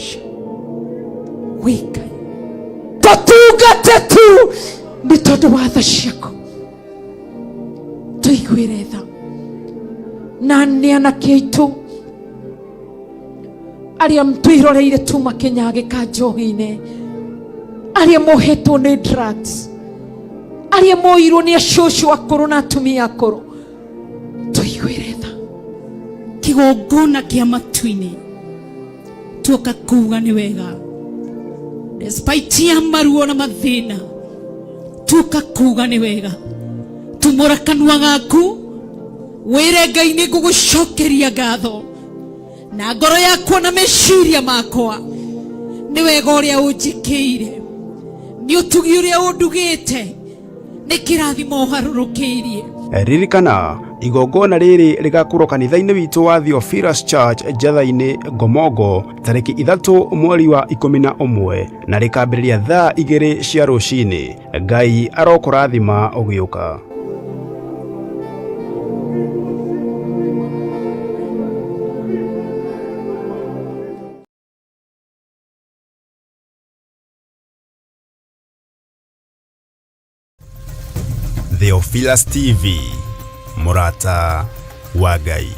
Tũkũgoca wĩ Ngai, tũtungate tu nĩ tondũ wa tha ciaku. Tũiguĩre tha na nĩ anake aitũ arĩa twĩroreire tu makĩnyagĩka njohi-inĩ, arĩa mohetwo nĩ drugs, arĩa moirwo nĩ acũcũ akũrũ na atumia akũrũ, tũiguĩre tha. Kĩgongona kĩa matu-inĩ tuoka kuga nĩ wega, despite ya maruo na mathĩna, tuoka kuga nĩ wega. Tumũra kanua gaku wĩre Ngai nĩ ngũgũcokeria ngatho na ngoro yakwa na meciria makwa, nĩ wega ũrĩa ũnjĩkĩire, nĩ ũtugi ũrĩa ũndugĩte, nĩ kĩrathimo ũharũrũkĩirie. Ririkana, igongona rĩrĩ rĩgakorwo kanitha-inĩ witũ wa Theophilus Church Njatha-inĩ Ngomongo tarĩki 3 mweri wa 11 na rĩkambĩrĩria thaa 2 cia rũcinĩ. Ngai arokũrathima ũgĩũka. Theophilus TV, mũrata wa Ngai.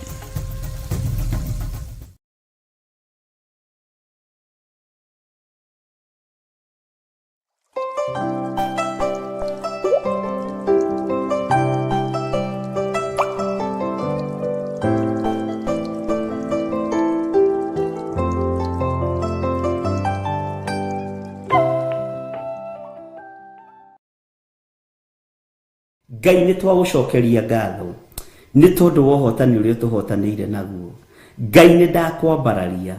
Ngai nĩ twagũcokeria ngatho nĩ tondũ wa ũhotani ũrĩa ũtũhotanĩire naguo. Ngai nĩ ndakwambararia.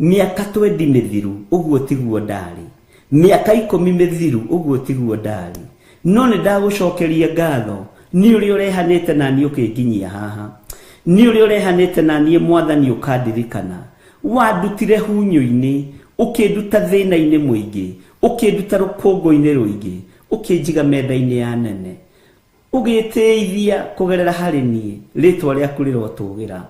Mĩaka twendi mĩthiru ũguo tiguo ndarĩ, mĩaka 10 mĩthiru ũguo tiguo ndarĩ, no nĩ ndagũcokeria ngatho nĩ ũrĩa ũrehanĩte na niĩ ũkĩnginyia haha, nĩ ũrĩa ũrehanĩte na niĩ Mwathani ũkandirikana. Wandutire hunyũ-inĩ, ũkĩnduta thĩna-inĩ mũingĩ, ũkĩnduta rũkũngũ-inĩ rũingĩ, ũkĩnjiga metha-inĩ ya nene, ũgĩtĩithia kũgerera harĩ niĩ, rĩtwa rĩaku rĩrotũgĩra.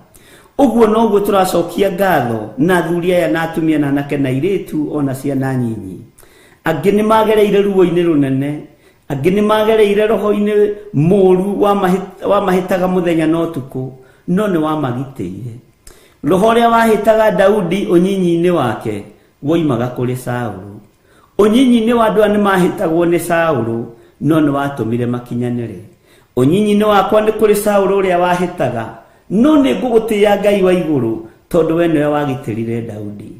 Ũguo noguo tũracokia ngatho na athuri aya na atumia na anake na airĩtu o na ciana nyinyi. Angĩ nĩ magereire ruo-inĩ rũnene, angĩ nĩ magereire roho-inĩ mũru wamahĩtaga mũthenya na ũtukũ, no nĩ wamagitĩire. Roho ũrĩa wahĩtaga Daudi ũnyinyi-inĩ wake woimaga kũrĩ Saũlũ. Ũnyinyi-inĩ wa andũ aya nĩ mahĩtagwo nĩ Saũlũ, no nĩ watũmire makinyanĩre. Ũnyinyi-inĩ wakwa nĩ kũrĩ Saũlũ ũrĩa wahĩtaga, no nĩ ngũgũtĩĩa Ngai wa igũrũ, tondũ we nĩwe wagitĩrire Daudi.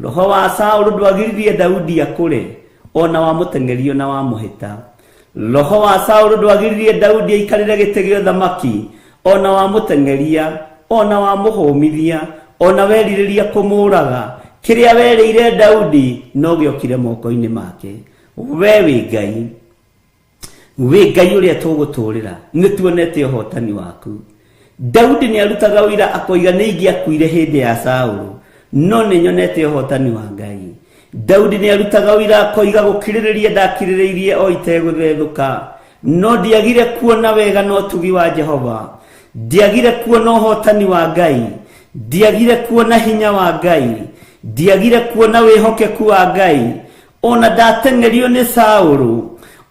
Roho wa Saũlũ ndwagiririe Daudi akũre, o na wamũteng'erio na wamũhĩta. Roho wa Saũlũ ndwagiririe Daudi aikarĩre gĩtĩ gĩa ũthamaki, o na wamũteng'eria, o na wamũhũmithia, o na werirĩria kũmũũraga. Kĩrĩa werĩire Daudi no gĩokire moko-inĩ make. We wĩ Ngai, wĩ Ngai ũrĩa tũgũtũũrĩra, nĩ tuonete ũhotani waku. Daudi nĩ arutaga ũira akoiga nĩ ingĩakuire hĩndĩ ya Saũlũ, no nĩ nyonete ũhotani wa Ngai. Daudi nĩ arutaga ũira akoiga gũkirĩrĩria ndakirĩrĩirie o itegũthethũka, no ndiagire kuona wega na ũtugi wa Jehova, ndiagire kuona ũhotani wa Ngai, ndiagire kuona hinya wa Ngai, ndiagire kuona wĩhokeku wa Ngai. Ona ndateng'erio nĩ Saũlũ,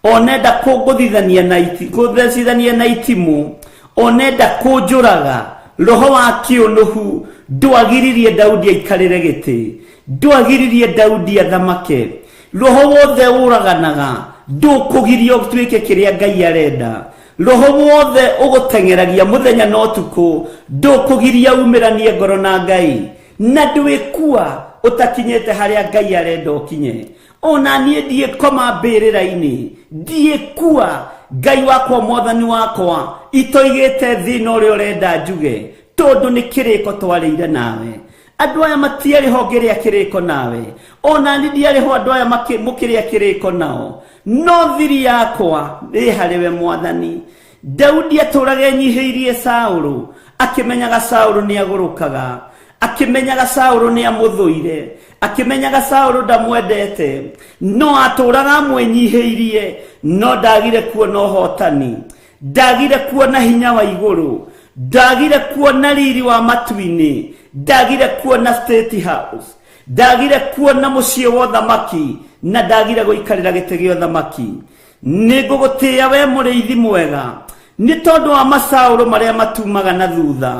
onenda kũngũthithania na iti, kũthecithania na itimũ, onenda kũnjũraga, roho wa kĩũnũhu ndwagiririe Daudi aikarĩre gĩtĩ, ndwagiririe Daudi athamake. Roho wothe ũraganaga ndũkũgiria ũtuĩke kĩrĩa Ngai arenda. Roho wothe ũgũteng'eragia mũthenya na ũtukũ ndũkũgiria umĩranie ngoro na Ngai, na ndwĩkua ũtakinyĩte harĩa Ngai arenda ũkinye. Ona niĩ ndiĩkoma mbĩrĩra-inĩ, ndiĩkua Ngai wakwa Mwathani wakwa itoigĩte thĩna ũrĩa ũrenda njuge, tondũ nĩ kĩrĩko twarĩire nawe. Andũ aya matiarĩ ho ngĩrĩa kĩrĩko nawe, ona niĩ ndiarĩ ho andũ aya mũkĩrĩa kĩrĩko nao, no thiri yakwa ĩ harĩ we Mwathani. Daudi atũraga enyihĩirie Saũlũ, akĩmenyaga Saũlũ nĩ agũrũkaga, akĩmenyaga Saũlũ nĩ amũthũire, akĩmenyaga Saũlũ ndamwendete, no atũraga amwĩnyihĩirie, no ndagire kuona ũhotani, ndagire kuona hinya wa igũrũ, ndagire kuona riri wa matu-inĩ, ndagire kuona State House, Ndagire kuona mũciĩ wa ũthamaki na ndagire gũikarĩra gĩtĩ gĩa ũthamaki. Nĩ ngũgũtĩĩa we mũrĩithi mwega, nĩ tondũ wa macaũrũ marĩa matumaga na thutha,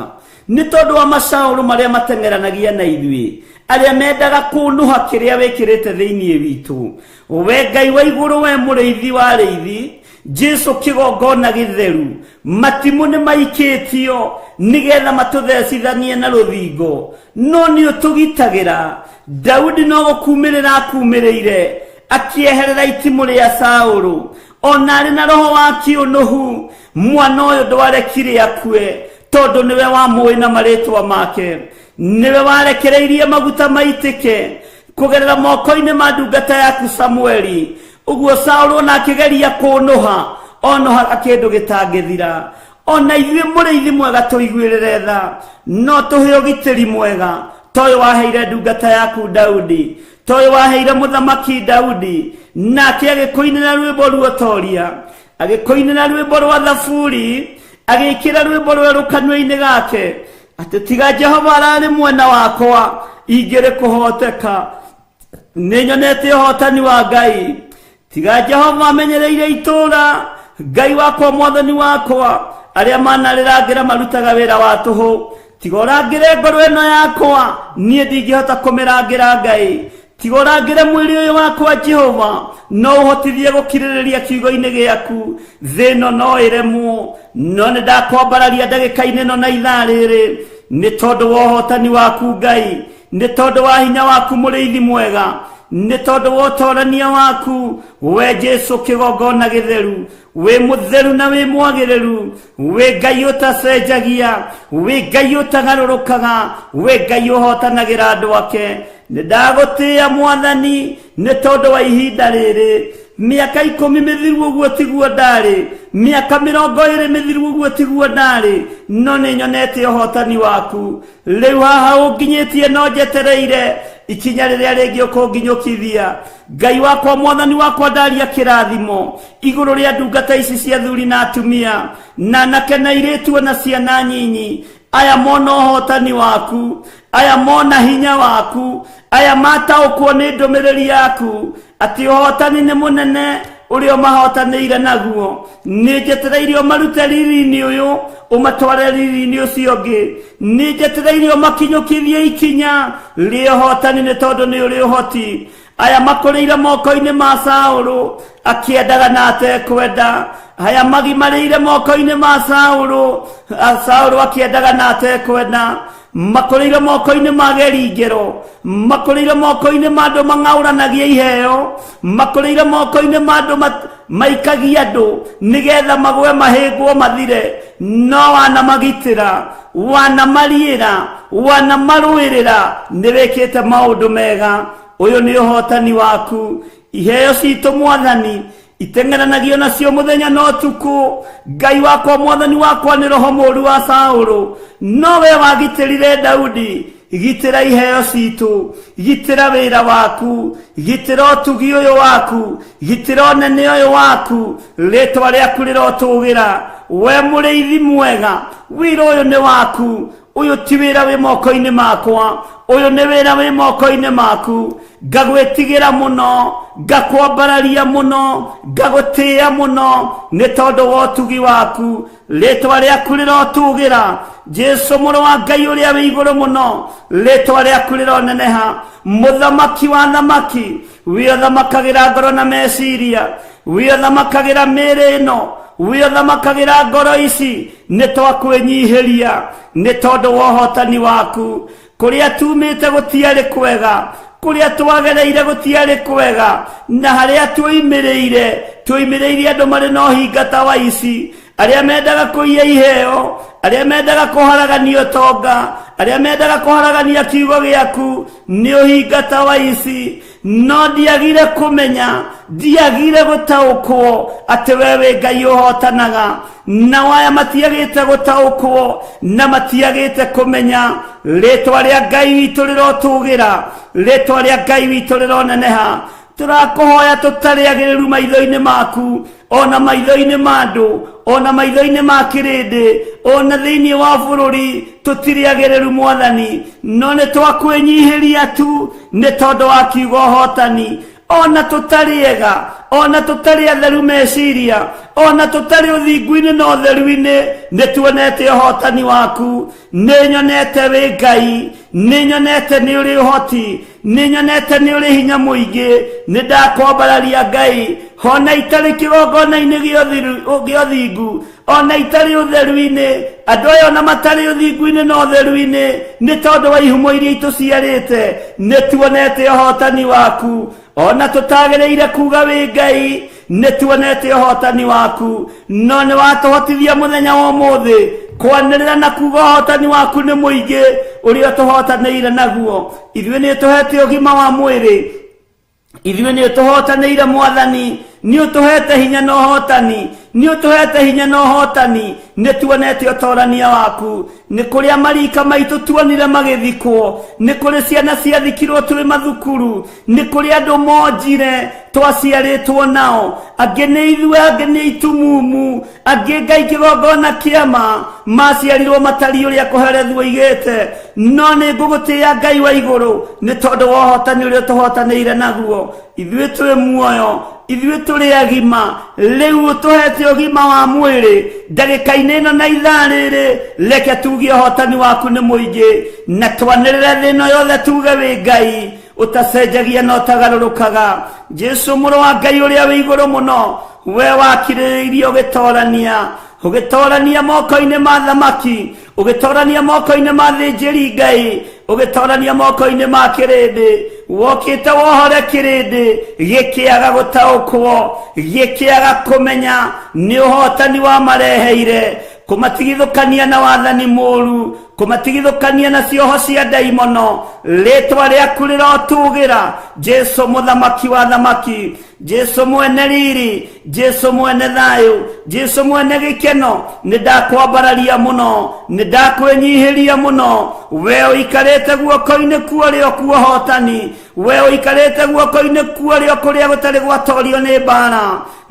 nĩ tondũ wa macaũrũ marĩa mateng'eranagia na ithuĩ, arĩa mendaga kũnũha kĩrĩa wĩkĩrĩte thĩinĩ witũ. We Ngai wa igũrũ, we mũrĩithi wa arĩithi, Jesu kĩgongona gĩtheru, matimũ nĩ maikĩtio nĩgetha matũthecithanie na rũthingo, no nĩ ũtũgitagĩra. Daudi no gũkumĩrĩra akumĩrĩire, akĩeherera itimũ rĩa Saũlũ, ona arĩ na roho wa kĩũnũhu. Mwana ũyũ ndwarekire akue, tondũ nĩwe wamũĩ na marĩtwa make, nĩwe warekereirie maguta maitĩke kũgerera moko-inĩ ma ndungata yaku Samueli. Ũguo Saũlũ ona akĩgeria kũnũha, onũhaga kĩndũ gĩtangĩthira. Ona ithuĩ mũrĩithi mwega tũiguĩrĩre tha, no tũhe ũgitĩri mwega ta ũyũ waheire ndungata yaku Daudi, ta ũyũ waheire mũthamaki Daudi, nake agĩkũinĩra rwĩmbo ruotoria, agĩkũinĩra rwĩmbo rwa thaburi, agĩkĩra rwĩmbo rwerũ kanua-inĩ gake, atĩ tiga Jehova ararĩ mwena wakwa, ingĩrĩ kũhoteka. Nĩ nyonete ũhotani wa Ngai. Tiga Jehova amenyereire itũũra, Ngai wakwa, mwathani wakwa, arĩa manarĩrangĩra marutaga wĩra wa tũhũ. Tiga ũrangĩre ngoro ĩno yakwa, niĩ ndingĩhota kũmĩrangĩra Ngai. Tiga ũrangĩre mwĩrĩ ũyũ wakwa Jehova, no ũhotithie gũkirĩrĩria kiugo-inĩ gĩaku. Thĩ ĩno no ĩremwo, no nĩ ndakwambararia ndagĩka-inĩ ĩno na ithaa rĩrĩ, nĩ tondũ wa ũhotani waku Ngai, nĩ tondũ wa hinya waku mũrĩithi mwega, nĩ tondũ wa ũtorania waku we Jesu kĩgongona gĩtheru. Wĩ mũtheru na wĩ mwagĩrĩru, wĩ Ngai ũtacenjagia, wĩ Ngai ũtagarũrũkaga, wĩ Ngai ũhotanagĩra andũ ake. Nĩ ndagũtĩĩa mwathani nĩ tondũ wa ihinda rĩrĩ. Mĩaka 10 mĩthiru ũguo tiguo ndarĩ, mĩaka 20 mĩthiru ũguo tiguo ndarĩ, no nĩ nyonete ũhotani waku. Rĩu haha ũnginyĩtie no njetereire ikinya rĩrĩa rĩngĩ ũkũnginyũkithia. Ngai wakwa, mwathani wakwa, ndaria kĩrathimo igũrũ rĩa ndungata ici cia thuri na atumia, na anake na airĩtu na ciana nyinyi. Aya mona ũhotani waku, aya mona hinya waku, aya mataũkwo nĩ ndũmĩrĩri yaku atĩ ũhotani nĩ mũnene ũrĩa ũmahotanĩire naguo. Nĩ njetereire ũmarute riri-inĩ ũyũ ũmatware riri-inĩ ũcio ũngĩ. Nĩ njetereire ũmakinyũkithie ikinya rĩa ũhotani, nĩ tondũ nĩ ũrĩ ũhoti. Aya makũrĩire moko-inĩ ma Saũlũ akĩendaga na atekwenda, aya magimarĩire moko-inĩ ma Saũlũ, Saũlũ akĩendaga na atekwenda, makũrĩire moko-inĩ ma geringĩro, makũrĩire moko-inĩ ma andũ mang'aũranagia iheo, makũrĩire moko-inĩ ma andũ maikagia andũ nĩgetha magwe mahĩngwo mathire, no wanamagitĩra, wanamariĩra, wanamarũĩrĩra. Nĩ wĩkĩte maũndũ mega. Ũyũ nĩ ũhotani waku. Iheo citũ mwathani iteng'eranagio nacio mũthenya na ũtukũ. Ngai wakwa, mwathani wakwa, nĩ roho mũũru wa Saũlũ, no we wagitĩrire Daudi. Gitĩra iheo citũ, gitĩra wĩra waku, gitĩra ũtugi ũyũ waku, gitĩra ũnene ũyũ waku. Rĩtwa rĩaku rĩrotũgĩra, we mũrĩithi mwega. Wĩra ũyũ nĩ waku, ũyũ ti wĩra wĩ moko-inĩ makwa, ũyũ nĩ wĩra wĩ moko-inĩ maku. Ngagwĩtigĩra mũno, ngakwambararia mũno, ngagũtĩĩa mũno nĩ tondũ wa ũtugi waku. Rĩtwa rĩaku rĩrotũgĩra, Jesu mũrũ wa Ngai ũrĩa wĩ igũrũ mũno. Rĩtwa rĩaku rĩroneneha, mũthamaki wa thamaki, wĩ ũthamakagĩra ngoro na meciria, wĩ ũthamakagĩra mĩĩrĩ ĩno, wĩ ũthamakagĩra ngoro ici. Nĩ twakwĩnyihĩria nĩ tondũ wa ũhotani waku. Kũrĩa tumĩte gũtiarĩ kwega, kũrĩa twagereire gũtiarĩ kwega, na harĩa tuoimĩrĩire tuoimĩrĩire andũ marĩ na ũhinga ta wa ici, arĩa mendaga kũiya iheo, arĩa mendaga kũharagania ũtonga, arĩa mendaga kũharagania kiugo gĩaku, nĩ ũhinga ta wa ici. No ndiagire kũmenya, ndiagire gũtaũkwo atĩ we wĩ Ngai ũhotanaga. Nao aya matiagĩte gũtaũkwo na matiagĩte kũmenya. Rĩtwa rĩa Ngai witũ rĩrotũgĩra, rĩtwa rĩa Ngai witũ rĩroneneha. Tũrakũhoya tũtarĩ agĩrĩru maitho-inĩ maku, ona maitho-inĩ ma andũ, ona maitho-inĩ ma kĩrĩndĩ, ona thĩinĩ wa bũrũri tũtirĩ agĩrĩru Mwathani, no nĩ twakwĩnyihĩria tu nĩ tondũ wa kiugo ũhotani. Ona tũtarĩ ega, ona tũtarĩ atheru meciria, ona tũtarĩ ũthingu-inĩ na ũtheru-inĩ, nĩ tuonete ũhotani waku. Nĩ nyonete wĩ Ngai, nĩ nyonete nĩ ũrĩ ũhoti, nĩ nyonete nĩ ũrĩ hinya mũingĩ. Nĩ ndakwambararia Ngai, ona itarĩ kĩgongona-inĩ gĩa ũthingu, ona itarĩ ũtheru-inĩ, andũ aya ona matarĩ ũthingu-inĩ na ũtheru-inĩ, nĩ tondũ wa ihumo iria itũciarĩte, nĩ tuonete ũhotani waku. Ona tũtagĩrĩire kuga wĩ Ngai, nĩ tuonete ũhotani waku, no nĩ watũhotithia mũthenya wa ũmũthĩ kwanĩrĩra na kuga ũhotani waku nĩ mũingĩ ũrĩa ũtũhotanĩire naguo. Ithuĩ nĩ ũtũhete ũgima wa mwĩrĩ, ithuĩ nĩ ũtũhotanĩire Mwathani, nĩ ũtũhete hinya na ũhotani, nĩ ũtũhete hinya na ũhotani. Nĩ tuonete ũtorania waku. Nĩ kũrĩa marika maitũ tuonire magĩthikwo, nĩ kũrĩ ciana ciathikirwo twĩ mathukuru, nĩ kũrĩ andũ monjire twaciarĩtwo nao, angĩ nĩ ithuĩ, angĩ nĩ itumumu, angĩ Ngai kĩgongona kĩama maciarirwo matariĩ ũrĩa kũherethwo igĩte. No nĩ ngũgũtĩĩa Ngai wa igũrũ nĩ tondũ wa ũhotani ũrĩa ũtũhotanĩire naguo. Ithuĩ twĩ muoyo, ithuĩ tũrĩ agima, rĩu ũtũhete ũgima wa mwĩrĩ ndagĩka-inĩ ĩno na ithaa rĩrĩ. Reke tuge ũhotani waku nĩ mũingĩ, na twanĩrĩre thĩ ĩno yothe tuge wĩ Ngai ũtacenjagia na ũtagarũrũkaga. Jesu mũrũ wa Ngai ũrĩa wĩ igũrũ mũno, we wakirĩrĩirie ũgĩtorania, ũgĩtorania moko-inĩ ma thamaki, ũgĩtorania moko-inĩ ma thĩnjĩri Ngai, ũgĩtorania moko-inĩ ma kĩrĩndĩ. Wokĩte wohore kĩrĩndĩ gĩkĩaga gũtaũkwo, gĩkĩaga kũmenya nĩ ũhotani wamareheire, kũmatigithũkania na wathani mũru, kũmatigithũkania na cioho cia ndaimono. Rĩtwa rĩaku rĩrotũgĩra, Jesu mũthamaki wa thamaki, Jesu mwene riri, Jesu mwene thayũ, Jesu mwene gĩkeno. Nĩ ndakwambararia mũno, nĩ ndakwĩnyihĩria mũno. We ũikarĩte guoko-inĩ kuorĩo kuohotani, we ũikarĩte guoko-inĩ kuorĩo kũrĩa gũtarĩ gwatorio nĩ mbara.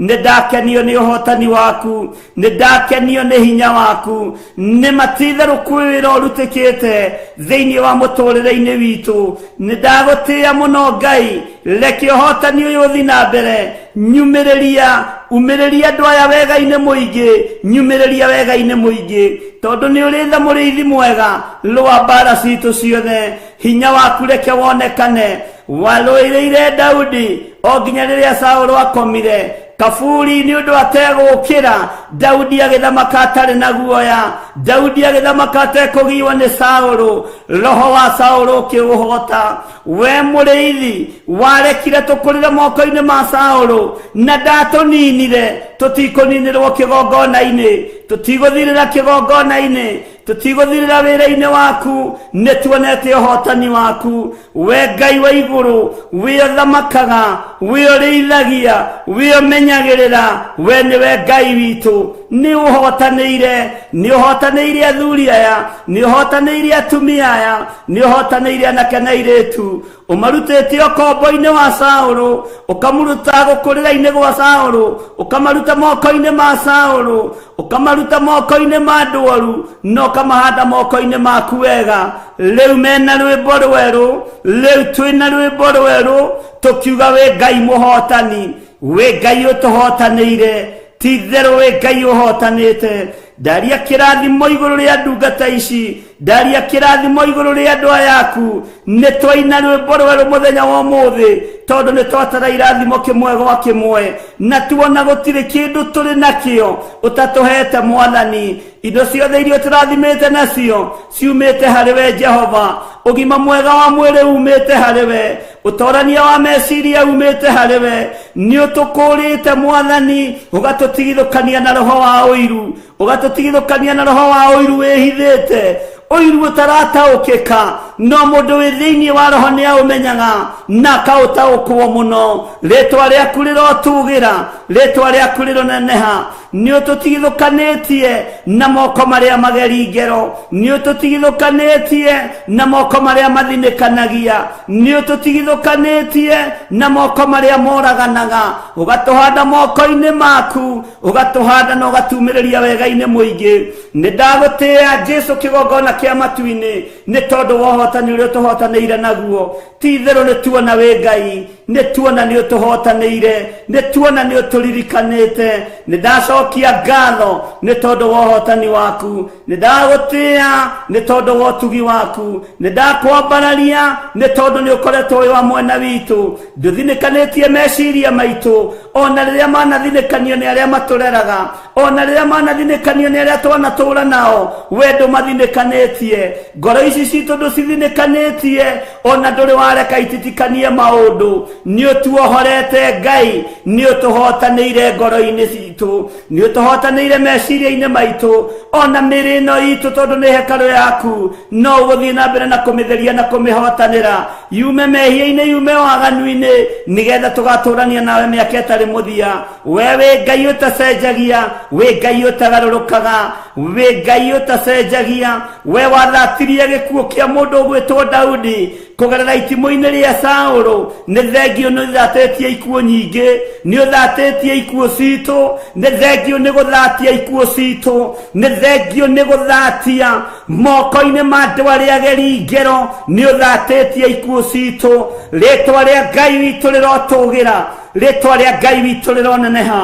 Nĩ ndakenio nĩ ũhotani waku, nĩ ndakenio nĩ hinya waku. Nĩ matitherũ kwĩ wĩra ũrutĩkĩte thĩinĩ wa mũtũrĩre-inĩ witũ. Nĩ ndagũtĩĩa mũno Ngai, reke ũhotani ũyũ ũthi na mbere. Nyumĩrĩria, umĩrĩria andũ aya wega-inĩ mũingĩ, nyumĩrĩria wega-inĩ mũingĩ, tondũ nĩ ũrĩ tha mũrĩithi mwega. Rũa mbara citũ ciothe, hinya waku reke wonekane. Warũĩrĩire Daudi o nginya rĩrĩa Saũlũ akomire kaburi nĩ ũndũ ategũkĩra. Daudi agĩthamaka atarĩ na guoya, Daudi agĩthamaka atekũgiwa nĩ Saũlũ. Roho wa Saũlũ ũkĩũhota. We mũrĩithi warekire tũkũrĩre moko-inĩ ma Saũlũ na ndatũninire. Tũtikũninĩrwo kĩgongona-inĩ, tũtigũthirĩra kĩgongona-inĩ, tũtigũthirĩra wĩra-inĩ waku. Nĩ tuonete ũhotani waku, we Ngai wa igũrũ, wĩ ũthamakaga, wĩ ũrĩithagia, wĩ ũmenyagĩrĩra. We nĩwe Ngai witũ. Nĩ ũhotanĩire, nĩ ũhotanĩire athuri aya, nĩ ũhotanĩire atumia aya, nĩ ũhotanĩire anake na airĩtu. Ũmarutĩte ũkombo-inĩ wa Saũlũ, ũkamũruta gũkũrĩra-inĩ gwa Saũlũ, ũkamaruta moko-inĩ ma Saũlũ, ũkamaruta moko-inĩ ma andũ oru, na ũkamahanda moko-inĩ maku wega. Rĩu mena rwĩmbo rwerũ, rĩu twĩna rwĩmbo rwerũ tũkiuga wĩ Ngai mũhotani, wĩ Ngai ũtũhotanĩire, ti itherũ wĩ Ngai ũhotanĩte. Ndaria kĩrathimo igũrũ rĩa ndungata ici, ndaria kĩrathimo igũrũ rĩa andũ aya aku. Nĩ twaina rwĩmbo rwerũ mũthenya wa ũmũthĩ, tondũ nĩ twatara irathimo kĩmwe gwa kĩmwe, na tuona gũtirĩ kĩndũ tũrĩ nakĩo ũtatũhete Mwathani. Indo ciothe iria ũtũrathimĩte nacio ciumĩte harĩ we Jehova. Ũgima mwega wa mwĩrĩ umĩte harĩ we, ũtorania wa meciria umĩte harĩ we. Nĩ ũtũkũrĩte Mwathani, ũgatũtigithũkania na roho wa ũiru, ũgatũtigithũkania na roho wa ũiru wĩhithĩte, ũiru ũtarataũkĩka. No mũndũ wĩ thĩinĩ wa roho nĩ aũmenyaga na akaũtaũkwo mũno. Rĩtwa rĩaku rĩrotũgĩra, rĩtwa rĩaku rĩroneneha. Nĩ ũtũtigithũkanĩtie na moko marĩa mageri ngero, nĩ ũtũtigithũkanĩtie na moko marĩa mathinĩkanagia, nĩ ũtũtigithũkanĩtie na moko marĩa moraganaga, ũgatũhanda moko-inĩ maku, ũgatũhanda na ũgatumĩrĩria wega-inĩ mũingĩ. Nĩ ndagũtĩĩa Jesu kĩgongona kĩa matu-inĩ, nĩ tondũ wa ũhotani ũrĩa ũtũhotanĩire naguo. Ti itherũ nĩ tuona wĩ Ngai, nĩ tuona nĩ ũtũhotanĩire, nĩ tuona nĩ ũtũririkanĩte. Nĩ ndacokia ngatho nĩ tondũ wa ũhotani waku, nĩ ndagũtĩĩa nĩ tondũ wa ũtugi waku, nĩ ndakwambararia nĩ tondũ nĩ ũkoretwo wĩ wa mwena witũ. Ndũthinĩkanĩtie meciria maitũ, ona rĩrĩa manathinĩkanio nĩ arĩa matũreraga, ona rĩrĩa manathinĩkanio nĩ arĩa twanatũra nao, we ndũmathinĩkanĩtie. Ngoro ici citũ ndũcithinĩkanĩtie, ona ndũrĩ wareka ititikanie maũndũ. Nĩ ũtuohorete Ngai, nĩ ũtũhotanĩire ngoro-inĩ citũ, nĩ ũtũhotanĩire meciria-inĩ maitũ, ona mĩĩrĩ ĩno itũ, tondũ nĩ hekarũ yaku, no ũgũthiĩ na mbere na kũmĩtheria na kũmĩhotanĩra, yume mehia-inĩ, yume waganu-inĩ, nĩgetha tũgatũrania nawe mĩaka ĩtarĩ mũthia. We wĩ Ngai ũtacenjagia, wĩ Ngai ũtagarũrũkaga, wĩ Ngai ũtacenjagia. We wathatirie gĩkuũ kĩa mũndũ ũgwĩtwo Daudi kũgerera itimũ-inĩ rĩa Saũlũ. Nĩ thengio nĩ ũthatĩtie ikuũ nyingĩ, nĩ ũthatĩtie ikuũ citũ, nĩ thengio nĩ gũthatia ikuũ citũ, nĩ thengio nĩ gũthatia moko-inĩ ma andũ arĩa ageri ngero, nĩ ũthatĩtie ikuũ citũ. Rĩtwa rĩa Ngai witũ rĩrotũgĩra, rĩtwa rĩa Ngai witũ rĩroneneha,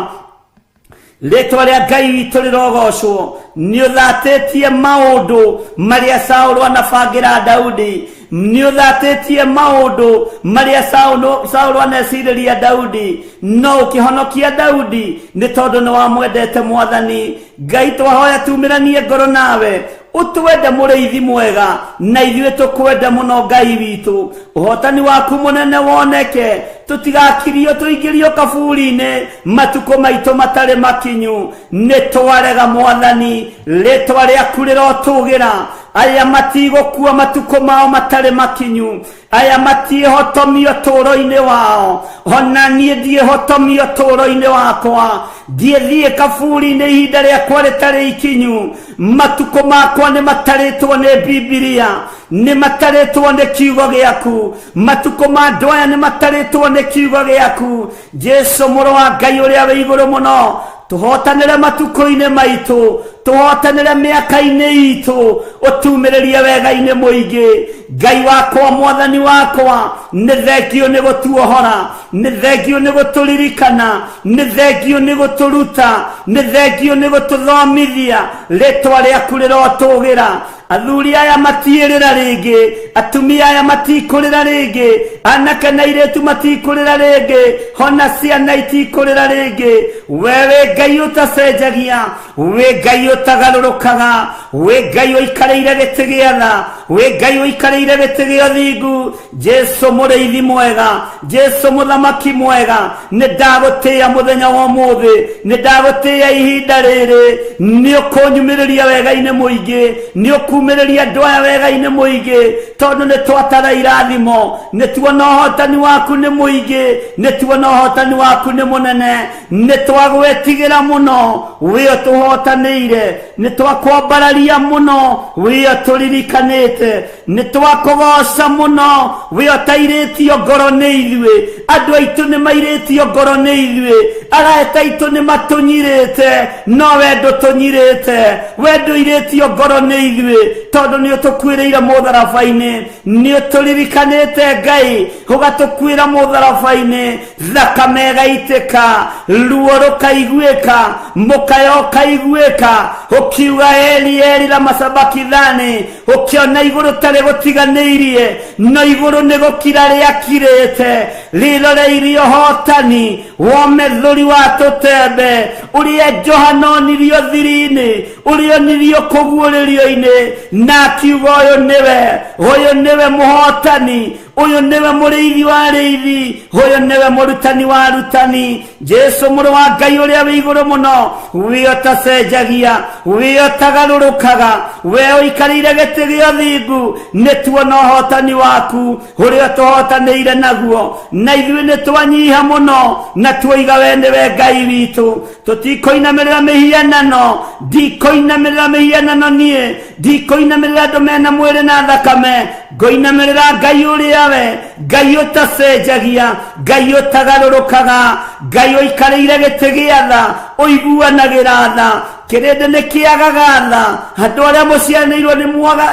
rĩtwa rĩa Ngai witũ rĩrogocwo. Nĩ ũthatĩtie maũndũ marĩa Saũlũ anabangĩra Daudi, nĩ ũthatĩtie maũndũ marĩa Saũlũ anecirĩria Daudi, no ũkĩhonokia Daudi nĩ tondũ nĩ wamwendete. Mwathani Ngai, twahoya tumĩranie ngoro nawe, ũtwende mũrĩithi mwega, na ithuĩ tũkwende mũno. Ngai witũ, ũhotani waku mũnene woneke, tũtigakirio tũingĩrio kaburi-inĩ matukũ maitũ matarĩ makinyu. Nĩ twarega Mwathani, rĩtwa rĩaku rĩrotũgĩra. Aya matigũkua matukũ mao matarĩ makinyu, aya matiĩhotomio tũũro-inĩ wao, ona niĩ ndiĩhotomio tũũro-inĩ wakwa. Ndiĩthiĩ kaburi-inĩ ihinda rĩakwa rĩtarĩ ikinyu. Matukũ makwa nĩ matarĩtwo nĩ Bibilia, nĩ matarĩtwo nĩ kiugo gĩaku. Matukũ ma andũ aya nĩ matarĩtwo nĩ kiugo gĩaku. Jesu mũrũ wa Ngai ũrĩa wĩ igũrũ mũno, tũhotanĩre matukũ-inĩ maitũ, tũhotanĩre mĩaka-inĩ itũ, ũtumĩrĩrie wega-inĩ mũingĩ. Ngai wakwa, Mwathani wakwa, nĩ thengio nĩ gũtuohora, nĩ thengio nĩ gũtũririkana, nĩ thengio nĩ gũtũruta, nĩ thengio nĩ gũtũthomithia. Rĩtwa rĩaku rĩrotũgĩra. Athuri aya matiĩrĩra rĩngĩ, atumia aya matikũrĩra rĩngĩ, anake na airĩtu matikũrĩra rĩngĩ, hona ciana itikũrĩra rĩngĩ. We wĩ Ngai ũtacenjagia, wĩ Ngai ũtagarũrũkaga, wĩ Ngai ũikarĩire gĩtĩ gĩa tha, wĩ Ngai ũikarĩire gĩtĩ gĩa ũthingu. Jesu mũrĩithi mwega, Jesu mũthamaki mwega, nĩ ndagũtĩĩa mũthenya wa ũmũthĩ, nĩ ndagũtĩĩa ihinda rĩrĩ. Nĩ ũkũnyumĩrĩria wega-inĩ mũingĩ, nĩ ũkumĩrĩria andũ aya wega-inĩ mũingĩ, tondũ nĩ twatara irathimo, nĩ tuona ũhotani waku nĩ mũingĩ, nĩ tuona ũhotani waku nĩ mũnene. Nĩ twagwetigĩra mũno, wĩ ũtũhotanĩire. Nĩ twakwambararia mũno, wĩ ũtũririkanĩte. Nĩ twakũgoca mũno, wĩ ũtairĩtio ngoro nĩ ithuĩ. Andũ aitũ nĩ mairĩtio ngoro nĩ ithuĩ, arata aitũ nĩ matũnyirĩte, no we ndũtũnyirĩte. We ndũirĩtio ngoro nĩ ithuĩ, tondũ nĩ ũtũkuĩrĩire mũtharaba-inĩ. Nĩ ũtũririkanĩte Ngai, ũgatũkuĩra mũtharaba-inĩ, thakame ĩgaitĩka, ruo rũkaiguĩka, mũkayo ũkaiguĩka, ũkiuga Eli Eli lama sabakithani. Ũkĩona igũrũ tarĩ gũtiganĩirie, no igũrũ nĩ gũkira rĩakirĩte, rĩroreirie ũhotani womethũri wa tũtembe, ũrĩa Johana onirio thiri-inĩ, ũrĩa onirio kũguũrĩrio-inĩ, na akiuga ũyũ nĩwe, ũyũ nĩwe mũhotani. Ũyũ nĩwe mũrĩithi wa arĩithi, ũyũ nĩwe mũrutani wa arutani, Jesu mũrũ wa Ngai ũrĩa wĩ igũrũ mũno, we ũtacenjagia, we ũtagarũrũkaga, we ũikarĩire gĩtĩ gĩa ũthingu, nĩ tuona ũhotani waku ũrĩa ũtũhotanĩire naguo, na ithuĩ nĩ twanyiha mũno na tuoiga we nĩwe Ngai witũ. Tũtikũinamĩrĩra mĩhianano, ndikũinamĩrĩra mĩhianano niĩ, ndikũinamĩrĩra andũ mena mwĩrĩ na thakame, ngũinamĩrĩra Ngai ũrĩa we Ngai ũtacenjagia, Ngai ũtagarũrũkaga, Ngai ũikarĩire gĩtĩ gĩa tha, ũiguanagĩra tha. Kĩrĩndĩ nĩ kĩagaga tha, andũ arĩa mũciaranĩirwo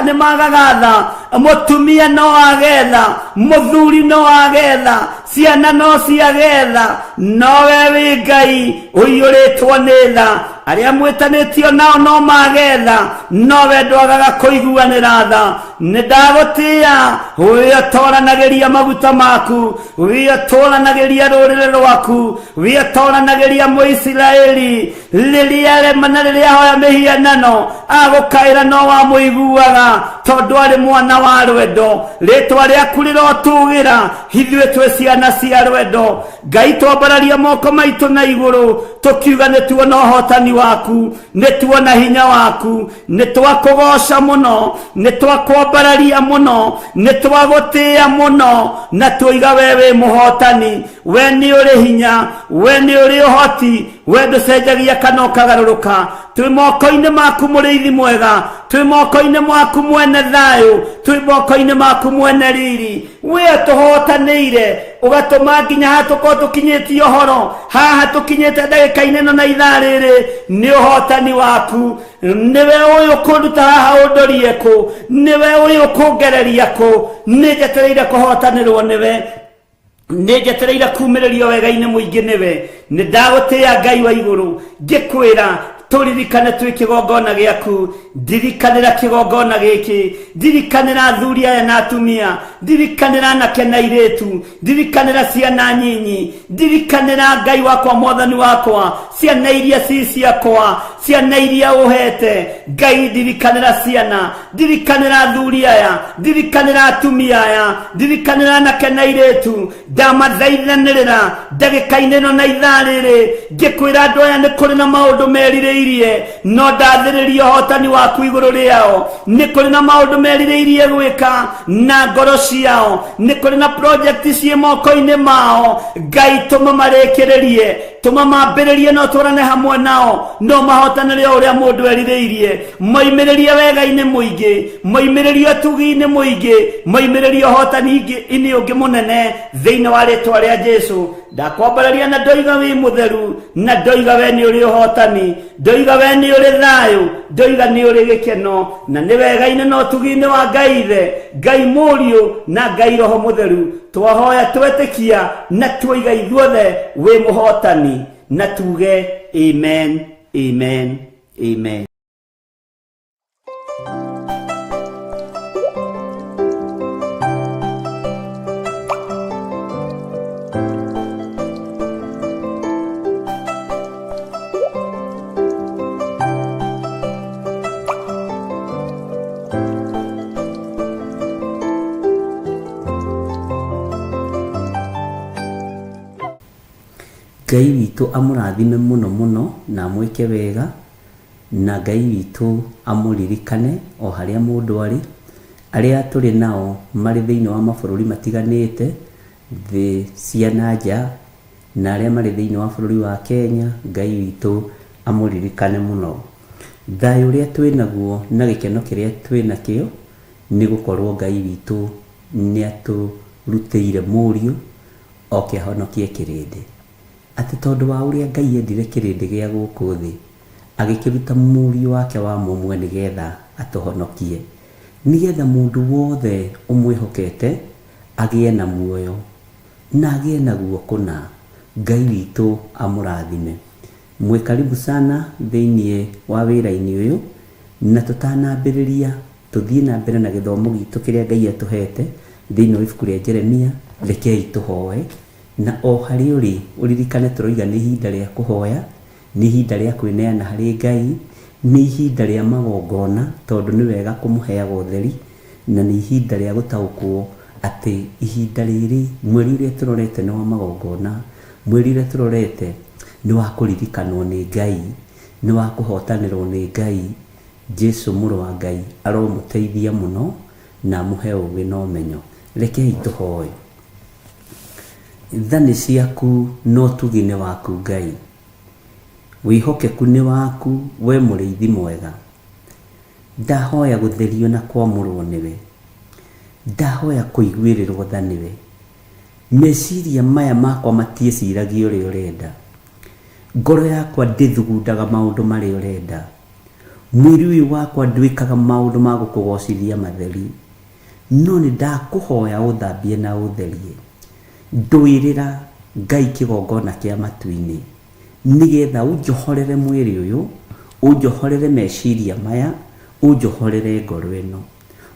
nĩ magaga tha, mũtumia no age tha, mũthuri no age tha, ciana no ciage tha, no we wĩ Ngai ũiyũrĩtwo nĩ tha. Arĩa mwĩtanĩtio nao no mage tha, no we ndwagaga kũiguanĩra tha. Nĩ ndagũtĩĩa, we ũtoranagĩria maguta maku, we ũtũranagĩria rũrĩrĩ rwaku, we ũtoranagĩria Mũisiraeli. Rĩrĩa arema na rĩrĩa ahoya mĩhianano, agũkaĩra no wamũiguaga, tondũ arĩ mwana wa rwendo. Rĩtwa rĩaku rĩrotũgĩra, ithuĩ twĩ ciana cia rwendo. Ngai, twambararia moko maitũ na igũrũ, tũkiuga nĩ tuona ũhotani waku, nĩ tuona hinya waku, nĩ twakũgoca mũno, nĩ twakwambararia mũno, nĩ twagũtĩĩa mũno, na tuoiga we wĩ mũhotani, we nĩ ũrĩ hinya, we nĩ ũrĩ ũhoti, we ndũcenjagia kana ũkagarũrũka. Twĩ moko-inĩ maku mũrĩithi mwega, twĩ moko-inĩ maku mwene thayũ, twĩ moko-inĩ maku mwene riri. We ũtũhotanĩire ũgatũma nginya haha tũkorwo tũkinyĩtie ũhoro, haha tũkinyĩte ndagĩka-inĩ ĩno na ithaa rĩrĩ, nĩ ũhotani waku. Nĩwe ũyũ kũnduta haha ũndorie kũ, nĩwe ũyũ kũngereria kũ, nĩ njetereire kũhotanĩrwo nĩwe, nĩ njetereire kumĩrĩrio wega-inĩ mũingĩ nĩwe. Nĩ ndagũtĩĩa Ngai wa igũrũ, ngĩkwĩra tũririkane twĩ kĩgongona gĩaku. Ndirikanĩra kĩgongona gĩkĩ, ndirikanĩra athuri aya na atumia, ndirikanĩra anake na airĩtu, ndirikanĩra ciana nyinyi, ndirikanĩra Ngai wakwa, mwathani wakwa, ciana iria ci ciakwa, ciana iria ũhete Ngai, ndirikanĩra ciana, ndirikanĩra athuri aya, ndirikanĩra atumia aya, ndirikanĩra anake na airĩtu. Ndamathaithanĩrĩra ndagĩka-inĩ ĩno na ithaa rĩrĩ, ngĩkwĩra andũ aya nĩ kũrĩ na maũndũ merirĩirie, no ndathĩrĩria ũhotani waku igũrũ rĩao. Nĩ kũrĩ na maũndũ merirĩirie gwĩka na ngoro ciao, nĩ kũrĩ na project ciĩ moko-inĩ mao. Ngai, tũma marĩkĩrĩrie, tũma mambĩrĩrie, no twarane hamwe nao, no mahotanĩre o ũrĩa mũndũ erirĩirie. Moimĩrĩrie wega-inĩ mũingĩ, moimĩrĩrie ũtugi-inĩ mũingĩ, moimĩrĩrie ũhotani-inĩ ũngĩ mũnene, thĩinĩ wa rĩtwa rĩa Jesu. Ndakwambararia na ndoiga wĩ mũtheru, na ndoiga we nĩ ũrĩ ũhotani, ndoiga we nĩ ũrĩ thayũ, ndoiga nĩ ũrĩ gĩkeno, na nĩ wega-inĩ na ũtugi-inĩ wa Ngai Ithe, Ngai Mũriũ na Ngai Roho Mũtheru. Twahoya twetĩkia na tuoiga ithuothe wĩ mũhotani, na tuge amen, amen, amen. Ngai witũ amũrathime mũno mũno na amwĩke wega, na Ngai witũ amũririkane o harĩa mũndũ arĩ. Arĩa tũrĩ nao marĩ thĩinĩ wa mabũrũri matiganĩte, thĩ cia na nja, na arĩa marĩ thĩinĩ wa bũrũri wa Kenya, Ngai witũ amũririkane mũno. Thayũ ũrĩa twĩ naguo na gĩkeno kĩrĩa twĩ nakĩo nĩ gũkorwo Ngai witũ nĩ atũrutĩire Mũriũ oke ahonokie kĩrĩndĩ. Atĩ tondũ wa ũrĩa Ngai endire kĩrĩndĩ gĩa gũkũ thĩ, agĩkĩruta Mũriũ wake wa mũmwe nĩ getha atũhonokie, nĩ getha mũndũ wothe ũmwĩhokete agĩe na muoyo, na agĩe naguo kũna. Ngai witũ amũrathime. Mwĩ karibu sana thĩinĩ wa wĩra-inĩ ũyũ, na tũtanambĩrĩria tũthiĩ na mbere na gĩthomo gitũ kĩrĩa Ngai atũhete thĩinĩ wa ibuku rĩa Jeremia, rekei tũhoe. Na o harĩa ũrĩ, ũririkane tũroiga nĩ ihinda rĩa kũhoya, nĩ ihinda rĩa kwĩneana harĩ Ngai, nĩ ihinda rĩa magongona tondũ nĩ wega kũmũheaga ũtheri, na nĩ ihinda rĩa gũtaũkwo Atĩ ihinda rĩrĩ, mweri ũrĩa tũrorete nĩ wa magongona, mweri ũrĩa tũrorete nĩ wa kũririkanwo nĩ Ngai, nĩ wa kũhotanĩrwo nĩ Ngai. Jesu mũrũ wa Ngai aromũteithia mũno na amũhe ũgĩ na ũmenyo. Rekei tũhoe. Tha nĩ ciaku na ũtugi nĩ waku Ngai. Wĩhokeku nĩ waku we mũrĩithi mwega. Ndahoya gũtherio na kwamũrwo nĩwe. Ndahoya kũiguĩrĩrwo tha nĩwe. Meciria maya makwa matiĩciragia ũrĩa ũrenda. Ngoro yakwa ndĩthugundaga maũndũ marĩa ũrenda. Mwĩrĩ ũyũ wakwa ndwĩkaga maũndũ ma gũkũgocithia matheri. No nĩ ndakũhoya ũthambie na ũtherie. Ndũĩrĩra, Ngai kĩgongona kĩa matu-inĩ, nĩgetha ũnjohorere mwĩrĩ ũyũ, ũnjohorere meciria maya, ũnjohorere ngoro ĩno.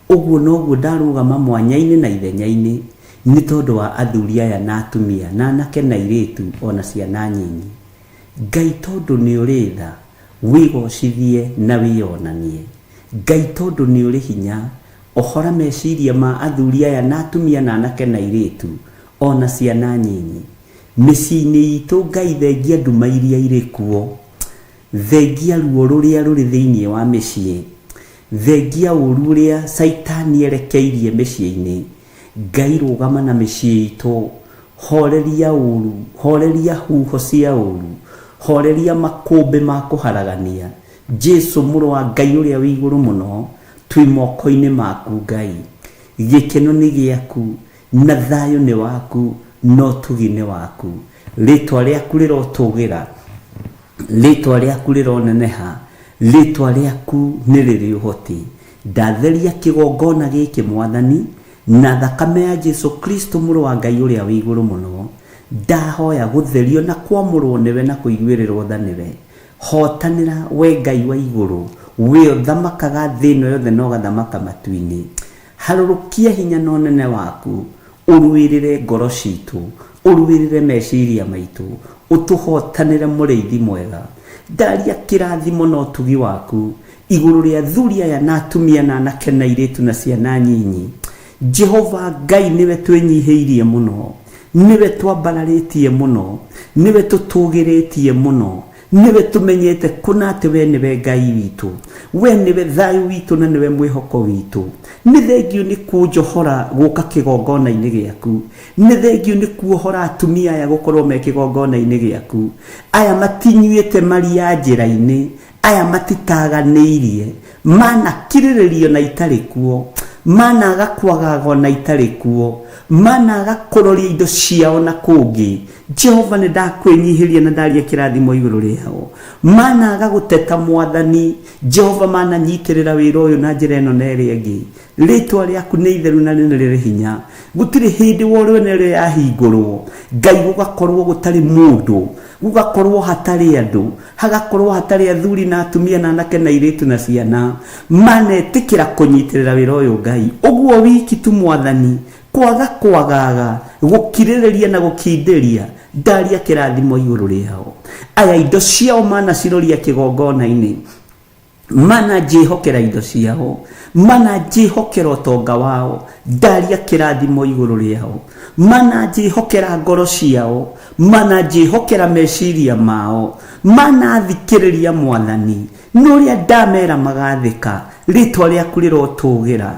Ũguo noguo ndarũgama mwanya-inĩ na ithenya-inĩ nĩ tondũ wa athuri aya na atumia, na anake na airĩtu, o na ciana nyinyi. Ngai tondũ nĩ ũrĩ tha, wĩgocithie na wĩyonanie. Ngai tondũ nĩ ũrĩ hinya, ohora meciria ma athuri aya na atumia na anake na airĩtu, o na ciana nyinyi. Mĩciĩ-inĩ itũ Ngai thengia nduma iria irĩ kuo. Thengia ruo rũrĩa rũrĩ thĩinĩ wa mĩciĩ. Thengia ũru ũrĩa Caitani erekeirie mĩciĩ-inĩ. Ngai rũgama na mĩciĩ itũ. Horeria ũru, horeria huho cia ũru, horeria makũmbĩ ma kũharagania. Jesu mũrũ wa Ngai ũrĩa wĩ igũrũ mũno, twĩ moko-inĩ maku Ngai. Gĩkeno nĩ gĩaku, na thayũ nĩ waku, na ũtugi nĩ waku. Rĩtwa rĩaku rĩrotũgĩra, rĩtwa rĩaku rĩroneneha, rĩtwa rĩaku nĩ rĩrĩ ũhoti. Ndatheria kĩgongona gĩkĩ Mwathani, na thakame ya Jesu Kristo mũrũ wa Ngai ũrĩa wĩ igũrũ mũno. Ndahoya gũtherio na kwamũrwo nĩwe na kũiguĩrĩrwo tha nĩwe. Hotanĩra we Ngai wa igũrũ, we ũthamakaga thĩ ĩno yothe na ũgathamaka matu-inĩ. Harũrũkia hinya na ũnene waku, ũrũĩrĩre ngoro citũ, ũrũĩrĩre meciria maitũ, ũtũhotanĩre mũrĩithi mwega. Ndaria kĩrathimo na ũtugi waku igũrũ rĩa athuri aya na atumia na anake na airĩtu na ciana nyinyi. Jehova Ngai nĩwe twĩnyihĩirie mũno, nĩwe twambararĩtie mũno, nĩwe tũtũgĩrĩtie mũno, nĩwe tũmenyete kũna atĩ we nĩwe Ngai witũ, we nĩwe thayũ witũ na nĩwe mwĩhoko witũ. Nĩ thengiũ nĩ kũnjohora gũka kĩgongona-inĩ gĩaku, nĩ thengiũ nĩ kuohora atumia aya gũkorwo me kĩgongona-inĩ gĩaku. Aya matinyuĩte maria njĩra-inĩ, aya matitaganĩirie, manakirĩrĩrio na itarĩ kuo, managa kwagaga na itarĩ kuo, managa kũroria indo ciao na kũngĩ. Jehova nĩ ndakwĩnyihĩria na ndaria kĩrathimo igũrũ rĩao. Managa gũteta Mwathani, Jehova mananyitĩrĩra wĩra ũyũ na njĩra ĩno na ĩrĩa ĩngĩ. Rĩtwa rĩaku nĩ itheru na nĩ rĩrĩ hinya. Gũtirĩ hĩndĩ worwene ĩrĩa yahingũrwo, Ngai gũgakorwo gũtarĩ mũndũ, gũgakorwo hatarĩ andũ, hagakorwo hatarĩ athuri na atumia na anake na airĩtu na ciana. Manetĩkĩra kũnyitĩrĩra wĩra ũyũ Ngai. Ũguo wiki tu Mwathani, kwaga kwagaga, gũkirĩrĩria na gũkindĩria, ndaria kĩrathimo igũrũ rĩao. Aya indo ciao manaciroria kĩgongona-inĩ, mana njĩhokera indo ciao, mana njĩhokera ũtonga wao, ndaria kĩrathimo igũrũ rĩao, mana njĩhokera ngoro ciao, mana njĩhokera meciria mao, mana thikĩrĩria Mwathani, nĩ ũrĩa ndamera magathĩka, rĩtwa rĩaku rĩrotũgĩra.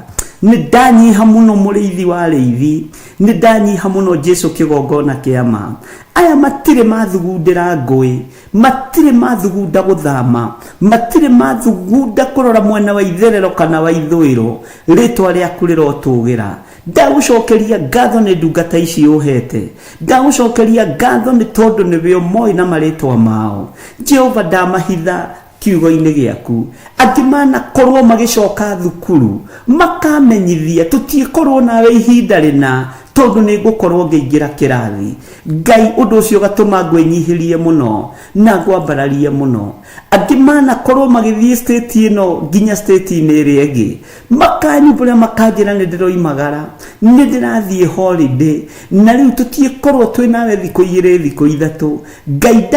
Nĩ ndanyiha mũno mũrĩithi wa arĩithi, nĩ ndanyiha mũno Jesu kĩgongona kĩa ma. Aya matirĩ mathugundĩra ngũĩ, matirĩ mathugunda gũthama, matirĩ mathugunda kũrora mwena wa itherero kana wa ithũĩro, rĩtwa rĩaku rĩrotũgĩra. Ndagũcokeria ngatho nĩ ndungata ici ũhete, ndagũcokeria ngatho nĩ tondũ nĩwe ũmoĩ na marĩtwa mao. Jehova ndamahitha kiugo-inĩ gĩaku. Angĩ manakorwo magĩcoka thukuru, makamenyithia tũtiĩkorwo nawe ihinda rĩna tondũ nĩ ngũkorwo ngĩingĩra kĩrathi. Ngai ũndũ ũcio ũgatũma ngwĩnyihĩrie mũno na ngwambararie mũno. Angĩ manakorwo magĩthiĩ state ĩno nginya state-inĩ ĩrĩa ĩngĩ, makanyumbũra makanjĩra nĩ ndĩroimagara, nĩ ndĩrathiĩ holiday, na rĩu tũtiĩkorwo twĩ nawe thikũ igĩrĩ thikũ ithatũ. Ngai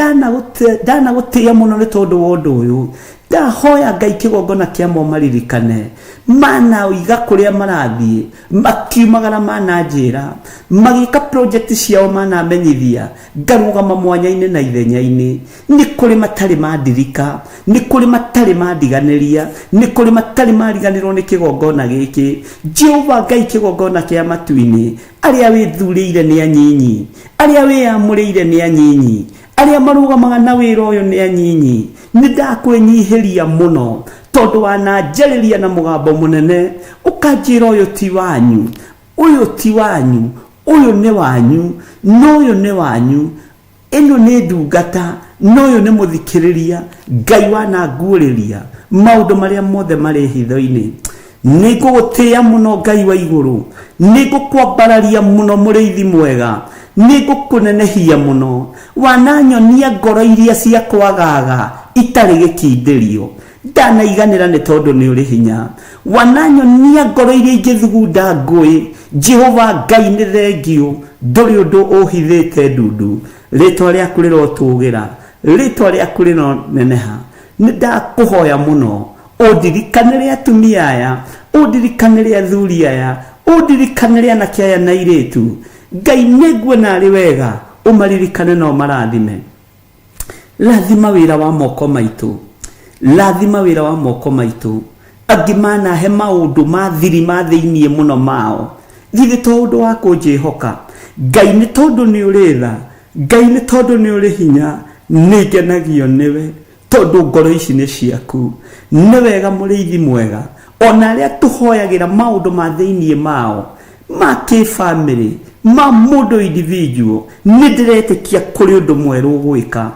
ndanagũtĩa mũno nĩ tondũ wa ũndũ ũyũ. Ndahoya Ngai kĩgongona kĩa mo maririkane mana iga kũrĩa marathiĩ makiumagara mananjĩra magĩka project ciao manamenyithia ngarũgama mwanya-inĩ na ithenya-inĩ. Nĩ kũrĩ matarĩ mandirika, nĩ kũrĩ matarĩ mandiganĩria, nĩ kũrĩ matarĩ mariganĩrwo nĩ kĩgongona gĩkĩ. Jehova Ngai kĩgongona kĩa matu-inĩ, arĩa wĩthurĩire nĩ anyinyi, arĩa wĩyamũrĩire nĩ anyinyi, arĩa marũgamaga na wĩra ũyũ nĩ anyinyi. Nĩ ndakwĩnyihĩria mũno tondũ wananjarĩria na mũgambo mũnene ũkanjĩra ũyũ ti wanyu, ũyũ ti wanyu, ũyũ nĩ wanyu, na ũyũ nĩ wanyu, ĩno nĩ ndungata na ũyũ nĩ mũthikĩrĩria. Ngai wananguũrĩria maũndũ marĩa mothe marĩ hitho-inĩ. Nĩ ngũgũtĩĩa mũno Ngai wa igũrũ, nĩ ngũkwambararia mũno mũrĩithi mwega, nĩ ngũkũnenehia mũno. Wananyonia ngoro iria cia kwagaga itarĩ gĩkindĩrio, ndanaiganĩra nĩ tondũ nĩ ũrĩ hinya. Wananyonia ngoro iria ingĩthugunda ngũĩ. Jehova Ngai nĩ thengiũ, ndũrĩ ũndũ ũhithĩte ndundu. Rĩtwa rĩaku rĩrotũgĩra, rĩtwa rĩaku rĩroneneha. Nĩ ndakũhoya mũno ũndirikanĩre atumia aya, ũndirikanĩre athuri aya, ũndirikanĩre anake aya na airĩtu. Ngai nĩnguona arĩ wega ũmaririkane na ũmarathime. Rathima wĩra wa moko maitũ, rathima wĩra wa moko maitũ. Angĩ manahe maũndũ ma thiri ma thĩiniĩ mũno mao, githĩ to ũndũ wa kũnjĩhoka. Ngai nĩ tondũ nĩ ũrĩ tha, Ngai nĩ tondũ nĩ ũrĩ hinya, nĩ ngenagio nĩwe tondũ ngoro ici nĩ ciaku. Nĩ wega mũrĩithi mwega, ona arĩa tũhoyagĩra maũndũ ma thĩiniĩ mao ma kĩbamĩrĩ, ma mũndũ individual, nĩ ndĩretĩkia kũrĩ ũndũ mwerũ ũgwĩka,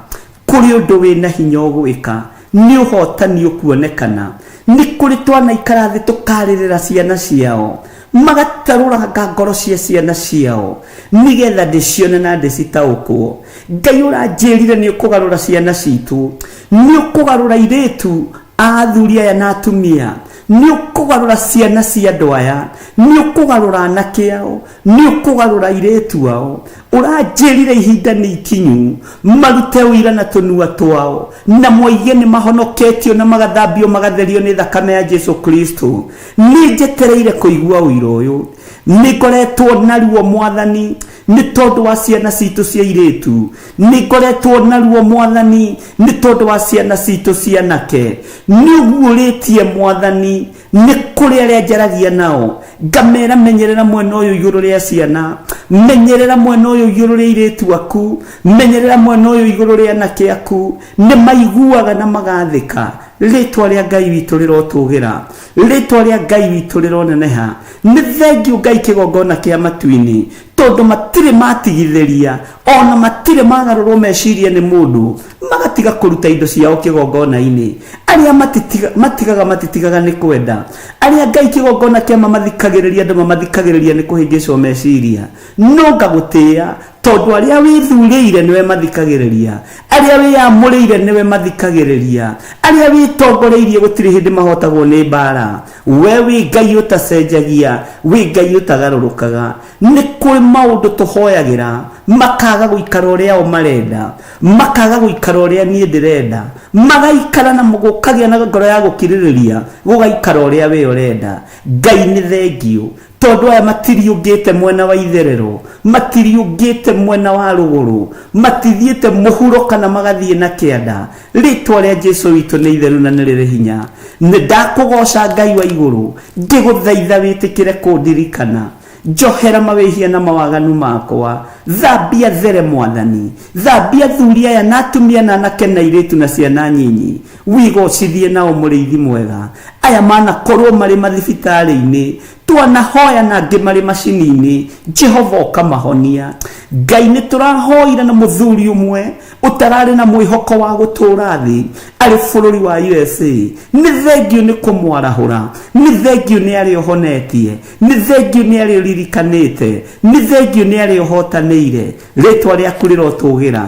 kũrĩ ũndũ wĩna hinya ũgwĩka, nĩ ũhotani ũkuonekana. Nĩ kũrĩ twanaikara thĩ tũkarĩrĩra ciana ciao, magatarũranga ngoro cia ciana ciao nĩgetha ndĩcione na ndĩcitaũkwo. Ngai ũranjĩrire nĩ ũkũgarũra ciana citũ, nĩ ũkũgarũra airĩtu a athuri aya na atumia, nĩ ũkũgarũra ciana cia andũ aya, nĩ ũkũgarũra anake ao, nĩ ũkũgarũra airĩtu ao. Ũranjĩrire ihinda nĩ ikinyu marute ũira na tũnua twao, na moige nĩ mahonoketio na magathambio magatherio nĩ thakame ya Jesu Kristo. Nĩ njetereire kũigua ũira ũyũ. Nĩ ngoretwo naruo Mwathani nĩ tondũ wa ciana citũ cia airĩtu, nĩ ngoretwo naruo Mwathani nĩ tondũ wa ciana citũ cia anake. Nĩ ũguũrĩtie Mwathani nĩ kũrĩ arĩa njaragia nao ngamera menyerera mwena ũyũ igũrũ rĩa ciana, menyerera mwena ũyũ igũrũ rĩa airĩtu aku, menyerera mwena ũyũ igũrũ rĩa anake aku. Nĩ maiguaga na magathĩka. Rĩtwa rĩa Ngai witũ rĩrotũgĩra, rĩtwa rĩa Ngai witũ rĩroneneha. Nĩ thengiũ Ngai kĩgongona kĩa matu-inĩ, tondũ matirĩ matigithĩria ona matirĩ magarũrwo meciria nĩ mũndũ magatiga kũruta indo ciao kĩgongona-inĩ. Arĩa matigaga matitigaga nĩ kwenda. Arĩa Ngai kĩgongona kĩa mamathikagĩrĩria andũ mamathikagĩrĩria nĩ kũhĩngĩcwo meciria. No ngagũtĩĩa tondũ arĩa wĩthurĩire nĩwe mathikagĩrĩria, arĩa wĩyamũrĩire nĩwe mathikagĩrĩria, arĩa wĩtongoreirie gũtirĩ hĩndĩ mahotagwo nĩ mbara. We wĩ Ngai ũtacenjagia, wĩ Ngai ũtagarũrũkaga. Nĩ kũrĩ maũndũ tũhoyagĩra makaga gũikara ũrĩa o marenda, makaga gũikara ũrĩa niĩ ndĩrenda, magaikara na gũkagĩa na ngoro ya gũkirĩrĩria gũgaikara ũrĩa we ũrenda. Ngai nĩ thengiũ tondũ aya matiriũngĩte mwena wa itherero, matiriũngĩte mwena wa rũgũrũ, matithiĩte mũhuro kana magathiĩ na kĩanda. Rĩtwa rĩa Jesu witũ nĩ itheru na nĩ rĩrĩ hinya. Nĩ ndakũgoca Ngai wa igũrũ, ngĩgũthaitha wĩtĩkĩre kũndirikana. Njohera mawĩhia na mawaganu makwa, thambia there Mwathani, thambia athuri aya na atumia na anake na airĩtu na ciana nyinyi, wigocithie nao mũrĩithi mwega. Aya manakorwo marĩ mathibitarĩ-inĩ, twanahoya na angĩ marĩ macini-inĩ, Jehova ũkamahonia. Ngai nĩ tũrahoire na mũthuri ũmwe ũtararĩ na mwĩhoko wa gũtũũra thĩ arĩ bũrũri wa USA. Nĩ thengiũ nĩ kũmwarahũra, nĩ thengiũ nĩ arĩa ũhonetie, nĩ thengiũ nĩ arĩa ũririkanĩte, nĩ thengiũ nĩ arĩa ũhotanĩire. Rĩtwa rĩaku rĩrotũgĩra,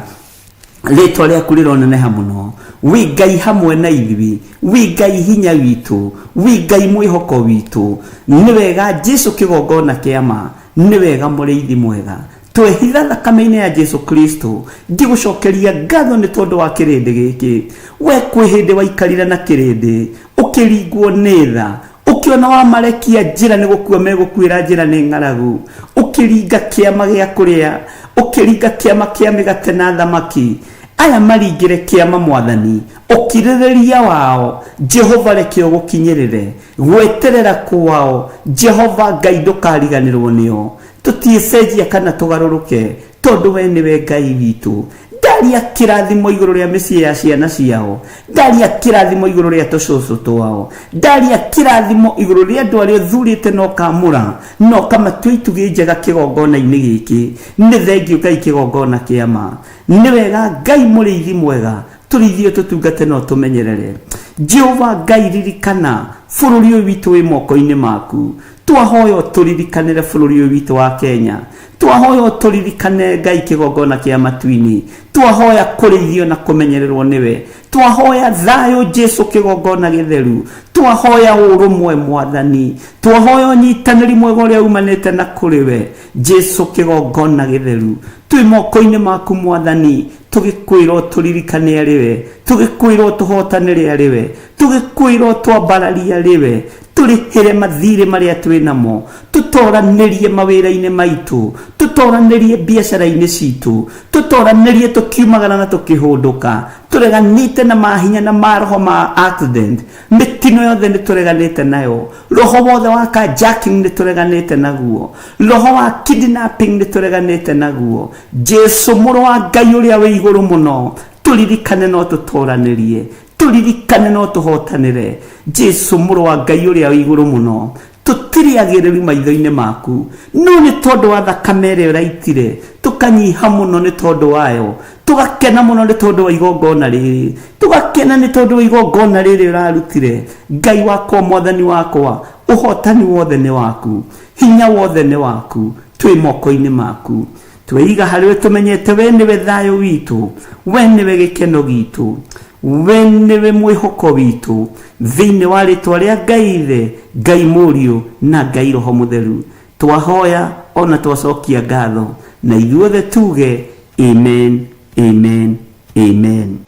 rĩtwa rĩaku rĩroneneha mũno. Wĩ Ngai hamwe na ithuĩ, wĩ Ngai hinya witũ, wĩ Ngai mwĩhoko witũ. Nĩ wega Jesu kĩgongona kĩa ma, nĩ wega mũrĩithi mwega. Twehitha thakame-inĩ ya Jesu Kristo. Ngĩgũcokeria ngatho nĩ tondũ wa kĩrĩndĩ gĩkĩ. We kwĩ hĩndĩ waikarire na kĩrĩndĩ, ũkĩringwo nĩ tha, ũkĩona wamarekia njĩra nĩ gũkua megũkuĩra njĩra nĩ ng'aragu, ũkĩringa kĩama gĩa kũrĩa, ũkĩringa kĩama kĩa mĩgate na thamaki. Aya maringĩre kĩama Mwathani, ũkirĩrĩria wao Jehova reke ũgũkinyĩrĩre, gweterera kwao Jehova Ngai ndũkariganĩrwo nĩo. Tũtiĩcenjia kana tũgarũrũke, tondũ we nĩwe Ngai witũ. Ndaria kĩrathimo igũrũ rĩa mĩciĩ ya ciana ciao, ndaria kĩrathimo igũrũ rĩa tũcũcũ twao, ndaria kĩrathimo igũrũ rĩa andũ arĩa ũthurĩte na ũkamũra na ũkamatua itugĩ njega kĩgongona-inĩ gĩkĩ. Nĩ thengiũ Ngai kĩgongona kĩa ma. Nĩ wega Ngai mũrĩithi mwega, tũrĩithie tũtungate na ũtũmenyerere. Jehova Ngai ririkana bũrũri ũyũ witũ wĩ moko-inĩ maku. Twahoya ũtũririkanĩre bũrũri ũyũ witũ wa Kenya. Twahoya ũtũririkane Ngai kĩgongona kĩa matu-inĩ. Twahoya kũrĩithio na kũmenyererwo nĩwe. Twahoya thayũ Jesu kĩgongona gĩtheru. Twahoya ũrũmwe Mwathani. Twahoya ũnyitanĩri mwega ũrĩa umanĩte na kũrĩ we Jesu kĩgongona gĩtheru. Twĩ moko-inĩ maku Mwathani, tũgĩkwĩra ũtũririkane arĩ we, tũgĩkwĩra ũtũhotanĩre arĩ we, tũgĩkwĩra ũtwambararie arĩ we, tũrĩhĩre mathirĩ marĩa twĩ namo, tũtoranĩrie mawĩra-inĩ maitũ, tũtoranĩrie biacara-inĩ citũ, tũtoranĩrie tũkiumagara na tũkĩhũndũka, tũreganĩte na mahinya na maroho ma accident, mĩtino yothe nĩ tũreganĩte nayo, roho wothe wa carjacking nĩ tũreganĩte naguo, roho wa kidnapping nĩ tũreganĩte naguo. Jesu mũrũ wa Ngai ũrĩa wĩ igũrũ mũno, tũririkane no tũtoranĩrie, tũririkane no tũhotanĩre. Jesu mũrũ wa Ngai ũrĩa wĩ igũrũ mũno, tũtirĩ agĩrĩru maitho-inĩ maku, no nĩ tondũ wa thakame ĩrĩa ũraitire, tũkanyiha mũno nĩ tondũ wayo, tũgakena mũno nĩ tondũ wa igongona rĩrĩ, tũgakena nĩ tondũ wa igongona rĩrĩ ũrarutire. Ngai wakwa, Mwathani wakwa, ũhotani wothe nĩ waku, hinya wothe nĩ waku, twĩ moko-inĩ maku. Tweiga harĩ we tũmenyete we nĩwe thayũ witũ, we nĩwe gĩkeno gitũ, we nĩwe mwĩhoko witũ, thĩinĩ wa rĩtwa rĩa Ngai Ithe, Ngai Mũriũ na Ngai Roho Mũtheru. Twahoya ona twacokia ngatho, na ithuothe tuge amen, amen, amen.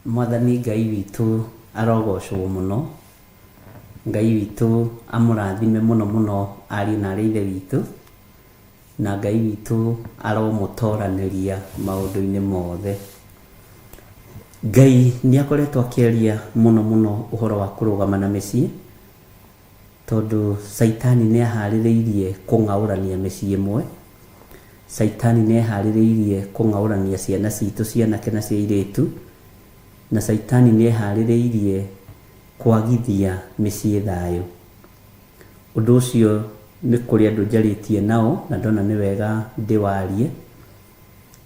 Mwathani Ngai witũ arogocwo mũno. Ngai witũ amũrathime mũno mũno ariũ na arĩ ithe witũ, na Ngai witũ aromũtoranĩria maũndũ-inĩ mothe. Ngai nĩ akoretwo akĩaria mũno mũno ũhoro wa kũrũgama na mĩciĩ, tondũ Caitani nĩ aharĩrĩirie kũng'aũrania mĩciĩ ĩmwe. Caitani nĩ eharĩrĩirie kũng'aũrania ciana citũ cia anake na cia airĩtu, na Caitani nĩ eharĩrĩirie kwagithia mĩciĩ thayũ. Ũndũ ũcio nĩ kũrĩ andũ njarĩtie nao na ndona nĩ wega ndĩwarie,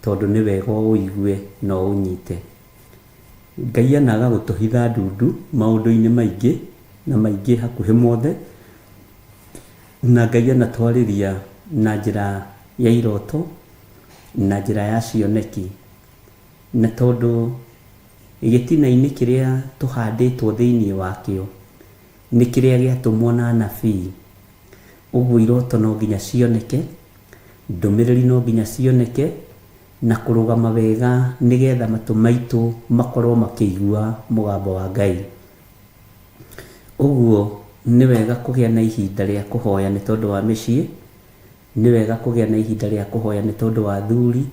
tondũ nĩ wega ũũigue na ũũnyite. Ngai anaga gũtũhitha ndundu maũndũ-inĩ maingĩ na maingĩ hakuhĩ mothe, na Ngai anatwarĩria na njĩra ya iroto, na njĩra ya cioneki, na tondũ gĩtina-inĩ kĩrĩa tũhandĩtwo thĩinĩ wakĩo nĩ kĩrĩa gĩatũmwo na anabii, ũguo iroto no nginya cioneke, ndũmĩrĩri no nginya cioneke, na kũrũgama wega nĩgetha matũ maitũ makorwo makĩigua mũgambo wa Ngai. Ũguo nĩ wega kũgĩa na ihinda rĩa kũhoya nĩ tondũ wa mĩciĩ, nĩ wega kũgĩa na ihinda rĩa kũhoya nĩ tondũ wa athuri,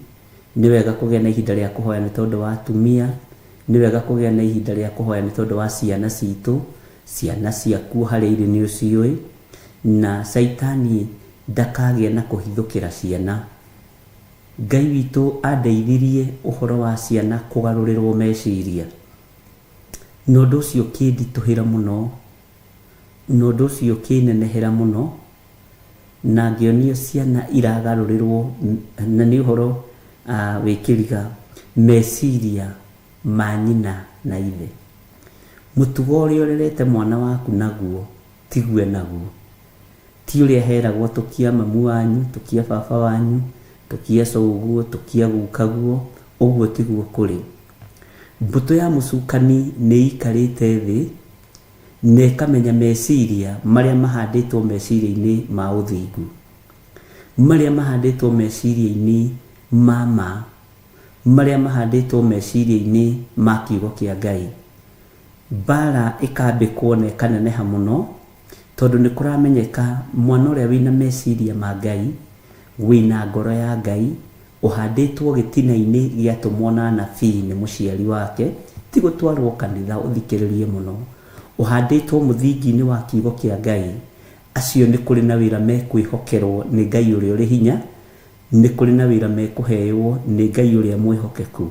nĩ wega kũgĩa na ihinda rĩa kũhoya nĩ tondũ wa atumia, nĩ wega kũgĩa na ihinda rĩa kũhoya nĩ tondũ wa ciana citũ, ciana ciaku harĩa irĩ nĩ ũciũĩ, na caitani ndakagĩe na kũhithũkĩra ciana. Ngai witũ andeithirie ũhoro wa ciana kũgarũrĩrwo meciria, na ũndũ ũcio ũkĩnditũhĩra mũno, na ũndũ ũcio ũkĩnenehera mũno, na ngĩonio ciana iragarũrĩrwo, na nĩ ũhoro wĩ kĩriga, meciria. ma nyina na ithe. Mũtugo ũrĩa ũrerete mwana waku naguo tiguo enaguo. Ti ũrĩa heragwo tũkia mamu wanyu, tũkia baba wanyu, tũkia cũguo, tũkia gukaguo, ũguo tiguo kũrĩ. Mbũtũ ya mũcukani nĩ ĩikarĩte thĩ na ĩkamenya meciria marĩa mahandĩtwo meciria-inĩ ma ũthingu, marĩa mahandĩtwo meciria-inĩ ma ma, marĩa mahandĩtwo meciria-inĩ ma kiugo kĩa Ngai. Mbara ĩkambĩkwo na ĩkaneneha mũno, tondũ nĩ kũramenyeka mwana ũrĩa wĩna meciria ma Ngai, wĩna ngoro ya Ngai, ũhandĩtwo gĩtina-inĩ gĩatũmwo na anabii nĩ mũciari wake, ti gũtwarwo kanitha ũthikĩrĩrie mũno, ũhandĩtwo mũthingi-inĩ wa kiugo kĩa Ngai, acio nĩ kũrĩ na wĩra mekwĩhokerwo nĩ Ngai ũrĩa ũrĩ hinya, nĩ kũrĩ na wĩra mekũheywo nĩ Ngai ũrĩa mwĩhokeku.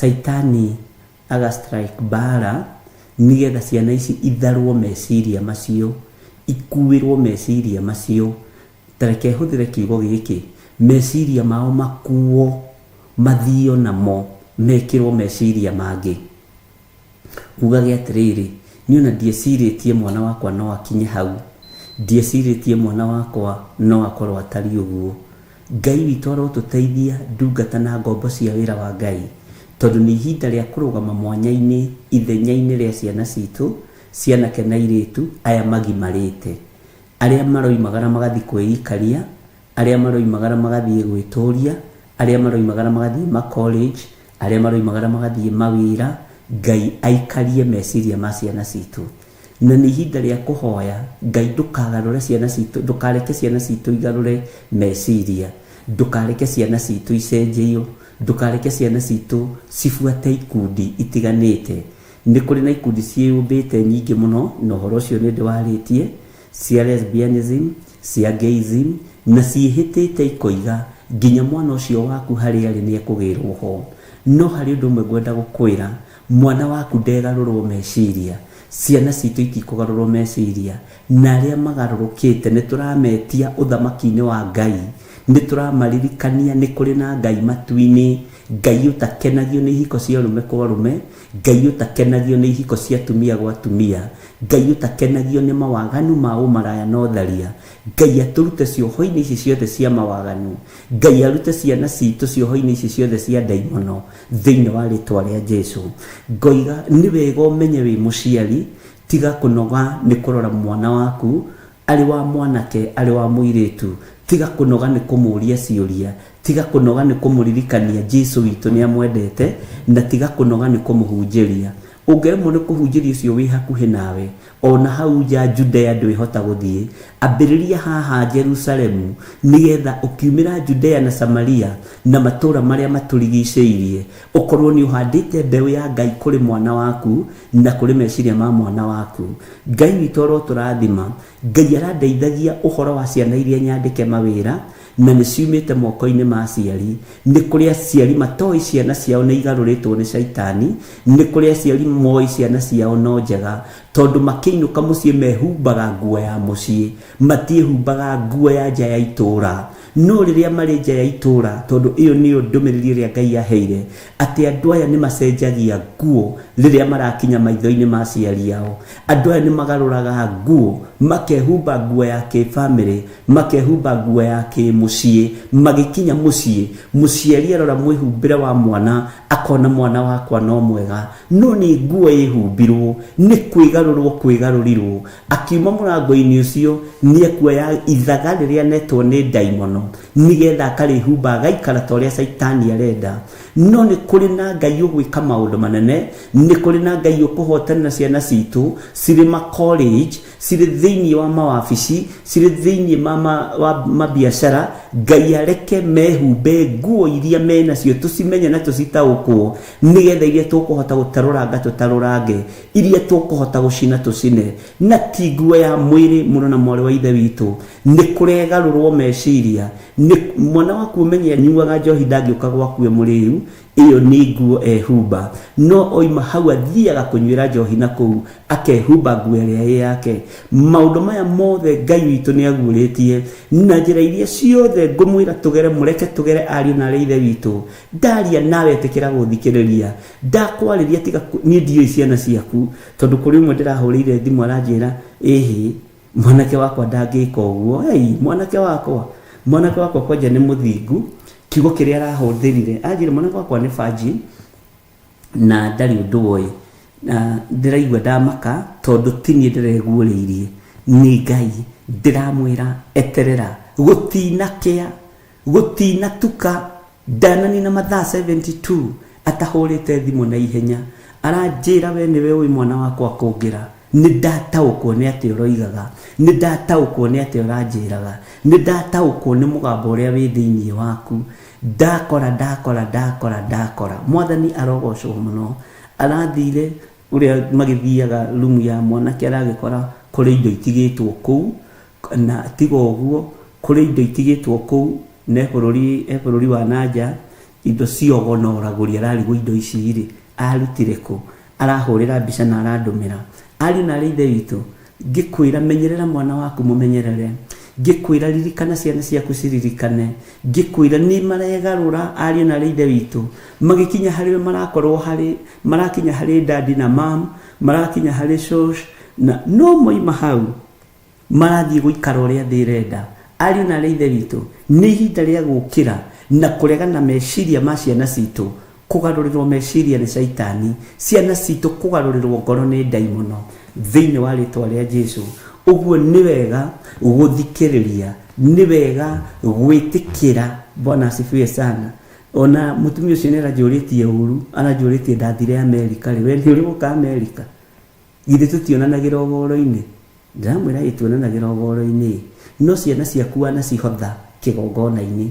Caitani aga strike mbara nĩgetha ciana ici itharwo meciria macio, ikuĩrwo meciria macio. Ta reke hũthĩre kiugo gĩkĩ, meciria mao makuo, mathio namo, mekĩrwo meciria mangĩ. Ugage atĩrĩrĩ, niĩ ona ndiecirĩtie mwana wakwa no akinye hau, ndiecirĩtie mwana wakwa no akorwo atariĩ ũguo. Ngai witũ arotũteithia ndungata na ngombo cia wĩra wa Ngai, tondũ nĩ ihinda rĩa kũrũgama mwanya-inĩ ithenya-inĩ rĩa ciana citũ, cianake na airĩtu aya magimarĩte, arĩa maroimagara magathiĩ kwĩikaria, arĩa maroimagara magathiĩ gwĩtũria, arĩa maroimagara magathiĩ ma college, arĩa maroimagara magathiĩ mawĩra. Ngai aikarie meciria ma ciana citũ. Na nĩ ihinda rĩa kũhoya Ngai, ndũkagarũre ciana citũ, ndũkareke ciana citũ igarũre meciria, ndũkareke ciana citũ icenjio, ndũkareke ciana citũ cibuate ikundi itiganĩte. Nĩ kũrĩ na ikundi ciĩyũmbĩte nyingĩ mũno, na ũhoro ũcio nĩ ndĩwarĩtie, cia lesbianism, cia gayism, na ciĩhĩtĩte ikoiga nginya mwana ũcio waku harĩa arĩ nĩ ekũgĩrwo ho. No harĩ ũndũ ũmwe ngwenda gũkwĩra, mwana waku ndegarũrwo meciria, ciana citũ itikũgarũrwo meciria, na arĩa magarũrũkĩte nĩ tũrametia ũthamaki-inĩ wa Ngai, nĩ tũramaririkania nĩ kũrĩ na Ngai matu-inĩ, Ngai ũtakenagio nĩ ihiko cia arũme kwa arũme, Ngai ũtakenagio nĩ ihiko cia atumia gwa atumia, Ngai ũtakenagio nĩ mawaganu ma ũmaraya na ũtharia. Ngai atũrute cioho-inĩ ici ciothe cia mawaganu, Ngai arute ciana citũ cioho-inĩ ici ciothe cia ndaimono thĩinĩ wa rĩtwa rĩa Jesu. Ngoiga nĩ wega ũmenye wĩ mũciari, tiga kũnoga nĩ kũrora mwana waku, arĩ wa mwanake arĩ wa mũirĩtu, tiga kũnoga nĩ kũmũria ciũria, tiga kũnoga nĩ kũmũririkania Jesu witũ nĩ amwendete, na tiga kũnoga nĩ kũmũhunjĩria. Ũngĩremwo nĩ kũhunjĩria ũcio wĩ hakuhĩ nawe, ona hau nja Judea ndwĩhota gũthiĩ, ambĩrĩria haha Jerusalemu, nĩgetha ũkiumĩra Judea na Samaria na matũũra marĩa matũrigicĩirie, ũkorwo nĩ ũhandĩte mbeũ ya Ngai kũrĩ mwana waku na kũrĩ meciria ma mwana waku. Ngai witũ arotũrathima. Ngai arandeithagia ũhoro wa ciana iria nyandĩke mawĩra, na nĩ ciumĩte moko-inĩ ma aciari. Nĩ kũrĩ aciari matoĩ ciana ciao nĩ igarũrĩtwo nĩ caitani, nĩ kũrĩ aciari moĩ ciana ciao no njega, tondũ makĩinũka mũciĩ mehumbaga nguo ya mũciĩ, matiĩhumbaga nguo ya nja ya itũũra. No rĩrĩa marĩ nja ya itũũra, tondũ ĩyo nĩyo ndũmĩrĩri ĩrĩa Ngai aheire, atĩ andũ aya nĩ macenjagia nguo rĩrĩa marakinya maitho-inĩ ma aciari ao. Andũ aya nĩ magarũraga nguo, makehumba nguo ya kĩbamĩrĩ, makehumba nguo ya kĩmũciĩ, magĩkinya mũciĩ, mũciari arora mwĩhumbĩre wa mwana, akona mwana wakwa no mwega, no nĩ nguo ĩhumbirwo, nĩ kwĩgarũrwo kwĩgarũrirwo. Akiuma mũrango-inĩ ũcio, nĩ ekuoya ithaga rĩrĩa anetwo nĩ ndaimono, nĩgetha akarĩhumba agaikara ta ũrĩa caitani arenda. No nĩ kũrĩ na Ngai ũgwĩka maũndũ manene, nĩ kũrĩ na Ngai ũkũhotana na ciana citũ, cirĩ ma college, cirĩ thĩinĩ wa mawabici, cirĩ thĩinĩ wa mabiacara. Ngai areke mehumbe nguo iria menacio, tũcimenye na tũcitaũkwo, nĩgetha iria tũkũhota gũtarũranga tũtarũrange, iria tũkũhota gũcina tũcine, na ti nguo ya mwĩrĩ. Mũno na mwarĩ wa ithe witũ, nĩ kũregarũrwo meciria. Nĩ mwana waku ũmenye anyuaga njohi ndangĩũka gwaku e mũrĩu. Ĩyo nĩ nguo ehumba, no oima hau athiaga kũnyuĩra njohi na kũu akehumba nguo ĩrĩa ĩ yake. Maũndũ maya mothe Ngai witũ nĩ aguũrĩtie na njĩra iria ciothe ngũmwĩra tũgere, mũreke tũgere ariũ na arĩ ithe witũ. Ndaria nawe ĩtĩkĩra gũthikĩrĩria, ndakwarĩria tiga niĩ ndiũĩ ciana ciaku, tondũ kũrĩ ũmwe ndĩrahũrĩire thimũ aranjĩra ĩhĩ mwanake wakwa ndangĩka ũguo. Ei, mwanake wakwa, mwanake wakwa kwanja nĩ mũthingu. Kiugo kĩrĩa arahũthĩrire anjĩra mwanake wakwa nĩ virgin na ndarĩ ũndũ oĩ. Na ndĩraigua ndamaka tondũ ti niĩ ndĩreguũrĩirie, nĩ Ngai. Ndĩramwĩra eterera, gũtinakĩa, gũtinatuka, ndananina mathaa 72 atahũrĩte thimũ na ihenya. Aranjĩra we nĩwe ũĩ mwana wakwa kũngĩra. Nĩ ndataũkwo nĩ atĩ ũroigaga, nĩ ndataũkwo nĩ atĩ ũranjĩraga, nĩ ndataũkwo nĩ mũgambo ũrĩa wĩ thĩinĩ waku. Ndakora, ndakora, ndakora, ndakora. Mwathani arogocwo mũno. Arathire ũrĩa magĩthiaga rumu ya mwanake, aragĩkora kũrĩ indo itigĩtwo kũu, na tiga ũguo kũrĩ indo itigĩtwo kũu na e bũrũri wa nanja, indo cia ũgo na ũragũri. Ararigwo indo ici rĩ arutire kũ. Arahũrĩra mbica na arandũmĩra. Ariũ na arĩ ithe witũ, ngĩkwĩra menyerera mwana waku, mũmenyerere. Ngĩkwĩra ririkana ciana ciaku, ciririkane. Ngĩkwĩra nĩ maregarũra. Ariũ na arĩ ithe witũ, magĩkinya harĩ we marakorwo harĩ marakinya harĩ daddy na mam, marakinya harĩ shosh, na no moima hau marathiĩ gũikara ũrĩa thĩ ĩrenda. Ariũ na arĩ ithe witũ, nĩ ihinda rĩa gũkĩra na kũregana meciria ma ciana citũ kũgarũrĩrwo meciria nĩ caitani, ciana citũ kũgarũrĩrwo ngoro nĩ ndaimono, thĩinĩ wa rĩtwa rĩa Jesu. Ũguo nĩ wega gũthikĩrĩria, nĩ wega gwĩtĩkĩra. Bwana asifiwe sana. Ona mũtumia ũcio nĩ aranjũrĩtie ũru, aranjũrĩtie ndathire Amerika rĩ, we nĩ ũrĩ woka Amerika? Githĩ tũtionanagĩra ũhoro-inĩ? Ndĩramwĩra ĩ tuonanagĩra ũhoro-inĩ, no ciana ciaku wanacihotha kĩgongona-inĩ,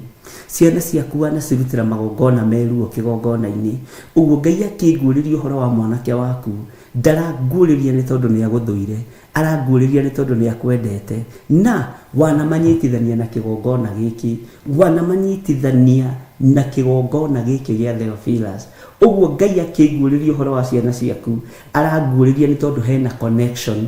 ciana ciaku wanacirutĩra magongona meruo kĩgongona-inĩ. Ũguo Ngai akĩnguũrĩria ũhoro wa mwanake waku, ndaranguũrĩria nĩ tondũ nĩ agũthũire, aranguũrĩria nĩ tondũ nĩ akwendete. Na wanamanyitithania na kĩgongona gĩkĩ, wanamanyitithania na kĩgongona gĩkĩ gĩa Theophilus. Ũguo Ngai akĩnguũrĩria ũhoro wa ciana ciaku, aranguũrĩria nĩ tondũ hena connection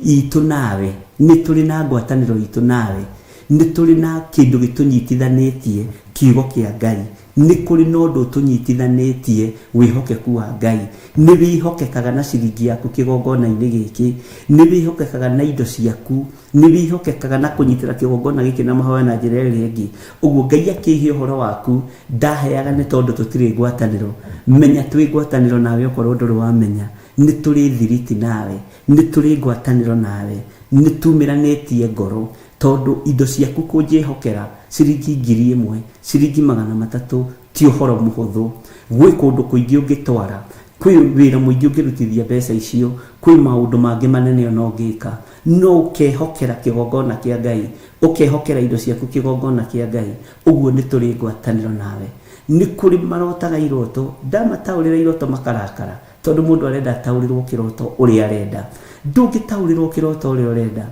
itũ nawe, nĩ tũrĩ na ngwatanĩro itũ nawe, nĩ tũrĩ na kĩndũ gĩtũnyitithanĩtie, kiugo kĩa Ngai. Nĩ kũrĩ na ũndũ ũtũnyitithanĩtie, wĩhokeku wa Ngai. Nĩ wĩhokekaga na ciringi yaku kĩgongona-inĩ gĩkĩ, nĩ wĩhokekaga na indo ciaku, nĩ wĩhokekaga na kũnyitĩra kĩgongona gĩkĩ na mahoya na njĩra ĩrĩa ĩngĩ. Ũguo Ngai akĩhe ũhoro waku, ndaheaga nĩ tondũ tũtirĩ ngwatanĩro. Menya twĩ ngwatanĩro nawe, okorwo ndũrĩ wamenya. Nĩ tũrĩ thiriti nawe, nĩ tũrĩ ngwatanĩro nawe, nĩ tumĩranĩtie ngoro, tondũ indo ciaku kũnjĩhokera ciringi 1000, ciringi 300 ti ũhoro mũhũthũ. Gwĩ kũndũ kũingĩ ũngĩtwara, kwĩ wĩra mũingĩ ũngĩrutithia mbeca icio, kwĩ maũndũ mangĩ manene ona ũngĩka, no ũkehokera kĩgongona kĩa Ngai, ũkehokera indo ciaku kĩgongona kĩa Ngai. Ũguo nĩ tũrĩ ngwatanĩro nawe. Nĩ kũrĩ marotaga iroto, ndamataũrĩra iroto makarakara, tondũ mũndũ arenda ataũrĩrwo kĩroto ũrĩa arenda. Ndũngĩtaũrĩrwo kĩroto ũrĩa ũrenda,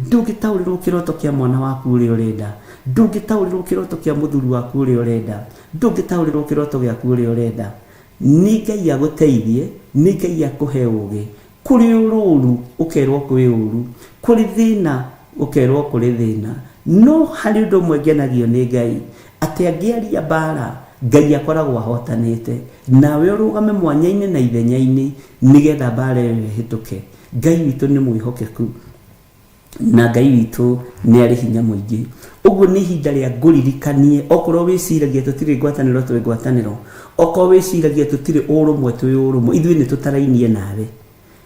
ndũngĩtaũrĩrwo kĩroto kĩa mwana waku ũrĩa ũrenda, ndũngĩtaũrĩrwo kĩroto kĩa mũthuri waku ũrĩa ũrenda, ndũngĩtaũrĩrwo kĩroto gĩaku ũrĩa ũrenda. Nĩ Ngai agũteithie, nĩ Ngai akũhe ũgĩ. Kũrĩ ũrũru ũkerwo kwĩ ũru, kũrĩ thĩna ũkerwo kũrĩ thĩna. No harĩ ũndũ ũmwe ngenagio nĩ Ngai, atĩ angĩaria mbara, Ngai akoragwo ahotanĩte, nawe ũrũgame mwanya-inĩ na ithenya-inĩ nĩgetha mbara ĩyo ĩhĩtũke. Ngai witũ nĩ mwĩhokeku, na Ngai witũ nĩ arĩ hinya mũingĩ. Ũguo nĩ ihinda rĩa ngũririkanie, okorwo wĩciragia tũtirĩ ngwatanĩro, twĩ ngwatanĩro. Okorwo wĩciragia tũtirĩ ũrũmwe, twĩ ũrũmwe. Ithuĩ nĩ tũtarainie nawe.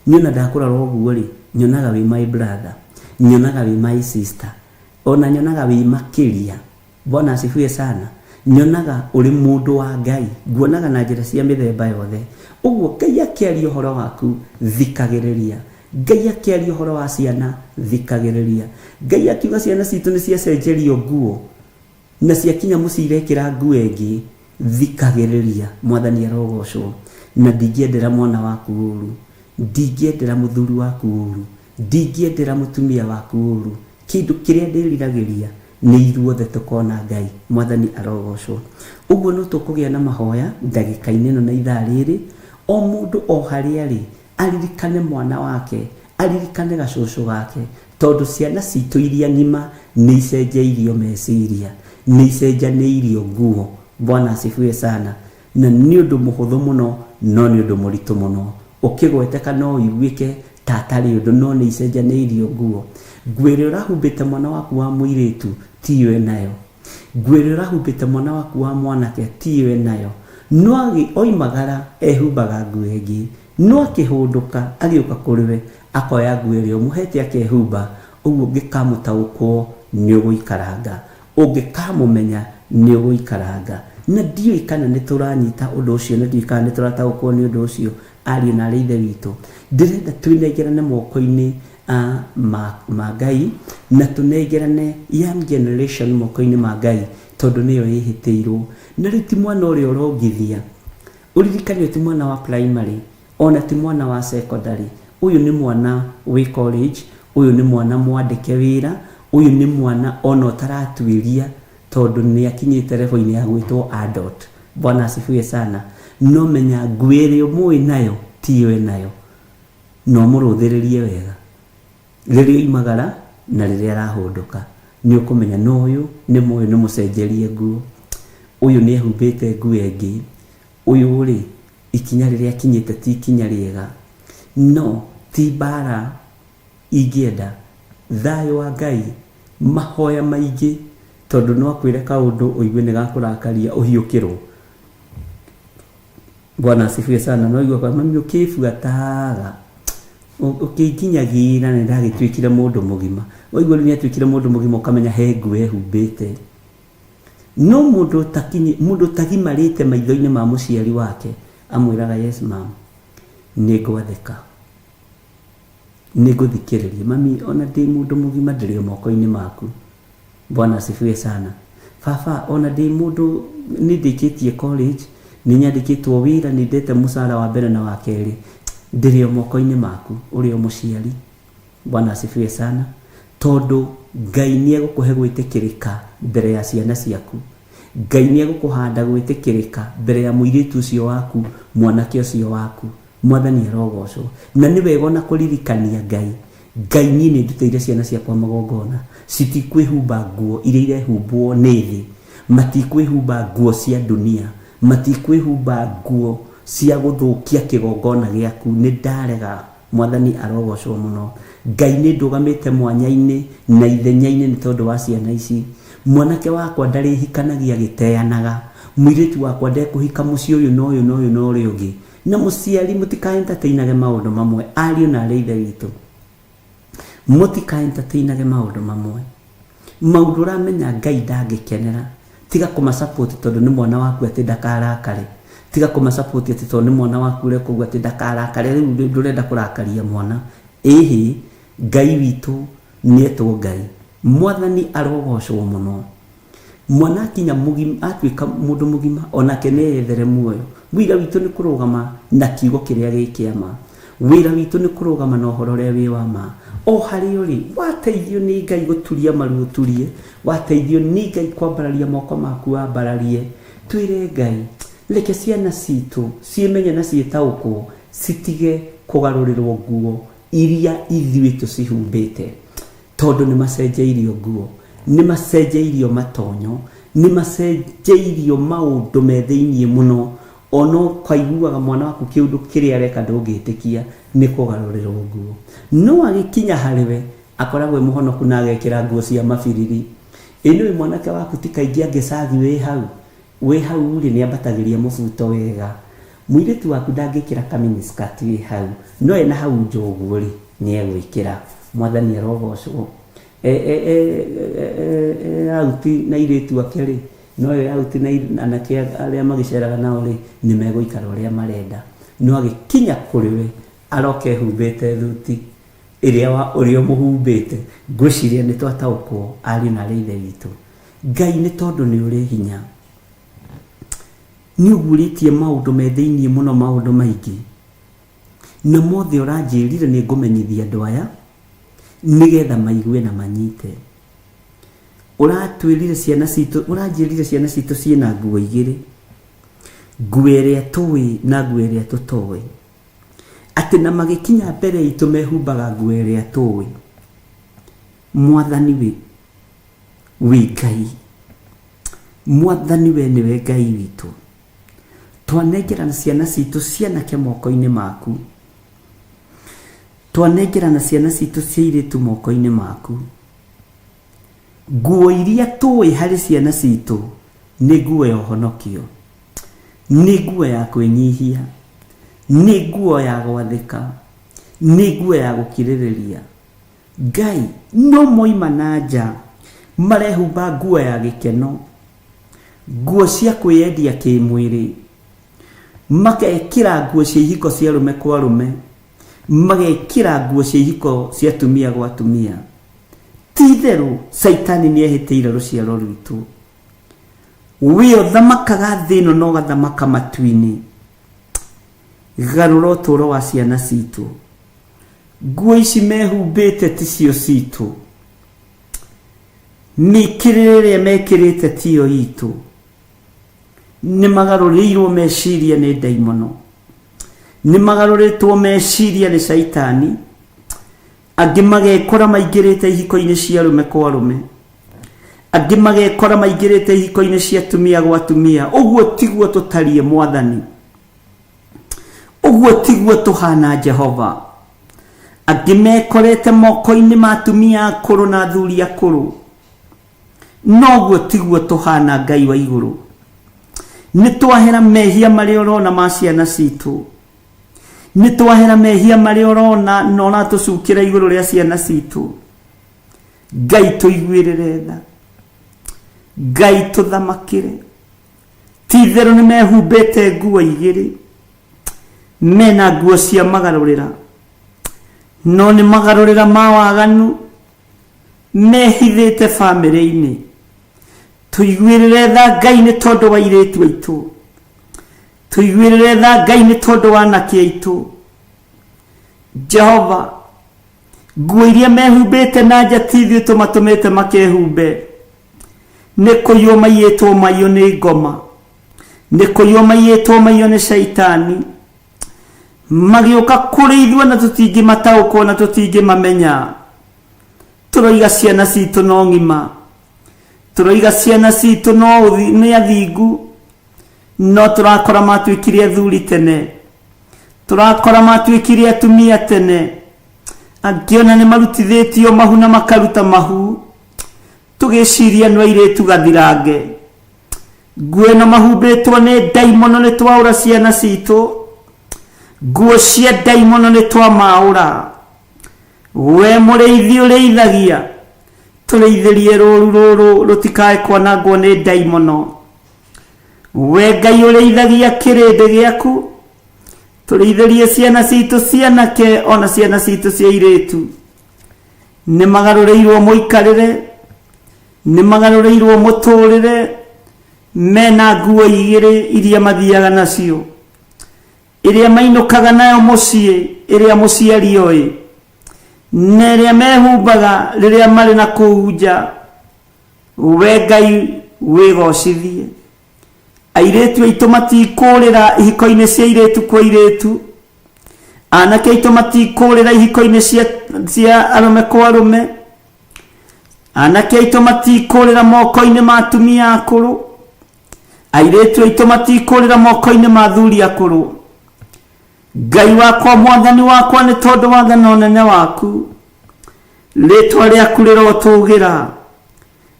Niĩ ona ndakũrora ũguo rĩ, nyonaga wĩ my brother, nyonaga wĩ my sister, ona nyonaga wĩ makĩria. Bwana asifiwe sana. Nyonaga ũrĩ mũndũ wa Ngai, nguonaga na njĩra cia mĩthemba yothe. Ũguo Ngai akĩaria ũhoro waku, thikagĩrĩria. Ngai akĩaria ũhoro wa ciana, thikagĩrĩria. Ngai akiuga ciana citũ nĩ ciacenjerio nguo na ciakinya mũciĩ irekĩra nguo ĩngĩ, thikagĩrĩria. Mwathani arogocwo. Na ndingĩendera mwana waku ũru, ndingĩendera mũthuri waku ũru, ndingĩendera mũtumia waku ũru. Kĩndũ kĩrĩa ndĩriragĩria nĩ ithuothe tũkona Ngai. Mwathani arogocwo. Ũguo no tũkũgĩa na mahoya ndagĩka-inĩ ĩno na ithaa rĩrĩ, o mũndũ o harĩa arĩ aririkane mwana wake, aririkane gacũcũ gake, tondũ ciana citũ iria ng'ima nĩ icenjeirio meciria, nĩ icenjanĩirio nguo. Bwana asifiwe sana. Na nĩ ũndũ mũhũthũ mũno, no nĩ ũndũ mũritũ mũno. Ũkĩgweteka no ũiguĩke ta atarĩ ũndũ, no nĩ icenjanĩirio nguo. Nguo ĩrĩa ũrahumbĩte mwana waku wa mũirĩtu tiyo enayo. Nguo ĩrĩa ũrahumbĩte mwana waku wa mwanake tiyo enayo. No oimagara ehumbaga nguo ĩngĩ, no akĩhũndũka agĩũka kũrĩ we akoya nguo ĩrĩa ũmũhete akehumba, ũguo ũngĩkamũtaũkwo nĩ ũgũikaranga. Ũngĩkamũmenya nĩ ũgũikaranga. Na ndiũĩ kana nĩ tũranyita ũndũ ũcio, na ndiũĩ kana nĩ tũrataũkwo nĩ ũndũ ũcio, ariũ na arĩ Ithe witũ. Ndĩrenda twĩnengerane moko-inĩ ma Ngai, na tũnengerane young generation moko-inĩ ma Ngai, tondũ nĩyo ĩhĩtĩirwo. Na rĩu ti mwana ũrĩa ũrongithia, ũririkane ũyũ ti mwana wa primary, ona ti mwana wa secondary, ũyũ nĩ mwana wĩ college, ũyũ nĩ mwana mwandĩke wĩra, ũyũ nĩ mwana ona ũtaratuĩria, tondũ nĩ akinyĩte level-inĩ ya gwĩtwo adult. Bwana asifiwe sana. No menya nguo ĩrĩa ũmũĩ nayo tiyo enayo, na ũmũrũthĩrĩrie wega rĩrĩa oimagara na rĩrĩa arahũndũka, nĩ ũkũmenya no ũyũ nĩ mũyũ, nĩ mũcenjerie nguo, ũyũ nĩ ehumbĩte nguo ĩngĩ, ũyũ rĩ ikinya rĩrĩa akinyĩte ti ikinya rĩega. No ti mbara ingĩenda, thayũ wa Ngai, mahoya maingĩ, tondũ no akwĩre kaũndũ ũigue nĩ gakũrakaria ũhiũkĩrwo. Bwana asifiwe sana. No igua kwa mami ũkĩbuataga ũkĩnginyagĩra nĩ ndagĩtuĩkire mũndũ mũgima. Waigua rĩu nĩ atuĩkire mũndũ mũgima, ũkamenya he nguo ehumbĩte. No mũndũ mũndũ ũtagimarĩte maitho-inĩ ma mũciari wake amwĩraga yes ma'am, nĩ ngwathĩka, nĩ ngũthikĩrĩria mami, ona ndĩ mũndũ mũgima ndĩrĩ o moko-inĩ maku. Bwana asifiwe sana. Baba, ona ndĩ mũndũ nĩ ndĩkĩtie college, nĩ nyandĩkĩtwo wĩra, nĩ ndete mũcara wa mbere na wa kerĩ, ndĩrĩ o moko-inĩ maku, ũrĩ o mũciari. Bwana asifiwe sana. Tondũ Ngai nĩ egũkũhe gwĩtĩkĩrĩka mbere ya ciana ciaku, Ngai nĩ egũkũhanda gwĩtĩkĩrĩka mbere ya mũirĩtu ũcio waku, mwanake ũcio waku. Mwathani arogocwo. Na nĩ wega ona kũririkania Ngai, Ngai niĩ nĩ ndutĩire ciana ciakwa magongona, citikwĩhumba nguo iria irehumbwo nĩ thĩ, matikwĩhumba nguo cia dunia, matikwĩhumba nguo cia gũthũkia kĩgongona gĩaku, nĩ ndarega. Mwathani arogocwo mũno. Ngai nĩ ndũgamĩte mwanya-inĩ na ithenya-inĩ nĩ tondũ wa ciana ici. Mwanake wakwa ndarĩhikanagia agĩteanaga, mũirĩtu wakwa ndekũhika mũciĩ ũyũ na ũyũ na ũyũ na ũrĩa ũngĩ. Na mũciari mũtikaentertainage maũndũ mamwe, ariũ na arĩ Ithe witũ, mũtikaentertainage maũndũ mamwe, maũndũ ũramenya Ngai ndangĩkenera. Tiga kũmasupport tondũ nĩ mwana waku atĩ ndakarakare, tiga kũmasupport atĩ tondũ nĩ mwana waku ũreka ũguo atĩ ndakarakare, rĩu ndũrenda kũrakaria mwana. Ĩhĩ, Ngai witũ nĩetwo Ngai. Mwathani arogocwo mũno. Mwana akinya mũgima, atuĩka mũndũ mũgima, onake nĩ eyethere muoyo. Wĩra witũ nĩ kũrũgama na kiugo kĩrĩa gĩ kĩa ma. Wĩra witũ nĩ kũrũgama na ũhoro ũrĩa wĩ wa ma. O harĩa ũrĩ, wateithio nĩ Ngai gũturia maru ũturie, wateithio nĩ Ngai kwambararia moko maku wambararie. Twĩre Ngai, reke ciana citũ ciĩmenye na ciĩtaũkwo, citige kũgarũrĩrwo nguo iria ithuĩ tũcihumbĩte, tondũ nĩ macenjeirio nguo, nĩ macenjeirio matonyo, nĩ macenjeirio maũndũ me thĩiniĩ mũno. Ona ũkaiguaga mwana waku kĩũndũ kĩrĩa areka ndũngĩtĩkia nĩ kũgarũrĩrwo nguo. No agĩkinya harĩ we akoragwo e mũhonoku na agekĩra nguo cia mabiriri. Ĩ nĩũĩ mwanake waku ti kaingĩ angĩcagi wĩ hau, wĩ hau rĩ nĩ ambatagĩria mũbuto wega. Mũirĩtu waku ndangĩkĩra kaminiskirt wĩ hau, no ena hau nja ũguo rĩ nĩ egwĩkĩra. Mwathani arogocwo. E out na airĩtu ake rĩ, no e out na anake arĩa magĩceraga nao rĩ, nĩ megũikara ũrĩa marenda. No agĩkinya kũrĩ we aroka ehumbĩte thuti ĩrĩa wa ũrĩa ũmũhumbĩte. Ngwĩciria nĩ twataũkwo ariũ na arĩ Ithe witũ. Ngai nĩ tondũ nĩ ũrĩ hinya, nĩ ũguũrĩtie maũndũ me thĩiniĩ mũno, maũndũ maingĩ, na mothe ũranjĩrire nĩ ngũmenyithia andũ aya nĩgetha maigue na manyite. Ũratwĩrire ciana citũ, ũranjĩrire ciana citũ ciĩna nguo igĩrĩ, nguo ĩrĩa tũĩ na nguo ĩrĩa tũtoĩ, atĩ na magĩkinya mbere itũ mehumbaga nguo ĩrĩa tũĩ. Mwathani wĩ wĩ Ngai, Mwathani we nĩwe Ngai witũ. Twanengerana ciana citũ cianake moko-inĩ maku, twanengerana ciana citũ cia airĩtu moko-inĩ maku. Nguo iria tũĩ harĩ ciana citũ nĩ nguo ya ũhonokio, nĩ nguo ya kwĩnyihia, nĩ nguo ya gwathĩka, nĩ nguo ya gũkirĩrĩria. Ngai, no moima na nja marehumba nguo ya gĩkeno, nguo cia kwĩyendia kĩmwĩrĩ, magekĩra nguo cia ihiko cia arũme kwa arũme, magekĩra nguo cia ihiko cia atumia gwa atumia. Ti itherũ Caitani nĩ ehĩtĩire rũciaro rwitũ. We ũthamakaga thĩ ĩno na ũgathamaka matu-inĩ, garũra ũtũũro wa ciana citũ. Nguo ici mehumbĩte ticio citũ, mĩkĩrĩre ĩrĩa mekĩrĩte tiyo itũ. Nĩ magarũrĩirwo meciria nĩ ndaimono, nĩ magarũrĩtwo meciria nĩ caitani. Angĩ magekora maingĩrĩte ihiko-inĩ cia arũme kwa arũme, angĩ magekora maingĩrĩte ihiko-inĩ cia atumia gwa atumia. Ũguo tiguo tũtariĩ Mwathani, ũguo tiguo tũhana Jehova. Angĩ mekorete moko-inĩ ma atumia akũrũ na athuri akũrũ, no ũguo tiguo tũhana Ngai wa igũrũ. Nĩ twahera mehia marĩa ũrona ma ciana citũ, nĩ twahera mehia marĩa ũrona na ũratũcukĩra igũrũ rĩa ciana citũ. Ngai tũiguĩrĩre tha, Ngai tũthamakĩre. Ti itherũ nĩ mehumbĩte nguo igĩrĩ, mena nguo cia magarũrĩra, no nĩ magarũrĩra ma waganu mehithĩte bamĩrĩ-inĩ. Tũiguĩrĩre tha Ngai nĩ tondũ wa airĩtu aitũ, tũiguĩrĩre tha Ngai nĩ tondũ wa anake aitũ. Jehova, nguo iria mehumbĩte na nja ti ithuĩ tũmatũmĩte makehumbe. Nĩ kũiywo maiyĩtwo maiyo nĩ ngoma, nĩ kũiywo maiyĩtwo maiyo nĩ caitani. Magĩũka kũrĩ ithuĩ na tũtingĩmataũkwo na tũtingĩmamenya. Tũroiga ciana citũ no ng'ima, tũroiga ciana citũ no nĩ athingu, no tũrakora matuĩkire athuri tene, tũrakora matuĩkire atumia tene. Angĩ ona nĩ marutithĩtio mahu na makaruta mahu, tũgĩciria nĩ airĩtu gathirange. Nguo ĩno mahumbĩtwo nĩ ndaimono, nĩ twaũra ciana citũ. Nguo cia ndaimono nĩ twamaũra. We mũrĩithi ũrĩithagia, tũrĩithĩrie rũũru rũrũ rũtikae kwanangwo nĩ ndaimono. We Ngai ũrĩithagia kĩrĩndĩ gĩaku, tũrĩithĩrie ciana citũ cianake ona ciana citũ cia airĩtu. Nĩ magarũrĩirwo mũikarĩre, nĩ magarũrĩirwo mũtũrĩre, mena nguo igĩrĩ iria mathiaga nacio, ĩrĩa mainũkaga nayo mũciĩ, ĩrĩa mũciari oĩ, na ĩrĩa mehumbaga rĩrĩa marĩ na kũu nja. We Ngai wĩgocithie. Airĩtu aitũ matikũrĩra ihiko-inĩ cia airĩtu kwa airĩtu, anake aitũ matikũrĩra ihiko-inĩ cia arũme kwa arũme, anake aitũ matikũrĩra moko-inĩ ma atumia akũrũ, airĩtu aitũ matikũrĩra moko-inĩ ma athuri akũrũ. Ngai wakwa, Mwathani wakwa, nĩ tondũ wa tha na ũnene waku, rĩtwa rĩaku rĩrotũgĩra,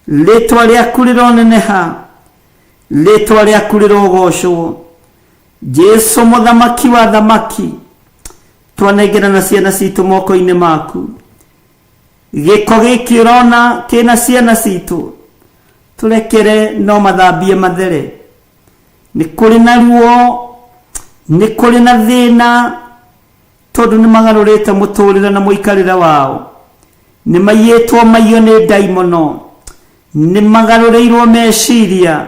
rĩtwa rĩaku rĩroneneha, rĩtwa rĩaku rĩrogocwo. Jesu mũthamaki wa thamaki, twanengerana ciana citũ moko-inĩ maku. Gĩko gĩkĩ ũrona kĩna ciana citũ, tũrekere no mathambie mathere. Nĩ kũrĩ na ruo, nĩ kũrĩ na thĩna, tondũ nĩ magarũrĩte mũtũrĩre na mũikarĩre wao. Nĩ maiyĩtwo maiyo nĩ ndaimono, nĩ magarũrĩirwo meciria,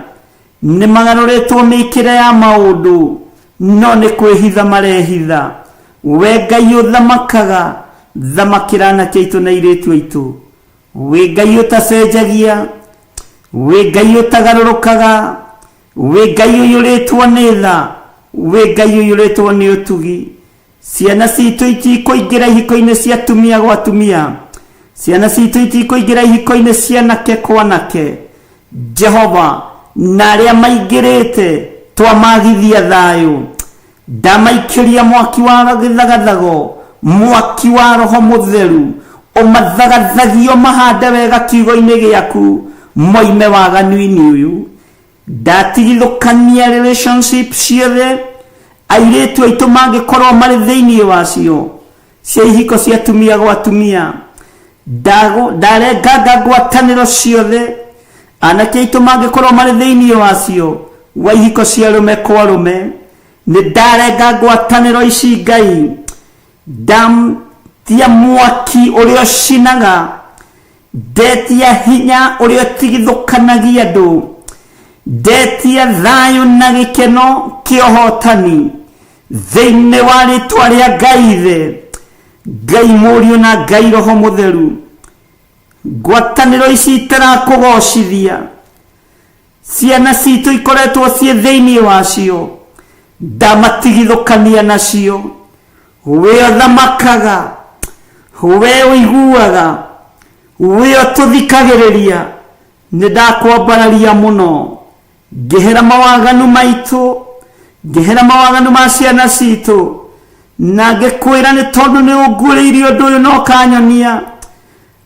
nĩ magarũrĩtwo mĩkĩre ya maũndũ, no nĩ kwĩhitha marehitha. We Ngai ũthamakaga, thamakĩra anake aitũ na airĩtu aitũ. Wĩ Ngai ũtacenjagia, Wĩ Ngai ũtagarũrũkaga, wĩ Ngai ũiyũrĩtwo nĩ tha, wĩ Ngai ũiyũrĩtwo nĩ ũtugi. Ciana citũ itikũingĩra ihiko-inĩ cia atumia gwa atumia, ciana citũ itikũingĩra ihiko-inĩ cia anake kwa anake. Jehova, na arĩa maingĩrĩte twamagithia thayũ, ndamaikĩria mwaki wa gĩthagathago, mwaki wa Roho Mũtheru, ũmathagathagie ũmahande wega kiugo-inĩ gĩaku, moime waganu-inĩ ũyũ. Ndatigithũkania relationship ciothe airĩtu aitũ mangĩkorwo marĩ thĩinĩ wacio, cia ihiko cia atumia gwa atumia. Ndarenganga ngwatanĩro ciothe anake aitũ mangĩkorwo marĩ thĩinĩ wacio, wa ihiko cia arũme kwa arũme. Nĩ ndarenga ngwatanĩro ici Ngai, ndatia mwaki ũrĩa ũcinaga, ndetia hinya ũrĩa ũtigithũkanagia andũ, ndetia thayũ na gĩkeno kĩa ũhotani thĩinĩ wa rĩtwa rĩa Ngai Ithe, Ngai Mũriũ na Ngai Roho Mũtheru. Ngwatanĩro ici itarakũgocithia, ciana citũ ikoretwo ciĩ thĩinĩ wacio, ndamatigithũkania nacio. We ũthamakaga, we ũiguaga, we ũtũthikagĩrĩria, nĩ ndakwambararia mũno. Ngĩhera mawaganu maitũ, ngĩhera mawaganu ma ciana citũ, na ngĩkwĩra nĩ tondũ nĩ ũnguũrĩirie ũndũ ũyũ na ũkanyonia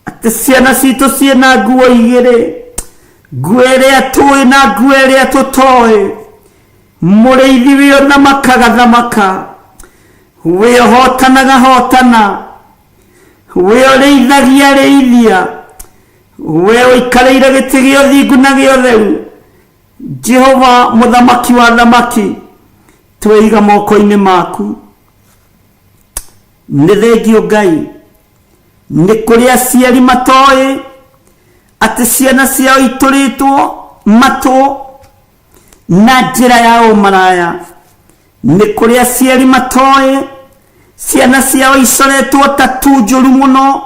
atĩ ciana citũ ciĩna nguo igĩrĩ, nguo ĩrĩa tũĩ na nguo ĩrĩa tũtoĩ. Mũrĩithi wĩ ũthamakaga thamaka, wĩ ũhotanaga hotana, wĩ ũrĩithagia rĩithia, we ũikarĩire gĩtĩ gĩa ũthingu na gĩa ũtheru. Jehova mũthamaki wa thamaki, tweiga moko-inĩ maku. Nĩ thengio Ngai, nĩ kũrĩ aciari matoĩ atĩ ciana ciao itũrĩtwo matũ na njĩra ya ũmaraya. Nĩ kũrĩ aciari matoĩ ciana ciao icoretwo tatu njũru mũno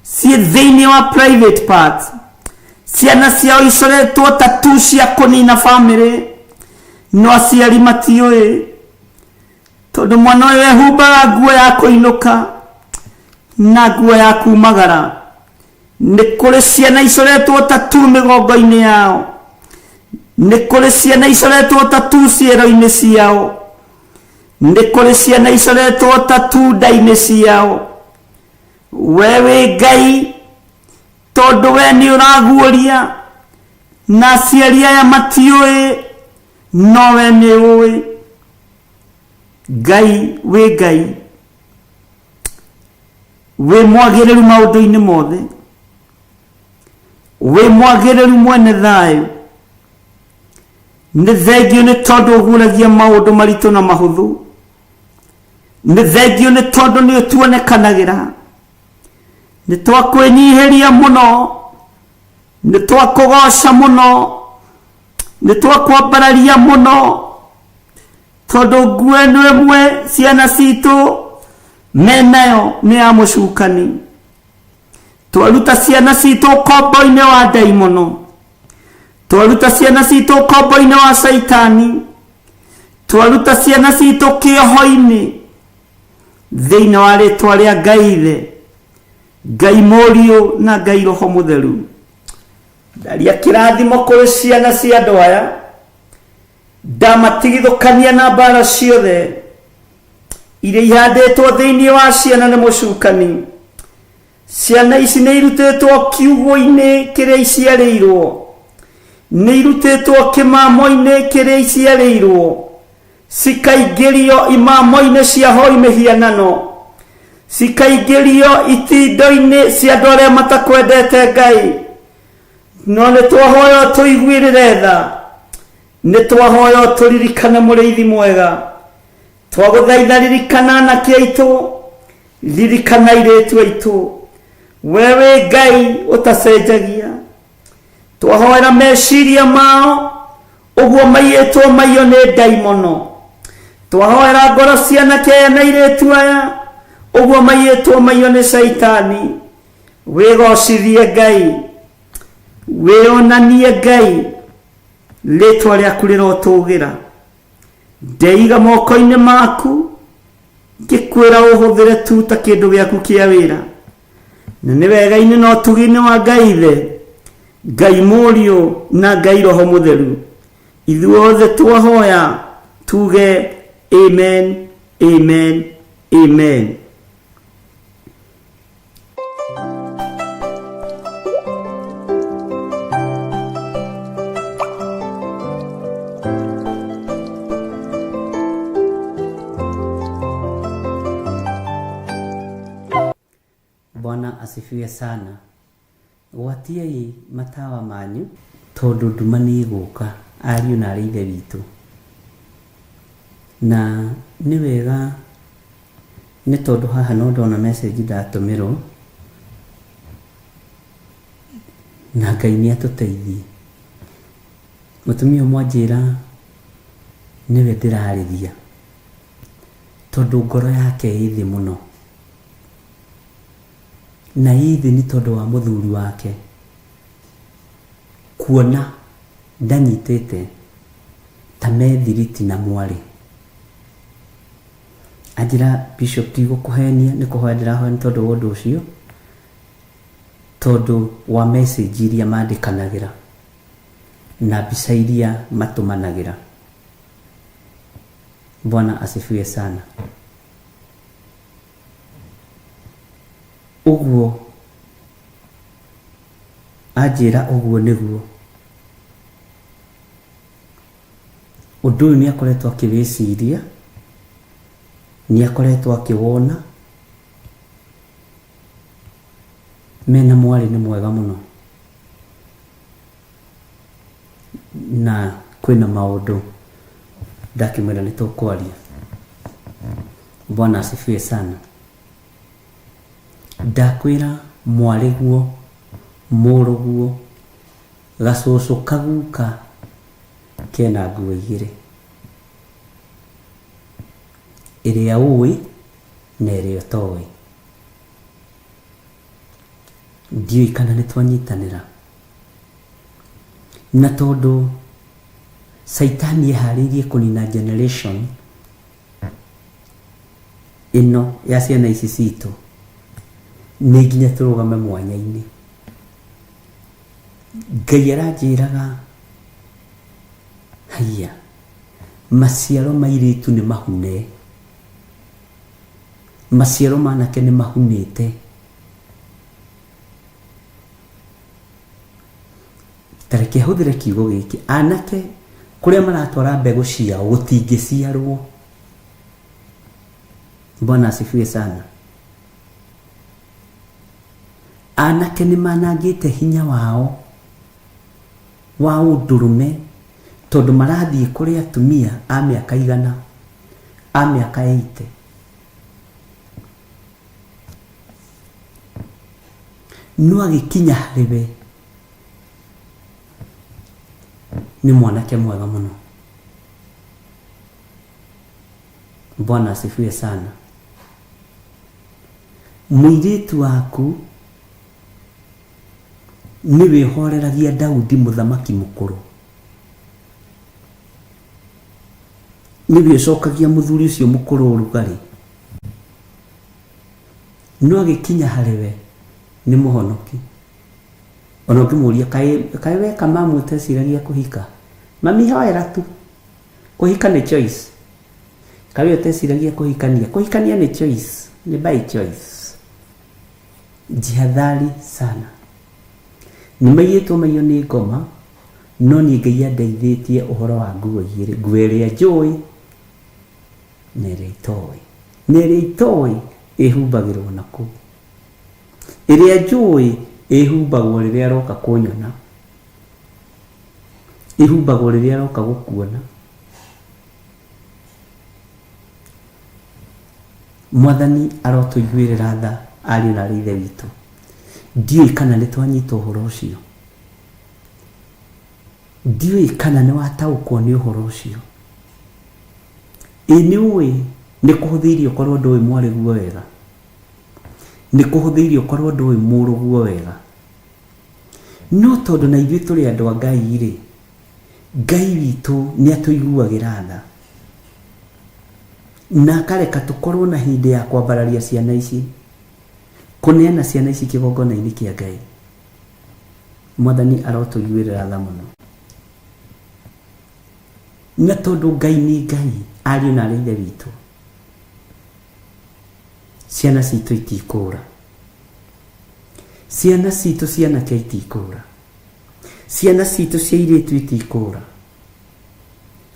ciĩ thĩinĩ wa private part, ciana ciao icoretwo tatu cia kũnina bamĩrĩ, no aciari matiũĩ, tondũ mwana ũyũ ehumbaga nguo ya kũinũka na nguo ya kumagara. Nĩ kũrĩ ciana icoretwo tatu mĩgongo-inĩ yao, nĩ kũrĩ ciana icoretwo tatu ciero-inĩ ciao, nĩ kũrĩ ciana icoretwo tatu nda-inĩ ciao. We wĩ Ngai, tondũ we nĩ ũraguũria, na aciari aya matiũĩ, no we nĩ ũĩ. Ngai wĩ Ngai, wĩ mwagĩrĩru maũndũ-inĩ mothe, wĩ mwagĩrĩru mwene thayũ. Nĩ thengio nĩ tondũ ũguũragia maũndũ maritũ na mahũthũ. Nĩ thengio nĩ tondũ nĩ ũtuonekanagĩra. Nĩ twakwĩnyihĩria mũno, nĩ twakũgoca mũno, nĩ twakwambararia mũno, tondũ nguo ĩno ĩmwe ciana citũ menayo nĩ ya mũcukani. Twaruta ciana citũ ũkombo-inĩ wa ndaimono, twaruta ciana citũ ũkombo-inĩ wa caitani, twaruta ciana citũ kĩoho-inĩ thĩinĩ wa rĩtwa rĩa Ngai Ithe, Ngai Mũriũ na Ngai Roho Mũtheru. Ndaria kĩrathimo kũrĩ ciana cia andũ aya, ndamatigithũkania na mbara ciothe iria ihandĩtwo thĩinĩ wa ciana nĩ mũcukani. Ciana ici nĩ irutĩtwo kiugũ-inĩ kĩrĩa iciarĩirwo, nĩ irutĩtwo kĩmamo-inĩ kĩrĩa iciarĩirwo, cikaingĩrio imamo-inĩ cia hoi mĩhianano, cikaingĩrio itindo-inĩ cia andũ arĩa matakwendete Ngai. No nĩ twahoya tũiguĩrĩre tha, nĩ twahoya tũririkane mũrĩithi mwega. Twagũthaitha ririkana anake aitũ, ririkana airĩtu aitũ. We wĩ Ngai ũtacenjagia. Twahoera meciria mao ũguo maiyĩtwo maiyo nĩ ndaimono. Twahoera ngoro cia anake aya na airĩtu aya ũguo maiyĩtwo maiyo nĩ caitani. Wĩgocithie Ngai, Wĩonanie Ngai, rĩtwa rĩaku rĩrotũgĩra. Ndeiga moko-inĩ maku, ngĩkwĩra ũhũthĩre tu ta kĩndũ gĩaku kĩa wĩra. Na nĩ wega-inĩ na ũtugi-inĩ wa Ngai Ithe, Ngai Mũriũ na Ngai Roho Mũtheru, ithuothe twahoya tuge amen, amen, amen. Bwana asifiwe sana. Gwatiai matawa manyu tondũ nduma nĩ ĩgũka ariũ na arĩ ithe witũ. Na nĩ wega nĩ tondũ haha no ndona message ndatũmĩrwo na Ngai nĩ atũteithie. Mũtumia ũmwe anjĩra nĩwe ndĩrarĩria tondũ ngoro yake ĩ thĩ mũno. Na ĩ thĩ nĩ tondũ wa mũthuri wake kuona ndanyitĩte ta me thiriti na mwarĩ. Anjĩra Bishop ndigũkũhenia nĩ kũhoya ndĩrahoya nĩ tondũ wa ũndũ ũcio, tondũ wa message iria mandĩkanagĩra na mbica iria matũmanagĩra. Bwana asifiwe sana. Ũguo anjĩra ũguo nĩguo. Ũndũ ũyũ nĩ akoretwo akĩwĩciria, nĩ akoretwo akĩwona, mena mwarĩ nĩ mwega mũno, na kwĩna maũndũ ndakĩmwĩra nĩ tũkwaria. Bwana asifiwe sana. Ndakwĩra mwarĩguo, mũrũguo, gacũcũ kaguka kena nguo igĩrĩ. Ĩrĩa ũĩ na ĩrĩa ũtoĩ. Ndiũĩ kana nĩ twanyitanĩra. Na tondũ Caitani eharĩirie kũnina generation ĩno ya ciana ici citũ, nĩ nginya tũrũgame mwanya-inĩ. Ngai aranjĩraga haiya, maciaro ma airĩtu nĩ mahune, maciaro ma anake nĩ mahunĩte. Ta reke hũthĩre kiugo gĩkĩ, anake kũrĩa maratwara mbegũ ciao gũtingĩciarwo. Bwana asifiwe sana. Anake nĩ manangĩte hinya wao wa ũndũrũme tondũ marathiĩ kũrĩ atumia a mĩaka igana, a mĩaka 80. No agĩkinya harĩ we nĩ mwanake mwega mũno. Bwana asifiwe sana. Mũirĩtu waku nĩ wĩhoreragia Daudi mũthamaki mũkũrũ. Nĩwe ũcokagia mũthuri ũcio mũkũrũ ũrugarĩ. No agĩkinya harĩ we nĩ mũhonoki. Ona ũngĩmũria kaĩ kaĩ weka mamu ũteciragia kũhika? Mami hoera tu. Kũhika nĩ choice. Kaĩ we ũteciragia kũhikania? Kũhikania nĩ choice, nĩ by choice. Jihadhari sana. Nĩ maiyĩtwo maiyo nĩ ngoma, no niĩ Ngai andeithĩtie ũhoro wa nguo igĩrĩ, nguo ĩrĩa njũĩ na ĩrĩa itoĩ. Na ĩrĩa itoĩ ĩhumbagĩrwo na kũ? Ĩrĩa njũĩ ĩhumbagwo rĩrĩa aroka kũnyona, ĩhumbagwo rĩrĩa aroka gũkuona. Mwathani arotũiguĩrĩra tha ariũ na arĩ ithe witũ. Ndiũĩ kana nĩ twanyita ũhoro ũcio. Ndiũĩ kana nĩ wataũkwo nĩ ũhoro ũcio. Ĩ nĩ ũĩ nĩ kũhũthĩirie ũkorwo ndũĩ mwarĩguo wega? Nĩ kũhũthĩirie ũkorwo ndũĩ mũrũguo wega? No tondũ na ithuĩ tũrĩ andũ a Ngai rĩ, Ngai witũ nĩ atũiguagĩra tha na akareka tũkorwo na hĩndĩ ya kwambararia ciana ici, kũneana ciana ici kĩgongona-inĩ kĩa Ngai. Mwathani arotũiguĩrĩra tha mũno. Na tondũ Ngai nĩ Ngai, ariũ na arĩ ithe witũ, ciana citũ itikũra. Ciana citũ cianake itikũra. Ciana citũ cia airĩtu itikũra.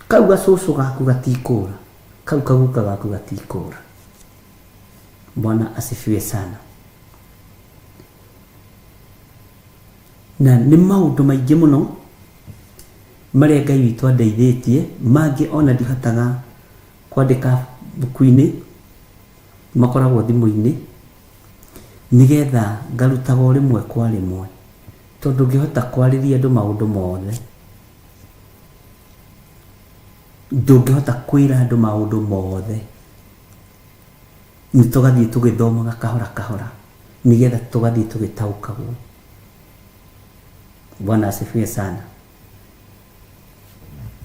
Kau gacũcũ gaku gatikũra. Kau kaguka gaku gatikũra. Bwana asifiwe sana. Na nĩ maũndũ maingĩ mũno marĩa Ngai witũ andeithĩtie, mangĩ ona ndihotaga kwandĩka buku-inĩ, makoragwo thimũ-inĩ, nĩgetha ngarutaga o rĩmwe kwa rĩmwe, tondũ ndũngĩhota kwarĩria andũ maũndũ mothe, ndũngĩhota kwĩra andũ maũndũ mothe, nĩ tũgathiĩ tũgĩthomaga kahora kahora, nĩgetha tũgathiĩ tũgĩtaũkagwo. Bwana asifiwe sana.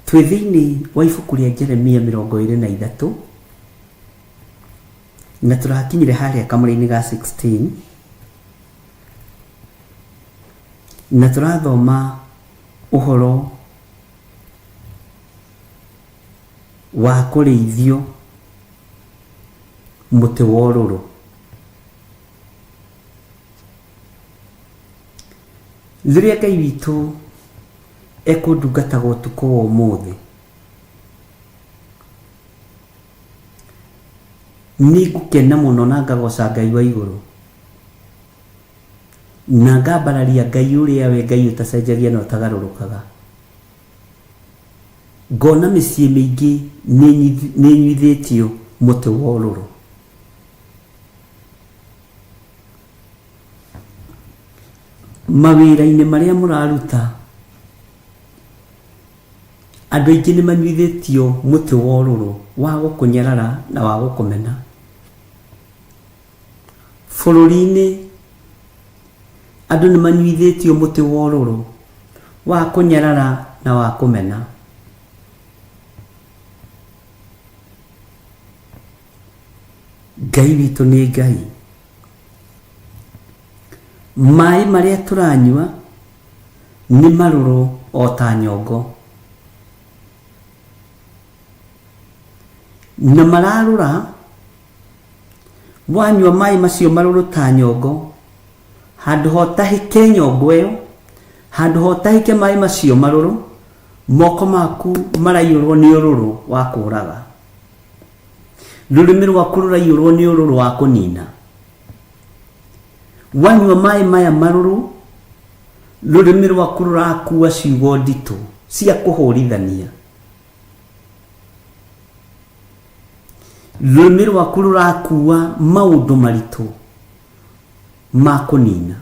Twĩ thĩinĩ wa ibuku rĩa Jeremia 23 na tũrakinyire harĩa kamũra-inĩ ga 16 na tũrathoma ũhoro wa kũrĩithio mũtĩ wa ũrũrũ. Rĩrĩa Ngai witũ ekũndungataga ũtukũ wa ũmũthĩ, nĩ ngũkena mũno na ngagoca Ngai wa igũrũ, na ngambararia Ngai ũrĩa we Ngai ũtacenjagia na ũtagarũrũkaga. Ngona mĩciĩ mĩingĩ nĩ ĩnyuithĩtio mũtĩ wa ũrũrũ. Mawĩra-inĩ marĩa mũraruta, andũ aingĩ nĩ manyuithĩtio mũtĩ wa ũrũrũ wa gũkũnyarara na wa gũkũmena. Bũrũri-inĩ andũ nĩ manyuithĩtio mũtĩ wa ũrũrũ wa kũnyarara na wa kũmena. Ngai witũ nĩ Ngai. Maĩ marĩa tũranyua nĩ marũrũ o ta nyongo. Na mararũra, wanyua maĩ macio marũrũ ta nyongo, handũ ha ũtahĩke nyongo ĩyo, handũ ha ũtahĩke maĩ macio marũrũ, moko maku maraiyũrwo nĩ ũrũrũ wa kũũraga. Rũrĩmĩ rwaku rũraiyũrwo nĩ ũrũrũ wa kũnina. Wanyua maĩ maya marũrũ, rũrĩmĩ rwaku rũrakua ciugo nditũ cia kũhũrithania. Rũrĩmĩ rwaku rũrakua maũndũ maritũ ma kũnina.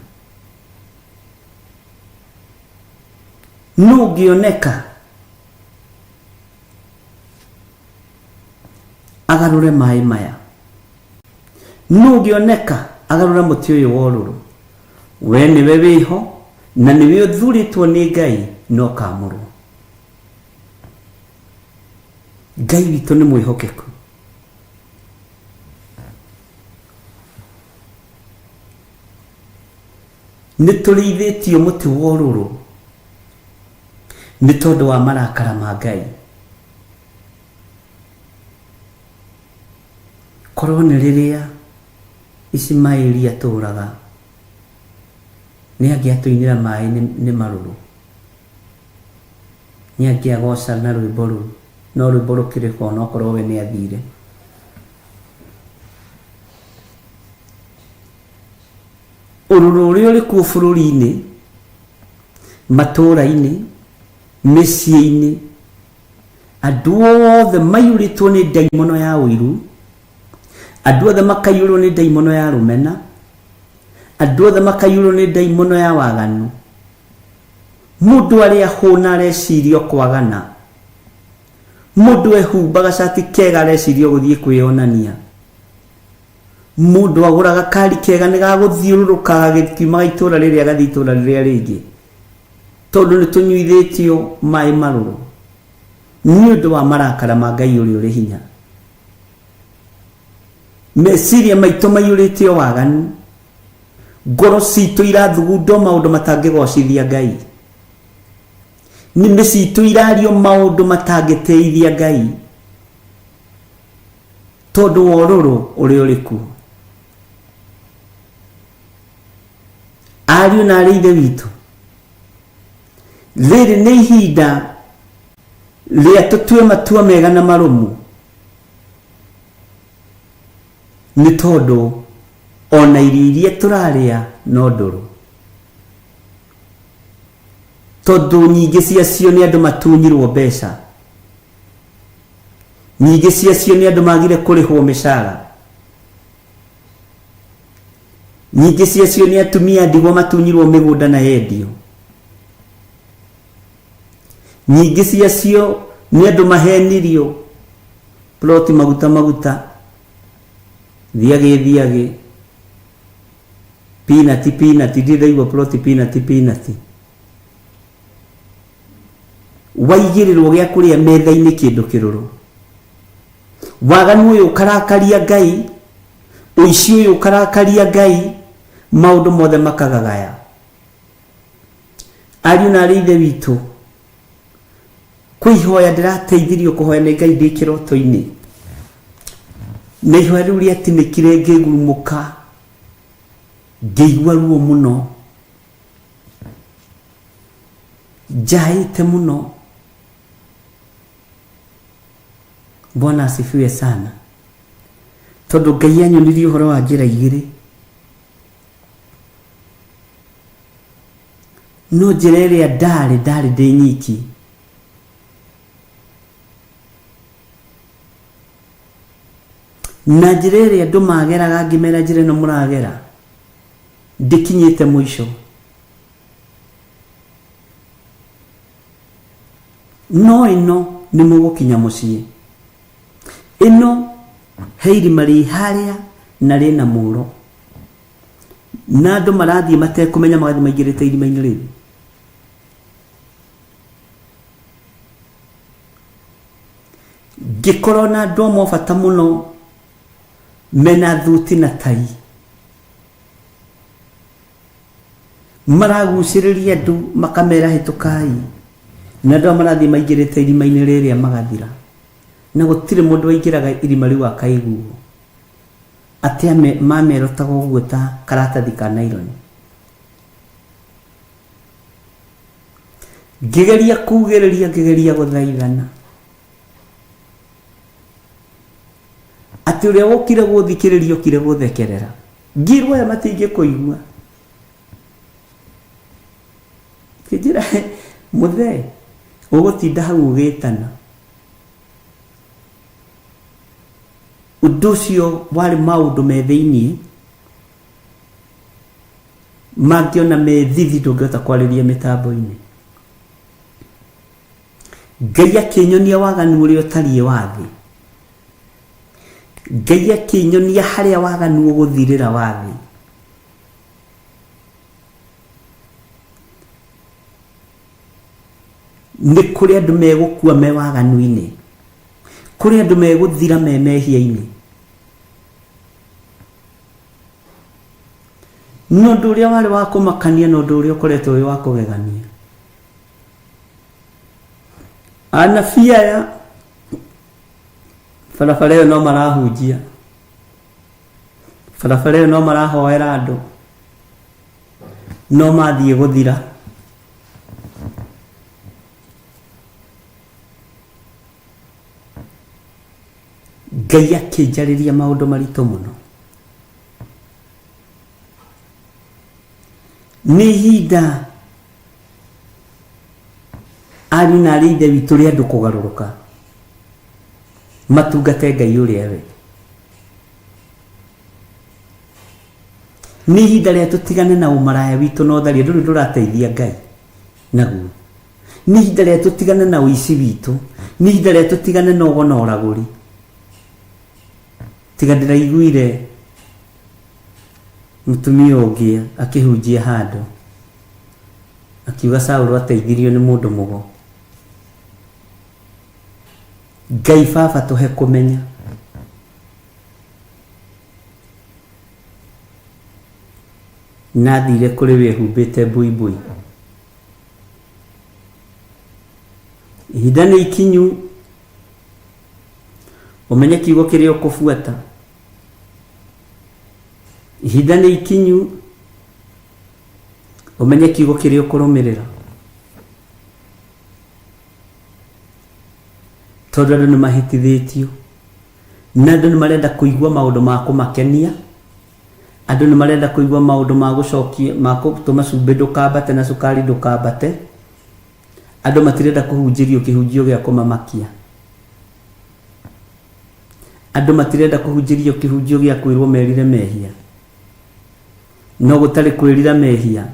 Nũ ũngĩoneka agarũre maĩ maya? Nũ ũngĩoneka agarũre mũtĩ ũyũ wa ũrũrũ? We nĩwe wĩho na nĩwe ũthurĩtwo nĩ Ngai na ũkamũrwo. Ngai witũ nĩ mwĩhokeku. Nĩ tũrĩithĩtio mũtĩ wa ũrũrũ nĩ tondũ wa marakara ma Ngai. Korwo nĩ rĩrĩa Ishimaeli atũũraga, nĩ angĩatũinĩra maĩ nĩ marũrũ. Nĩ angĩagoca na rwĩmbo rũu, no rwĩmbo rũkĩrĩ ho onokorwo we nĩ athire. Ũrũrũ ũrĩa ũrĩ kuo bũrũri-inĩ, matũũra-inĩ, mĩciĩ-inĩ, andũ othe maiyũrĩtwo nĩ ndaimono ya ũiru, andũ othe makaiyũrwo nĩ ndaimono ya rũmena, andũ othe makaiyũrwo nĩ ndaimono ya waganu. Mũndũ arĩa hũna areciria o kwagana, mũndũ ehumba gacati kega areciria o gũthiĩ kwĩyonania, mũndũ agũra gakari kega nĩ gagũthiũrũrũka gagĩkiumaga itũra rĩrĩa gathiĩ itũra rĩrĩa rĩngĩ. Tondũ nĩ tũnyuithĩtio maĩ marũrũ nĩ ũndũ wa marakara ma Ngai ũrĩa ũrĩ hinya. Meciria maitũ maiyũrĩte o waganu, ngoro citũ irathugunda o maũndũ matangĩgocithia Ngai, nĩmĩ citũ irario maũndũ matangĩtĩithia Ngai, tondũ wa ũrũrũ ũrĩa ũrĩ kuo. Ariũ na arĩ ithe witũ, rĩrĩ nĩ ihinda rĩa tũtue matua mega na marũmu, nĩ tondũ ona irio iria tũrarĩa no ndũrũ, tondũ nyingĩ ciacio nĩ andũ matunyirwo mbeca, nyingĩ ciacio nĩ andũ magire kũrĩhwo mĩcara, nyingĩ ciacio nĩ atumia ndigwa matunyirwo mĩgũnda na yendio, nyingĩ ciacio nĩ andũ mahenirio ploti maguta maguta, thiagĩ thiagĩ, pinati pinati, ndirĩ ndaigua ploti pinati pinati. Waigĩrĩrwo gĩa kũrĩa metha-inĩ kĩndũ kĩrũrũ. Waganu ũyũ ũkarakaria Ngai, ũici ũyũ ũkarakaria Ngai, maũndũ mothe makagagaya. Ariũ na arĩ ithe witũ, kwĩ ihoya ndĩrateithirio kũhoya nĩ Ngai ndĩ kĩroto-inĩ, na ihoya rĩu rĩatinĩkire ngĩgurumũka, ngĩigua ruo mũno, njaĩte mũno. Bwana asifiwe sana. Tondũ Ngai anyonirie ũhoro wa njĩra igĩrĩ, no njĩra ĩrĩa ndarĩ ndarĩ ndĩ nyiki, na njĩra ĩrĩa andũ mageraga ngĩmera njĩra ĩno mũragera ndĩkinyĩte mũico. No ĩno nĩ mũgũkinya mũciĩ, ĩno he irima rĩ harĩa na rĩna mũro, na andũ marathiĩ matekũmenya magathiĩ maingĩrĩte irima-inĩ rĩu. Ngĩkorwo na andũ amwe a bata mũno mena thuti na tai, Maragucĩrĩria andũ makamera hĩtũkai, na andũ aya marathiĩ maingĩrĩte irima-inĩ rĩrĩa magathira, na gũtirĩ mũndũ waingĩraga irima rĩu akaiguo atĩ mamerotaga ũguo ta karatathi ka naironi. Ngĩgeria kugĩrĩria, ngĩgeria gũthaithana atĩ ũrĩa wokire gũthikĩrĩria okire gũthekerera. Ngĩrwo aya matingĩkũigua. Kĩnjĩra mũthee ũgũtinda hau ũgĩtana. Ũndũ ũcio warĩ maũndũ me thĩiniĩ mangĩona me thithi ndũngĩhota kwarĩria mĩtambo-inĩ. Ngai akĩnyonia waganu ũrĩa ũtariĩ wa thĩ. Ngai akĩnyonia harĩa waganu ũgũthirĩra wa thĩ. Nĩ kũrĩ andũ megũkua me waganu-inĩ, kũrĩ andũ megũthira me mehia-inĩ. Na ũndũ ũrĩa warĩ wa kũmakania na ũndũ ũrĩa ũkoretwo wĩ wa kũgegania, anabii aya barabara ĩyo no marahunjia, barabara ĩyo no marahoera andũ, no mathiĩ gũthira. Ngai akĩnjarĩria maũndũ maritũ mũno. Nĩ ihinda ariũ na arĩ ithe witũ rĩa andũ kũgarũrũka matungate Ngai ũrĩa we. Nĩ ihinda rĩa tũtigane na ũmaraya witũ na ũtharia, ndũrĩ ndũrateithia Ngai naguo. Nĩ ihinda rĩa tũtigane na ũici witũ, nĩ ihinda rĩa tũtigane na ũgo na ũragũri. Tiga ndĩraiguire mũtumia ũngĩ akĩhunjia handũ. Akiuga Saũlũ ateithirio nĩ mũndũ mũgo. Ngai baba tũhe kũmenya. Na athire kũrĩ wĩhumbĩte mbuibui. Ihinda nĩ ikinyu ũmenye kiugo kĩrĩa ũkũbuata. Ihinda nĩ ikinyu ũmenye kiugo kĩrĩa ũkũrũmĩrĩra. Tondũ andũ nĩ mahĩtithĩtio na andũ nĩ marenda kũigua maũndũ ma kũmakenia. Andũ nĩ marenda kũigua maũndũ ma gũcokia ma gũtũma cumbĩ ndũkambate na cukari ndũkambate. Andũ matirenda kũhunjĩrio kĩhunjio gĩa kũmamakia. Andũ matirenda kũhunjĩrio kĩhunjio gĩa kwĩrwo merire mehia. No gũtarĩ kwĩrira mehia,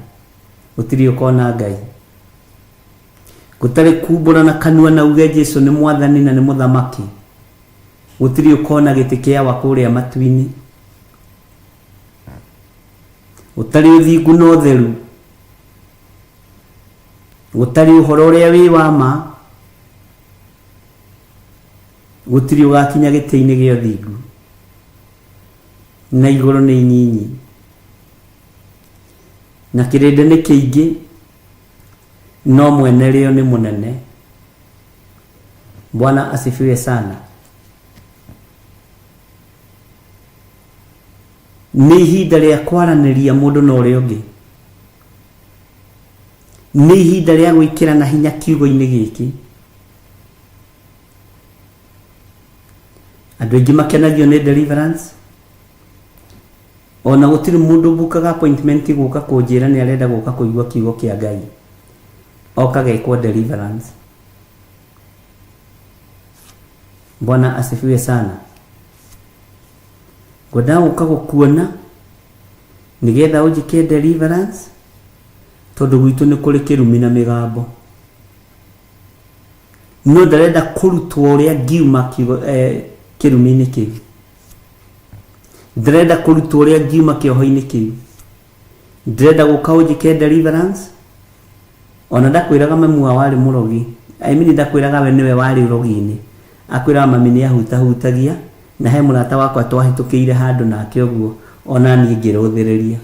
gũtirĩ ũkona Ngai. Gũtarĩ kumbũra na kanua na uge Jesu nĩ mwathani na nĩ mũthamaki, gũtirĩ ũkona gĩtĩ kĩa Awa kũrĩa matu-inĩ. Gũtarĩ ũthingu na ũtheru, gũtarĩ ũhoro ũrĩa wĩ wa ma, gũtirĩ ũgakinya gĩtĩ-inĩ gĩa ũthingu. Na igũrũ nĩ inyinyi, na kĩrĩndĩ nĩ kĩingĩ, no mwene rĩo nĩ mũnene. Bwana asifiwe sana. Nĩ ihinda rĩa kwaranĩria mũndũ na ũrĩa ũngĩ. Nĩ ihinda rĩa gwĩkĩrana hinya kiugo-inĩ gĩkĩ. Andũ aingĩ makenagio nĩ deliverance. Ona gũtirĩ mũndũ ũbukaga appointment gũka kũnjĩra nĩ arenda gũka kũigua kiugo kĩa Ngai. Oka gekwo deliverance. Bwana asifiwe sana. Ngwendaga gũka gũkuona nĩgetha ũnjĩke deliverance tondũ gwitũ nĩ kũrĩ kĩrumi na mĩgambo. No ndarenda kũrutwo ũrĩa ngiuma kiugo eh, kĩrumi-inĩ kĩu. Ndĩrenda kũrutwo ũrĩa ngiuma kĩoho-inĩ kĩu. Ndĩrenda gũka ũnjĩke deliverance. Ona ndakwĩraga mami wao warĩ mũrogi. I mean ndakwĩraga we nĩwe warĩ ũrogi-inĩ. Akwĩraga mami nĩ ahutahutagia na he mũrata wakwa twahĩtũkĩire handũ nake ũguo ona niĩ ngĩrũthĩrĩria.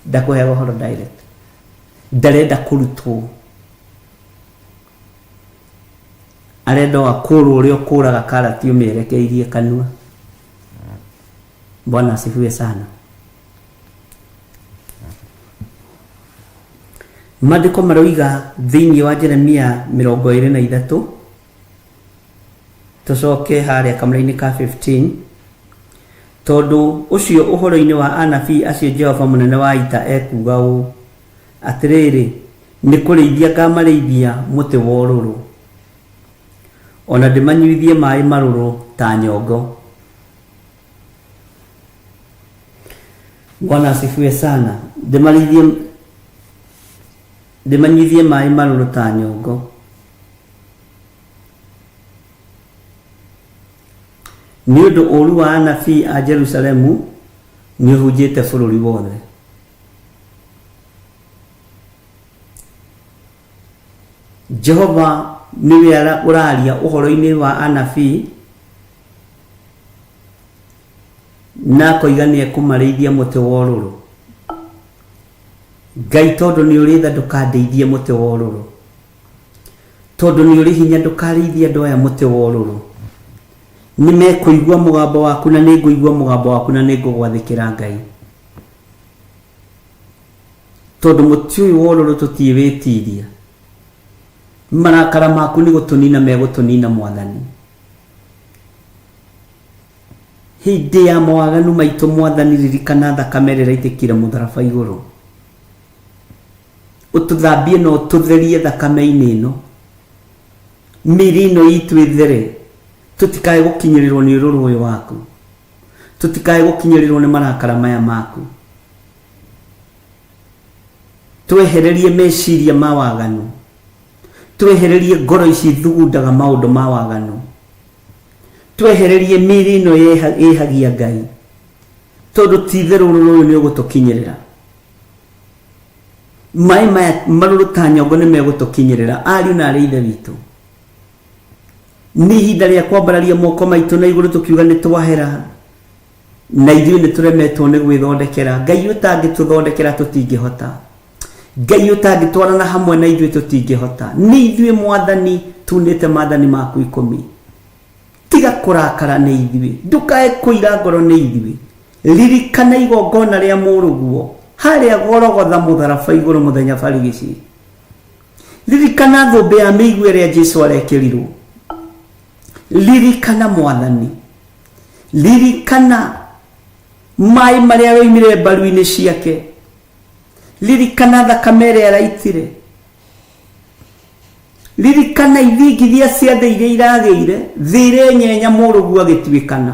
Ndakũheaga ũhoro direct. Ndarenda kũrutwo. Arenda o akũrwo ũrĩa ũkũraga karati ũmĩerekeirie kanua. Bwana asifiwe sana. Maandĩko maroiga thĩinĩ wa Jeremia 23 tũcoke harĩa kamũra-inĩ ka 15 tondũ ũcio ũhoro-inĩ wa anabii acio Jehova mũnene wa ita ekuuga ũũ atĩrĩrĩ nĩ kũrĩithia ngamarĩithia mũtĩ wa ũrũrũ o na ndĩmanyuithie maĩ marũrũ ta nyongo. Bwana asifiwe sana. Ndĩmarĩithie ndĩmanyuithie maĩ marũrũ ta nyongo. Nĩ ũndũ ũũru wa anabii a Jerusalemu nĩũhunjĩte bũrũri wothe. Jehova nĩwe ũraria ũhoro-inĩ wa anabii na akoiga nĩ ekũmarĩithia mũtĩ wa ũrũrũ. Ngai tondũ nĩ ũrĩ tha ndũkandeithie mũtĩ wa ũrũrũ. Tondũ nĩ ũrĩ hinya ndũkarĩithie andũ aya mũtĩ wa ũrũrũ. Nĩ mekũigua mũgambo waku na nĩ ngũigua mũgambo waku na nĩ ngũgwathĩkĩra Ngai. Tondũ mũtĩ ũyũ wa ũrũrũ tũtiĩ wĩtiria. Marakara maku nĩ gũtũnina megũtũnina mwathani. Hĩndĩ ya mawaganu maitũ mwathani ririkana thakame ĩrĩa ĩraitĩkire mũtharaba igũrũ. Ũtũthambie na ũtũtherie thakame-inĩ ĩno. Mĩĩrĩ ĩno itũ ĩthere tũtikae gũkinyĩrĩrwo nĩ ũrũrũ ũyũ waku. Tũtikae gũkinyĩrĩrwo nĩ marakara maya maku. Twehererie meciria ma waganu. Twehererie ngoro ici ithugundaga maũndũ ma waganu. Twehererie mĩĩrĩ ĩno ĩhagia Ngai. Tondũ ti itherũ ũrũrũ ũyũ nĩ ũgũtũkinyĩrĩra. Maĩ maya marũrũ ta nyongo nĩ megũtũkinyĩrĩra. Ariũ na arĩ ithe witũ, nĩ ihinda rĩa kwambararia moko maitũ na igũrũ tũkiuga nĩ twahera, na ithuĩ nĩ tũremetwo nĩ gwĩthondekera. Ngai ũtangĩtũthondekera tũtingĩhota. Ngai ũtangĩtwarana hamwe na ithuĩ tũtingĩhota. Nĩ ithuĩ Mwathani tunĩte maathani maku 10. Tiga kũrakara nĩ ithuĩ, ndũkae kũira ngoro nĩ ithuĩ. Ririkana igongona rĩa mũrũguo harĩa Gorogotha mũtharaba igũrũ mũthenya barigici. Ririkana thũmbĩ ya mĩigua ĩrĩa Jesu arekĩrirwo. Ririkana Mwathani, ririkana maĩ marĩa yoimire mbaru-inĩ ciake, ririkana thakame ĩrĩa araitire, ririkana ithingithia cia thĩ iria iragĩire, thĩ ĩrenyenya mũrũguo agĩtuĩkana.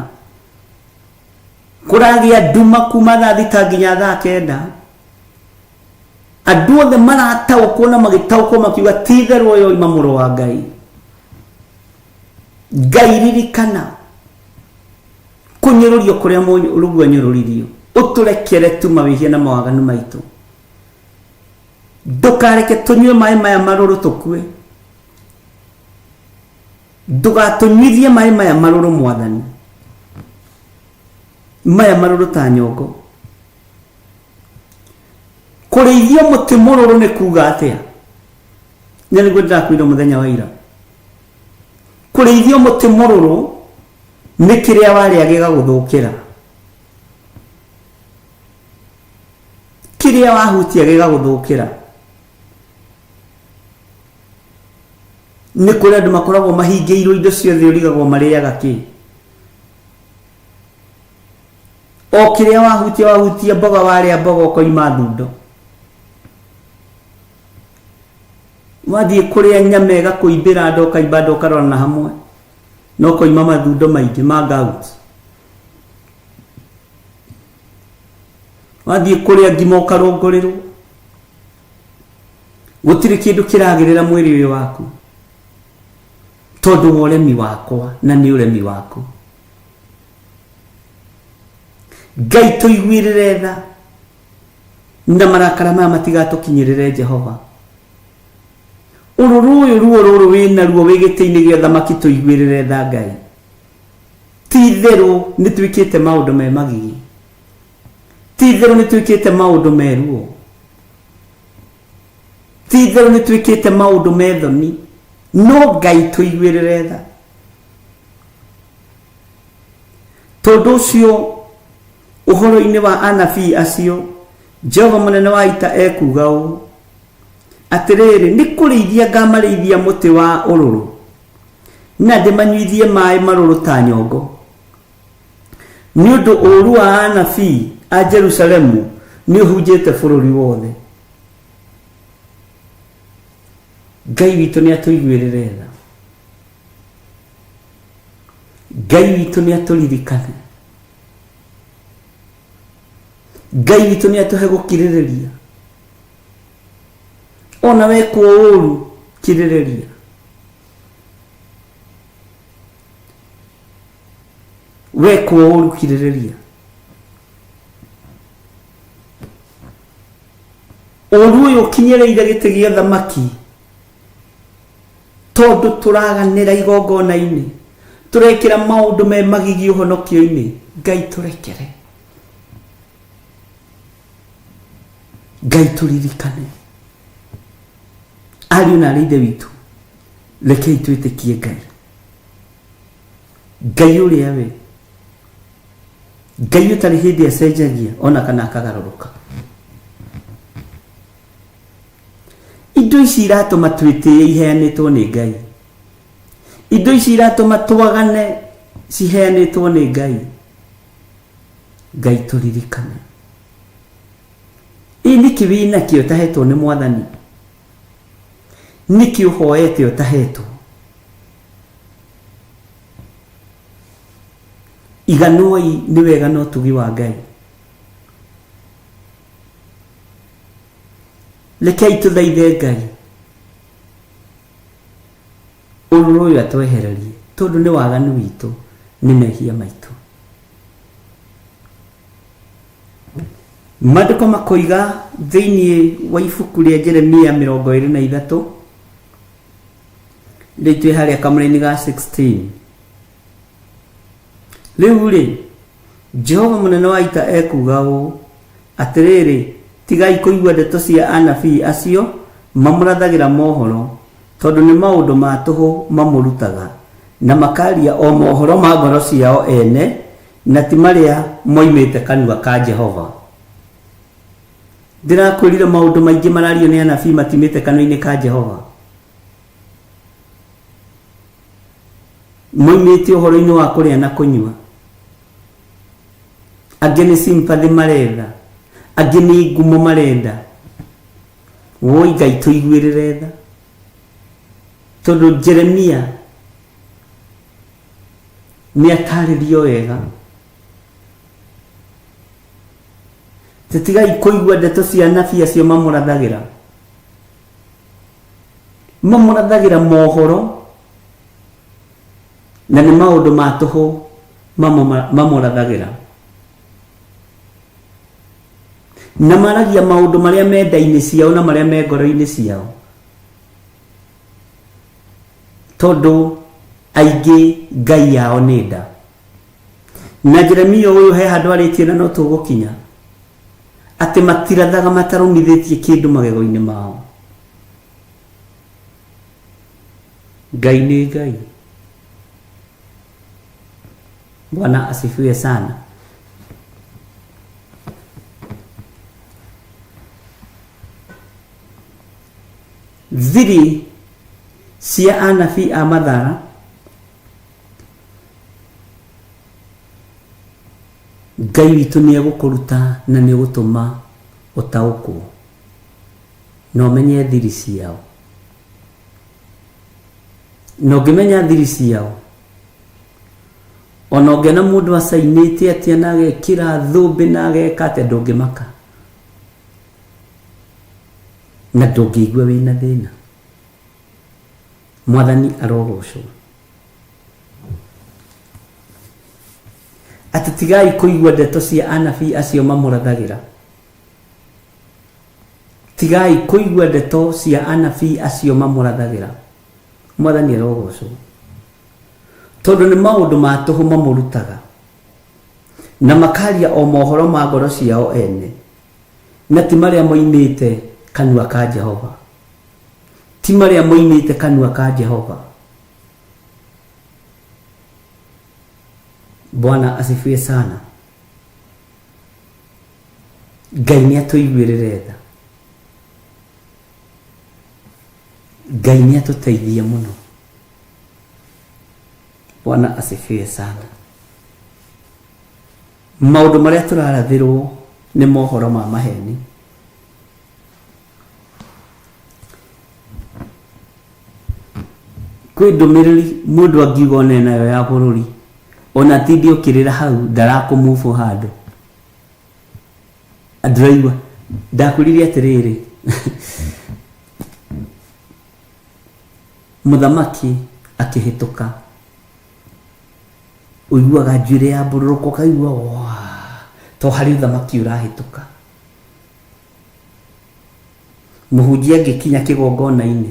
Kũragĩa nduma kuma thaa 6 nginya thaa 9. Andũ othe marataũkwo na magĩtaũkwo makiuga ti itherũ ũyũ oima mũrũ wa Ngai. Ngai ririkana kũnyũrũrio kũrĩa mũrũguo anyũrũririo, ũtũrekere tu mawĩhia na mawaganu maitũ. Ndũkareke tũnyue maĩ maya marũrũ tũkue. Ndũgatũnyuithie maĩ maya marũrũ Mwathani, maya marũrũ ta nyongo. Kũrĩithio mũtĩ mũrũrũ nĩ kuga atĩa? Na nĩguo ndĩrakwĩra mũthenya wa ira. Kũrĩithio mũtĩ mũrũrũ nĩ kĩrĩa warĩa gĩgagũthũkĩra, kĩrĩa wahutia gĩgagũthũkĩra. Nĩ kũrĩ andũ makoragwo mahingĩirwo indo ciothe, ũrigagwo marĩaga kĩ. O kĩrĩa wahutia, wahutia mboga, warĩa mboga ũkoima thundo. Wathiĩ kũrĩa nyama ĩgakũimbĩra nda, ũkaimba nda ũkarorana hamwe, na ũkoima mathundo maingĩ ma gout. Wathiĩ kũrĩa ngima ũkarũngũrĩrwo. Gũtirĩ kĩndũ kĩragĩrĩra mwĩrĩ ũyũ waku, tondũ wa ũremi wakwa na nĩ ũremi waku. Ngai tũiguĩrĩre tha, na marakara maya matigatũkinyĩrĩre Jehova. Ũrũrũ ũyũ, ruo rũrũ wĩna ruo wĩ gĩtĩ-inĩ gĩa ũthamaki, tũiguĩrĩre tha Ngai. Ti itherũ nĩ twĩkĩte maũndũ me magigi, ti itherũ nĩ twĩkĩte maũndũ me ruo, ti itherũ nĩ twĩkĩte maũndũ me thoni, no Ngai tũiguĩrĩre tha. Tondũ ũcio ũhoro-inĩ wa anabii acio, Jehova mũnene wa ita ekuuga ũũ, atĩrĩrĩ, nĩ kũrĩithia ngamarĩithia mũtĩ wa ũrũrũ, na ndĩmanyuithie maĩ marũrũ ta nyongo. Nĩ ũndũ ũũru wa anabii a Jerusalemu nĩ ũhunjĩte bũrũri wothe. Ngai witũ nĩ atũiguĩrĩre tha. Ngai witũ nĩ atũririkane. Ngai witũ nĩ atũhe gũkirĩrĩria. Ona wekwo ũũru, kirĩrĩria. Wekwo ũũru, kirĩrĩria. Ũũru ũyũ ũkinyĩrĩire gĩtĩ gĩa thamaki tondũ tũraganĩra igongona-inĩ, tũrekĩra maũndũ me magigi ũhonokio-inĩ. Ngai tũrekere. Ngai tũririkane. Ariũ na arĩ ithe witũ, rekei twĩtĩkie Ngai. Ngai ũrĩa we Ngai ũtarĩ hĩndĩ acenjagia ona kana akagarũrũka. Indo ici iratũma twĩtĩe iheanĩtwo nĩ Ngai. Indo ici iratũma twagane ciheanĩtwo nĩ Ngai. Ngai tũririkane. Ĩ nĩkĩ wĩnakĩo ũtahetwo nĩ Mwathani? Nĩkĩ ũhoete ũtahetwo? Iganwoi nĩ wega na ũtugi wa Ngai. Rekei tũthaithe Ngai ũrũrũ ũyũ atwehererie, tondũ nĩ waganu witũ, nĩ mehia maitũ. Maandĩko makoiga thĩinĩ wa ibuku rĩa Jeremia 23, rĩu twĩ harĩa kamũra-inĩ ga 16. Rĩu rĩ, Jehova mũnene wa ita ekuuga ũũ, Atĩrĩrĩ, tigai kũigua ndeto cia anabii acio mamũrathagĩra mohoro, tondũ nĩ maũndũ ma tũhũ mamũrutaga, na makaria o mohoro ma ngoro ciao ene, na ti marĩa moimĩte kanua ka Jehova. Ndĩrakwĩrire maũndũ maingĩ marario nĩ anabii matiumĩte kanua-inĩ ka Jehova. Moimĩte ũhoro-inĩ wa kũrĩa na kũnyua. Angĩ nĩ sympathy maretha, angĩ nĩ ngumo marenda. Woi Ngai tũiguĩrĩre tha. Tondũ Jeremia nĩ atarĩrio wega. Tĩtigai kũigua ndeto cia anabii acio mamũrathagĩra. Mamũrathagĩra mohoro na nĩ maũndũ ma tũhũ mamũrathagĩra. Na maragia maũndũ marĩa me nda-inĩ ciao na marĩa me ngoro-inĩ ciao. Tondũ aingĩ ngai yao nĩ nda. Na Jeremia ũyũ he handũ arĩtie na no tũgũkinya atĩ matirathaga matarũmithĩtie kĩndũ magego-inĩ mao. Ngai nĩ Ngai. Bwana asifiwe sana. Thiri cia anabii a Mathara Ngai witũ nĩ egũkũruta na nĩ egũtũma ũtaũkwo na ũmenye thiri ciao. Na ũngĩmenya thiri ciao, ona ũngĩona mũndũ acainĩte atĩa na agekĩra thũmbĩ na ageka atĩa ndũngĩmaka na ndũngĩigua wĩna thĩna. Mwathani arogocwo. Atĩ tigai kũigua ndeto cia anabii acio mamũrathagĩra. Tigai kũigua ndeto cia anabii acio mamũrathagĩra. Mwathani arogocwo. Tondũ nĩ maũndũ ma tũhũ mamũrutaga. Na makaria o mohoro ma ngoro ciao ene. Na ti marĩa moimĩte kanua ka Jehova. Ti marĩa moimĩte kanua ka Jehova. Bwana asifiwe sana. Ngai nĩ atũiguĩrĩre tha. Ngai nĩ atũteithie mũno. Bwana asifiwe sana. Maũndũ marĩa tũrarathĩrwo nĩ mohoro ma maheni. Kwĩ ndũmĩrĩri mũndũ angiuga ona enayo ya bũrũri ona atinde ũkĩrĩra hau ndarakũmove handũ. Ndũraigua ndakwĩrire atĩrĩrĩ mũthamaki akĩhĩtũka ũiguaga njuĩrĩ ya mbũrũrũka ũkaigua waa to harĩ ũthamaki ũrahĩtũka. Mũhunjia angĩkinya kĩgongona-inĩ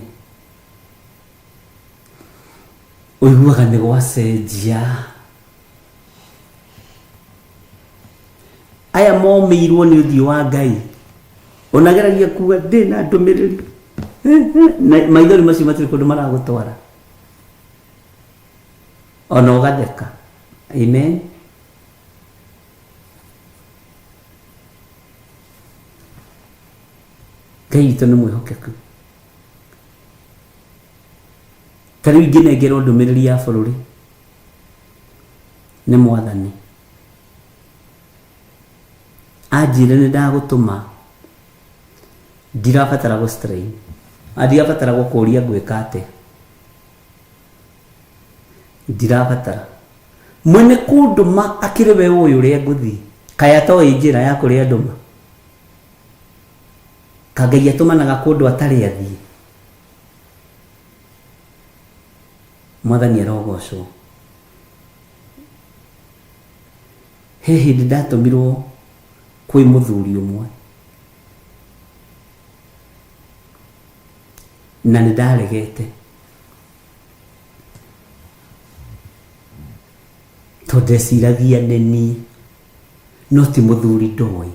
ũiguaga nĩ gwacenjia. Aya momĩirwo nĩ ũthiũ wa Ngai onageragia kuga ndĩ na ndũmĩrĩri na maithori macio matirĩ kũndũ maragũtwara ona ũgatheka. Amen. Ngai witũ nĩ mwĩhokeku. Ta rĩu ingĩnengerwo ndũmĩrĩri ya bũrũri nĩ mwathani anjĩre nĩ ndagũtũma ndirabatara gũ strain ndirabatara gũkũria ngwĩka atĩa ndirabatara mwene kũndũma akĩrĩ we ũĩ ũrĩa ngũthiĩ kaĩ atoĩ njĩra ya kũrĩa ndũma ka Ngai atũmanaga kũndũ atarĩ athiĩ mwathani arogocwo he hĩndĩ ndatũmirwo Kwĩ mũthuri ũmwe na nĩ ndaregete tondũ ndeciragia nĩ niĩ no ti mũthuri ndoĩ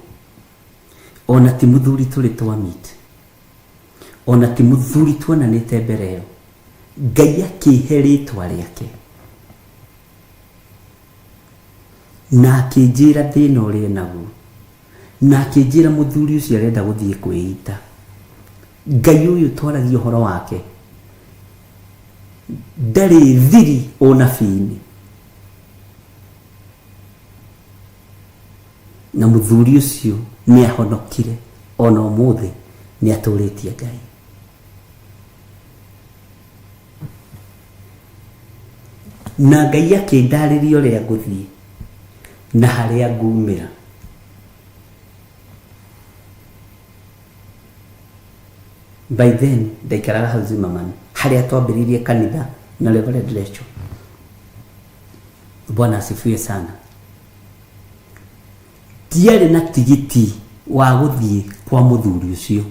ona ti mũthuri tũrĩ twamit ona ti mũthuri tuonanĩte mbere ĩyo Ngai akĩhe rĩtwa rĩake na akĩnjĩra thĩna ũrĩa enaguo na akĩnjĩra mũthuri ũcio arenda gũthiĩ kwĩita Ngai ũyũ twaragia ũhoro wake ndarĩ thiri ũnabii-inĩ na mũthuri ũcio nĩ ahonokire ona ũmũthĩ nĩ atũrĩtie Ngai. Na Ngai akĩndarĩria ũrĩa ngũthiĩ na harĩa ngumĩra. By then ndaikaraga hau Zimmerman harĩa twambĩrĩirie kanitha na Reverend Lecho. Bwana asifiwe sana. Ndiarĩ na tigiti wa gũthiĩ kwa mũthuri ũcio.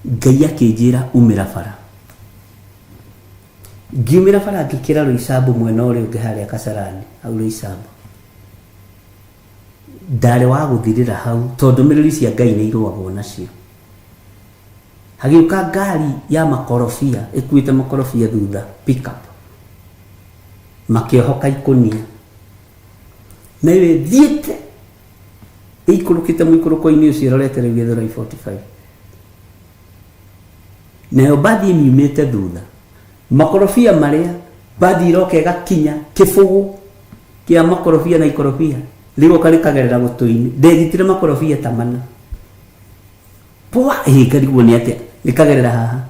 Ngai akĩnjĩra umĩra bara. Ngiumĩra bara ngĩkĩra Roysambu mwena ũrĩa ũngĩ harĩa Kasarani, hau Roysambu. Ndarĩ wa gũthirĩra hau tondũ ndũmĩrĩri cia Ngai nĩ irũagwo nacio. Hagĩũka ngari ya makorobia ĩkuĩte makorobia thutha, pick up. Makĩohoka ikũnia. Nayo ĩthiĩte ĩikũrũkĩte mũikũrũko-inĩ ũcio ĩrorete rĩu Gĩthũrai 45. Nayo mbathi ĩmiumĩte thutha. Makorobia marĩa mbathi ĩroka ĩgakinya kĩbũgũ kĩa makorobia na ikorobia rĩgoka rĩkagerera gũtũ-inĩ. Ndegitire makorobia ta mana. Pwa ĩ ngarigwo nĩ atĩa rĩkagerera haha.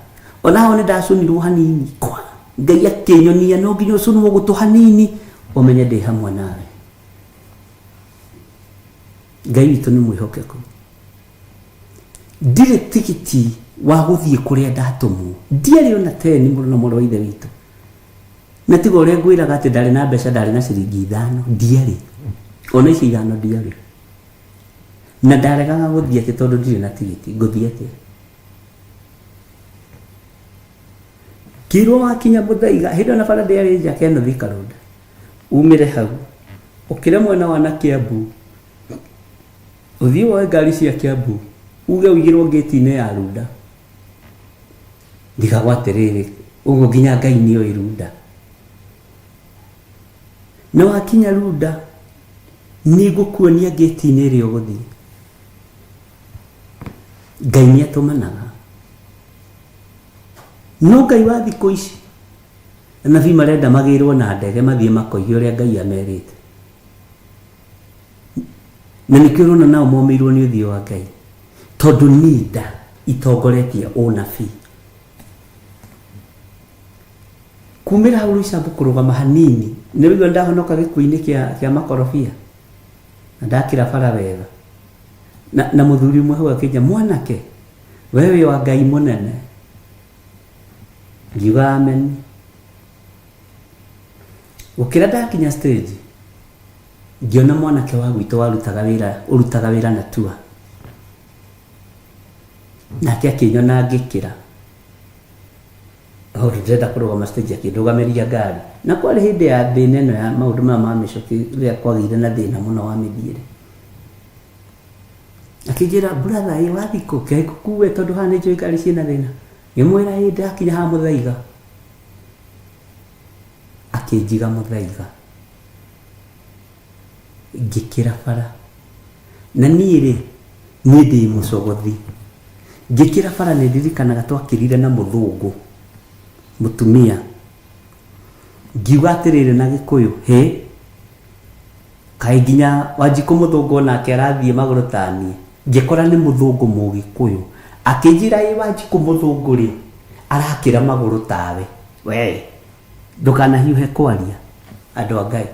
Ona hau nĩ ndacũnirwo hanini kwa Ngai akĩnyonia no nginya ũcũnwo gũtũ hanini ũmenye ndĩ hamwe nawe. Ngai witũ nĩ mwĩhokeku. Ndirĩ tigiti wa gũthiĩ kũrĩa ndatũmwo. Ndiarĩ ona teni mũno na mũrũ wa ithe witũ. Na tiga ũrĩa ngwĩraga atĩ ndarĩ na mbeca ndarĩ na ciringi ithano. Ndiarĩ. Ona icio ithano ndiarĩ. Na ndaregaga gũthiĩ atĩ tondũ ndirĩ na tigiti. Ngũthiĩ atĩa? Ngĩrwo wakinya Mũthaiga, hĩndĩ ĩyo na bara ndĩarĩ njake ĩno Thika Road. Umĩre hau. Ũkĩre mwena wa na Kiambu. Ũthiĩ woe ngari cia Kiambu. Uge ũigĩrwo ngĩti-inĩ ya Runda. Ndigagwo atĩrĩrĩ, ũguo nginya Ngai nĩoĩ Runda. Na wakinya Runda, nĩngũkuonia ngĩti-inĩ ĩrĩa ũgũthiĩ. Ngai nĩ atũmanaga. No Ngai wa thikũ ici, anabii marenda magĩrwo na ndege mathiĩ makoige ũrĩa Ngai amerite. Na nĩkĩo ũrona nao momĩirwo nĩ ũthiũ wa Ngai. Tondũ nĩ nda itongoretie ũnabii. Kumĩra hau Roysambu kũrũgama hanini, nĩ ũraigua ndahonoka gĩkuũ-inĩ kĩa, kĩa makorobia na ndakĩra bara wega. Na, na mũthuri ũmwe hau akĩnja, mwanake, we wĩ wa Ngai mũnene. Ngiuga amen. Gũkĩra ndakinya stage, ngĩona mwanake wa gwitũ warutaga wĩra, ũrutaga wĩra na tua. Nake akĩnyona ngĩkĩra. Tondũ ndĩrenda kũrũgama stage akĩndũgamĩria ngari. Na kwarĩ hĩndĩ ya thĩna ĩno ya maũndũ maya ma mĩcũkĩ rĩrĩa kwagĩire na thĩna mũno wa mĩthiĩre. Akĩnjĩra brother ĩ wathiĩ kũ? Kĩreke ngũkue tondũ haha nĩ njũĩ ngari ciĩna thĩna. Ngĩmwĩra ĩ ndĩrakinya haha Mũthaiga. Akĩnjiga Mũthaiga. Ngĩkĩra bara. Na niĩ rĩ, niĩ ndĩ mũcogothi. Ngĩkĩra bara nĩ ndirikanaga twakĩrire na mũthũngũ, mũtumia. Ngiuga atĩrĩrĩ na gĩkũyũ, hĩ, kaĩ nginya Wanjikũ mũthũngũ onake arathiĩ magũrũ ta niĩ? Ngĩkora nĩ mũthũngũ mũgĩkũyũ. Akĩnjĩra ĩ Wanjikũ mũthũngũ rĩ, arakĩra magũrũ tawe. Wee. Ndũkanahiũhe kwaria andũ a Ngai.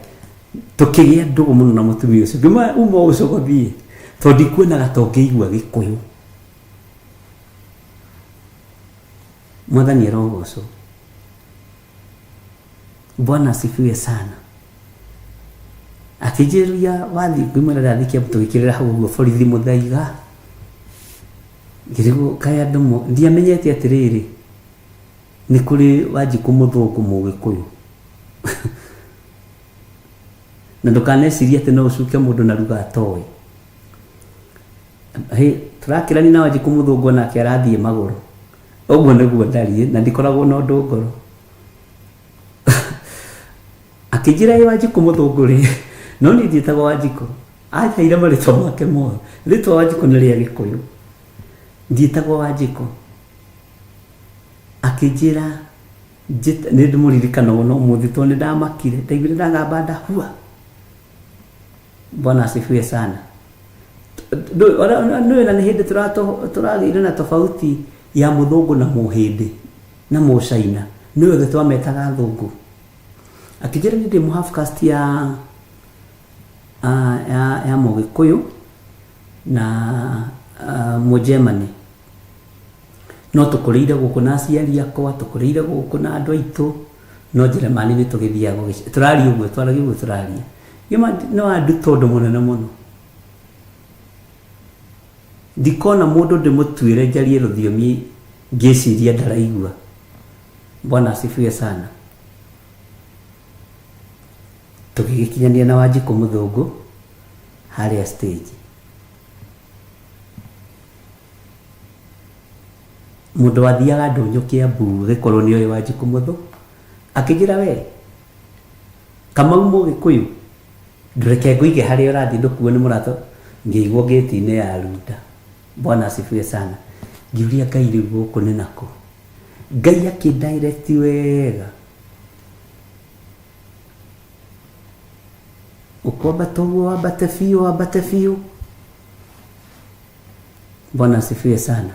Tũkĩgĩa ndũgũ mũno na mũtumia ũcio. Ngĩmwĩra uma ũcogothiĩ tondũ ndikuonaga ta ũngĩigua gĩkũyũ. Mwathani arogocwo. Bwana asifiwe sana. Akĩnjĩria wathiĩ, ngĩmwĩra ndathiĩ Kiambu, tũgĩkĩrĩra hau ũguo borithi mũthaiga. Ngĩrigwo kaĩ andũ ndiamenyete atĩrĩrĩ, nĩ kũrĩ Wanjikũ mũthũngũ mũgĩkũyũ. Na ndũkanecirie atĩ no ũcuke mũndũ na ruga atoĩ. Hĩ, tũrakĩrania na Wanjikũ mũthũngũ onake arathiĩ magũrũ. Ũguo nĩguo ndariĩ na ndikoragwo na ũndũ ngoro. Akĩnjĩra ĩ Wanjikũ mũthũngũ rĩ, no niĩ ndiĩtagwo Wanjikũ. Anjaire marĩtwa make mothe. Rĩtwa Wanjikũ nĩ rĩa Gĩkũyũ. Ndiĩtagwo Wanjikũ. Akĩnjĩra nĩ ndĩmũririkanaga ona ũmũthĩ tondũ nĩ ndamakire. Ndaiguire ndagamba nda hua. Bwana asifiwe sana. Nĩũĩ na nĩ hĩndĩ tũragĩire na tofauti ya mũthũngũ na mũhĩndĩ na mũcaina. Nĩũĩ othe twametaga athũngũ. Akĩnjĩra niĩ ndĩ mũ half caste ya ya mũgĩkũyũ na mũgermany. No tũkũrĩire gũkũ na aciari akwa, tũkũrĩire gũkũ na andũ aitũ, no Njeremani nĩ tũgĩthiaga gũgĩce-, tũraria ũguo, twaragia ũguo tũraria. Ngĩma nĩ wanduta ũndũ mũnene mũno. Ndikona mũndũ ndĩmũtuĩre njarie rũthiomi ngĩciria ndaraigua. Bwana asifiwe sana. Tũgĩgĩkinyania na Wanjikũ mũthũngũ harĩa stage. Mũndũ wathiaga ndũnyũ Kĩambu agĩkorwo nĩ oĩ Wanjikũ mũthũ, akĩnjĩra we Kamau mũgĩkũyũ, ndũreke ngũige harĩa ũrathiĩ ndũkuo nĩ mũrata. Ngĩigwo ngĩti-inĩ ya Runda. Bwana asifiwe sana. Ngĩũria Ngai rĩu gũkũ nĩ nakũ? Ngai akĩ direct wega. Ũkwambata ũguo wambate biũ wambate biũ. Bwana asifiwe sana.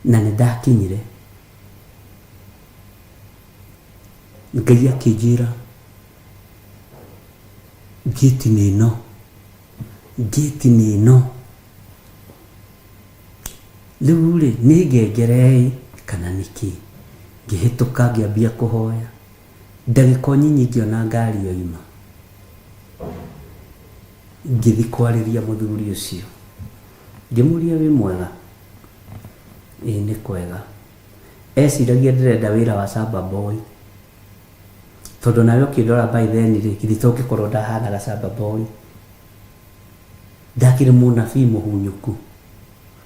Na nĩ ndakinyire. Ngai akĩnjĩra ngĩti nĩ ĩno, ngĩti nĩ ĩno. Rĩu rĩ, nĩ ngengere ĩ kana nĩ kĩ? Ngĩhĩtũka ngĩambia kũhoya. Ndagĩka o nyinyi ngĩona ngari yoima. Ngĩthiĩ kwarĩria mũthuri ũcio. Ngĩmũria wĩ mwega? Ĩĩ nĩ kwega. Eciragia ndĩrenda wĩra wa shamba boy. Tondũ nawe ũkĩndora by then rĩ, githĩ to ngĩkorwo ndahanaga shamba boy. Ndakĩrĩ mũnabii mũhunyũku.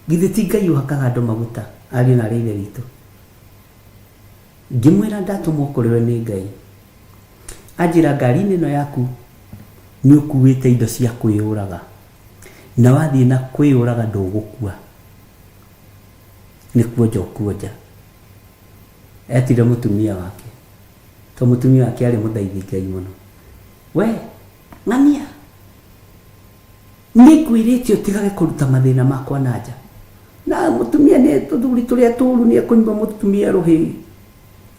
Githĩ ti Ngai ũhakaga andũ maguta, ariũ na aarĩ a Ithe witũ? Ngĩmwĩra ndatũmwo kũrĩ we nĩ Ngai. Anjĩra ngari-inĩ ĩno yaku nĩ ũkuĩte indo cia kwĩyũraga. Na wathiĩ na kwĩyũraga ndũgũkua. Nĩ kuonja ũkuonja. Etire mũtumia wake. Tondũ mũtumia wake arĩ mũthaithi Ngai mũno. We, ng'ania! Nĩ ngwĩrĩte ũtigage kũruta mathĩna makwa na nja. Na mũtumia nĩ tũthuri tũrĩa tũru nĩ ekũnyua mũtumia rũhĩ.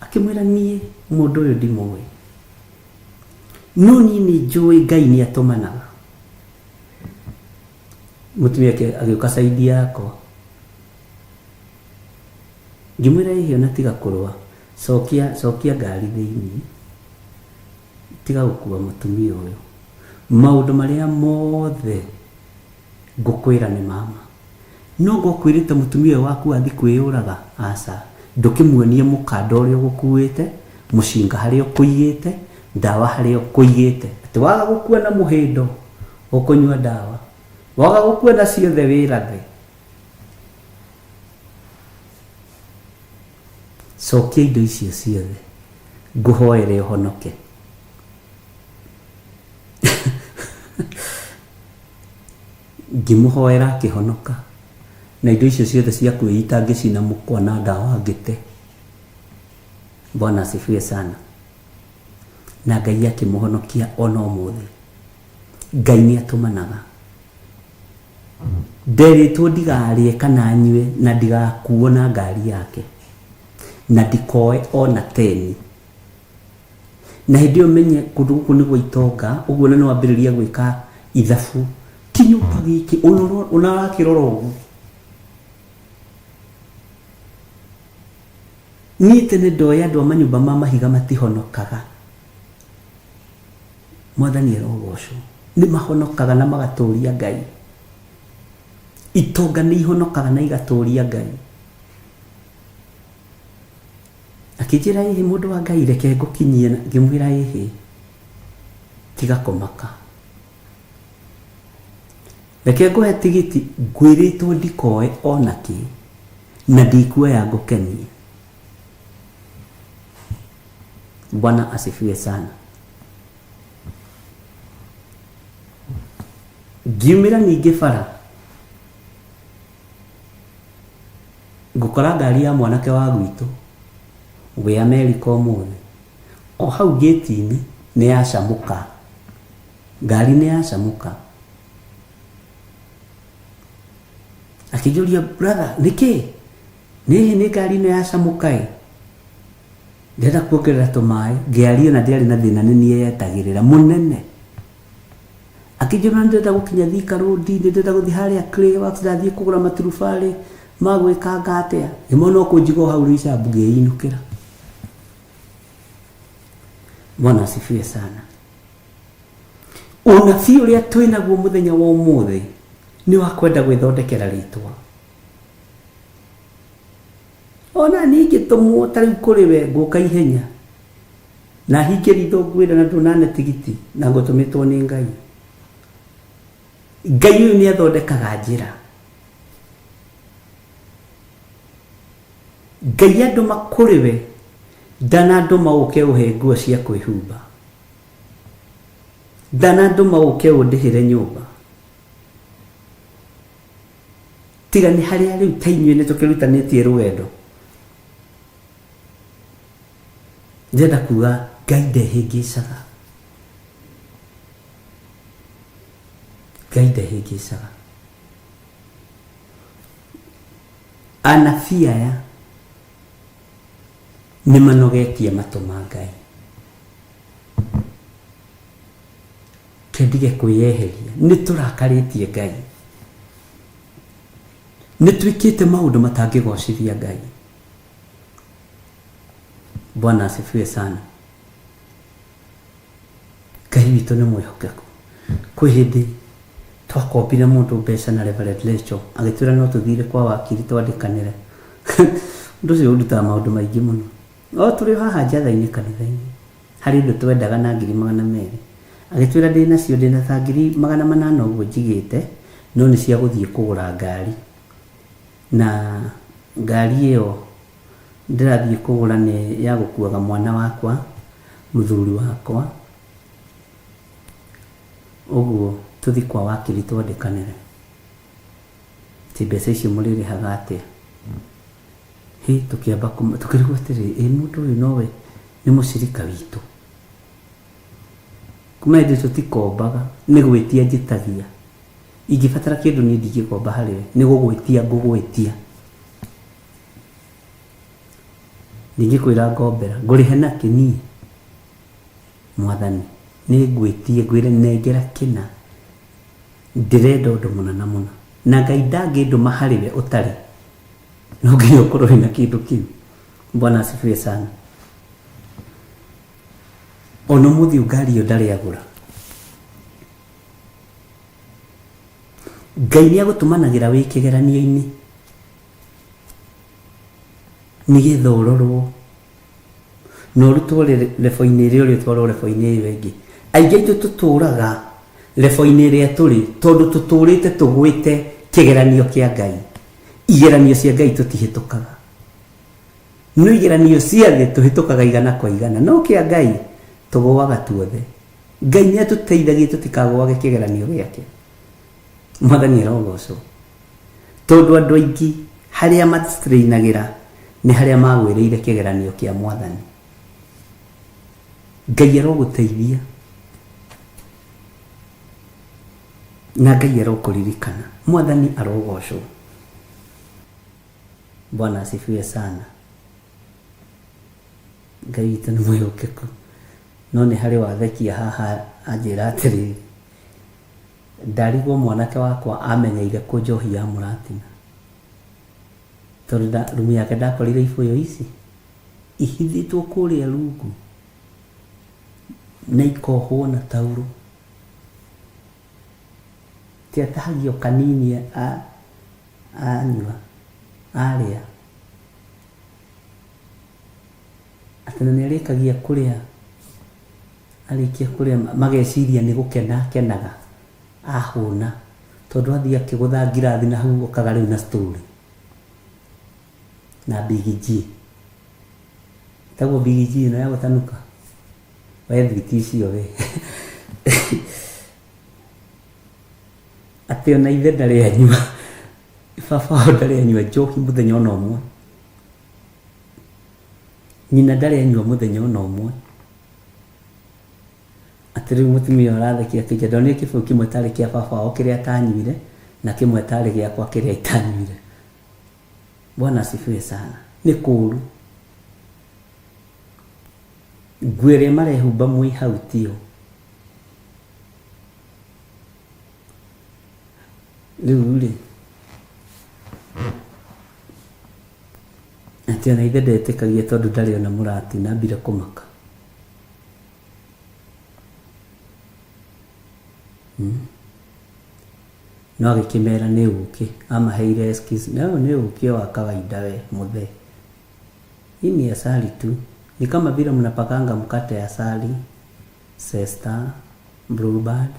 Akĩmwĩra niĩ mũndũ ũyũ ndimũĩ. No niĩ nĩ njũĩ Ngai nĩ atũmanaga. Mũtumia agĩũka side yakwa. Ngĩmwĩra ĩhĩ ona tiga kũrũa. Cokia, cokia ngari thĩinĩ. Tiga gũkua mũtumia ũyũ. Maũndũ marĩa mothe ngũkwĩra nĩ ma ma. No ngũkwĩrĩte mũtumia ũyũ waku athiĩ kwĩyũraga? Aca. Ndũkĩmuonie mũkanda ũrĩa ũgũkuĩte, mũcinga harĩa ũkũigĩte, ndawa harĩa ũkũigĩte. Atĩ waga gũkua na mũhĩndo, ũkũnyua ndawa. Waga gũkua na ciothe wĩrathe. Cokia indo icio ciothe, ngũhoere ũhonoke. Ngĩmũhoera akĩhonoka, na indo icio ciothe cia kwĩita ngĩcina mũkwa na ndawa ngĩte. Bwana asifiwe sana. Na Ngai akĩmũhonokia ona ũmũthĩ. Ngai nĩ atũmanaga. Nderĩtwo ndigarĩe kana nyue na ndigakuo na ngari yake na ndikoe ona teni. Na hĩndĩ ĩyo menye kũndũ gũkũ nĩ gwa itonga, ũguo na nĩwambĩrĩria gwĩka ithabu. Kĩnyũmba gĩkĩ ona ũrakĩrora ũguo. Niĩ tene ndoĩ andũ a manyũmba ma mahiga matihonokaga. Mwathani arogocwo. Nĩ mahonokaga na magatũria Ngai. Itonga nĩ ihonokaga na igatũria Ngai. Akĩnjĩra ĩhĩ mũndũ wa Ngai reke ngũkinyie, ngĩmwĩra ĩhĩ tiga kũmaka. Reke ngũhe tigiti ngwĩrĩtwo ndikoe ona kĩ na ndikuoya ngũkenie. Bwana asifiwe sana. Ngiumĩra ningĩ bara ngũkora ngari ya mwanake wa gwitũ wĩ Amerika ũmũthĩ o hau gĩti-inĩ nĩ yacamũka ngari nĩ yacamũka akĩnjũria brother nĩkĩ nĩhĩ nĩ ngari ĩno yacamũka ĩ ndĩrenda kuongerera tũmaĩ ngĩaria na ndiarĩ na thĩna nĩ niĩ yetagĩrĩra mũnene akĩnjĩra nĩ ndĩrenda gũkinya Thika Road nĩ ndĩrenda gũthiĩ harĩa Clayworks ndathiĩ kũgũra maturubarĩ ma gwĩkanga atĩa ngĩmona ũkũnjiga o hau Roysambu ngĩinũkĩra. Bwana asifiwe sana. Ũnabii ũrĩa twĩ naguo mũthenya wa ũmũthĩ nĩ wa kwenda gwĩthondekera rĩtwa. Ona niĩ ingĩtũmwo ta rĩu kũrĩ we ngũka ihenya na hinge ritho ngwĩre na ndũnane tigiti na ngũtũmĩtwo nĩ Ngai. Ngai ũyũ nĩ athondekaga njĩra. Ngai andũma kũrĩ we ndanandũma ũke ũhe nguo cia kwĩhumba. Ndanandũma ũke ũndĩhĩre nyũmba. Tiga nĩ harĩa rĩu ta inyuĩ nĩ tũkĩrutanĩtie rũgendo. Ndĩrenda kuga Ngai ndehĩngĩcaga. Ngai ndehĩngĩcaga. Anabii aya nĩ manogetie matũ ma Ngai. Kendige kwĩyeheria. Nĩ tũrakarĩtie Ngai. Nĩ twĩkĩte maũndũ matangĩgocithia Ngai. Bwana asifiwe sana. Ngai witũ nĩ mwĩhokeku. Kwĩ hĩndĩ twakombire mũndũ mbeca na Reverend Lecho agĩtwĩra no tũthire kwa wakiri twandĩkanĩre. Ũndũ ũcio ũndutaga maũndũ maingĩ mũno. O tũrĩ o haha njatha-inĩ kanitha-inĩ harĩ ũndũ twendaga na 200,000. Agĩtwĩra ndĩ nacio ndĩna ta 800,000 ũguo njigĩte no nĩ cia gũthiĩ kũgũra ngari. Na ngari ĩyo ndĩrathiĩ kũgũra nĩ ya gũkuaga mwana wakwa, mũthuri wakwa, ũguo tũthiĩ kwa wakiri twandĩkanĩre. Atĩ mbeca icio mũrĩrĩhaga atĩa? Hĩ, tũkĩamba tũkĩrigwo atĩrĩrĩ, ĩ mũndũ ũyũ nowe nĩ mũcirika witũ? Kuma hĩndĩ ĩyo tũtikombaga, nĩ gwĩtia njĩtagia. Ingĩbatara kĩndũ niĩ ndingĩkomba harĩ we, nĩ gũgwĩtia ngũgwĩtia. Ndingĩkwĩra ngombera, ngũrĩhe nakĩ niĩ? Mwathani, nĩ ngwĩtie ngwĩre nengera kĩna, ndĩrenda ũndũ mũna na mũna. Na Ngai ndangĩndũma harĩ we ũtarĩ, no nginya ũkorwo wĩna kĩndũ kĩu. Bwana asifiwe sana. Ona ũmũthĩ ũyũ ngari ĩyo ndarĩ agũra. Ngai nĩ agũtũmanagĩra wĩ kĩgeranio-inĩ nĩgetha ũrorwo na ũrutwo rebo-inĩ ĩrĩa ũrĩ ũtwarwo rebo-inĩ ĩyo ĩngĩ. Aingĩ aitũ tũtũraga rebo-inĩ ĩrĩa tũrĩ tondũ tũtũrĩte tũgwĩte kĩgeranio kĩa Ngai. Igeranio cia Ngai tũtihĩtũkaga. No igeranio cia thĩ tũhĩtũkaga igana kwa igana, no kĩa Ngai tũgũaga tuothe. Ngai nĩ atũteithagia tũtikagũage kĩgeranio gĩake. Mwathani arogocwo. Tondũ andũ aingĩ harĩa mastrainagĩra nĩ harĩa magwĩrĩire kĩgeranio kĩa Mwathani. Ngai arogũteithia na Ngai arokũririkana. Mwathani arogocwo. Bwana asifiwe sana. Ngai witũ nĩ mwĩhokeku. No nĩ harĩ wathekia haha anjĩra atĩrĩrĩ, ndarigwo mwanake wakwa amenyeire kũ njohi ya mũratina. Tondũ rumu yake ndakorire ibũyũ ici ihithĩtwo kũrĩa rungu. Na ikohwo na taurũ. Ti atahagio kanini anyua, arĩa. Atĩ na nĩ arĩkagia kũrĩa, arĩkia kũrĩa mageciria nĩ gũkena akenaga, ahũna. Tondũ athiĩ akĩgũtha ngirathi na hau okaga rĩu na story. Na Big G. Ĩtagwo Big G ĩno ya gũtanuka. We thwiti icio we. Atĩ ona ithe ndarĩ anyua. Baba wao ndarĩ anyua njohi mũthenya ona ũmwe. Nyina ndarĩ anyua mũthenya ona ũmwe. Atĩ rĩu mũtumia ũyũ arathekia akĩnjĩra ndonire kĩbũyũ kĩmwe tarĩ kĩa baba wao kĩrĩa atanyuire na kĩmwe tarĩ gĩakwa kĩrĩa itanyuire. Bwana asifiwe sana. Nĩ kũũru. Nguo ĩrĩa marehumba mwĩ hau tiyo. Rĩu rĩ, atĩ ona ithe ndetĩkagia tondũ ndarĩ ona mũratina ambire kũmaka. No agĩkĩmera nĩ ũkĩ, amaheire excuse, no nĩ ũkĩ o wa kawaida we mũthee. Hii ni asali tu. Ni kama vile mnapakanga mkate asali, Zesta, Blueband.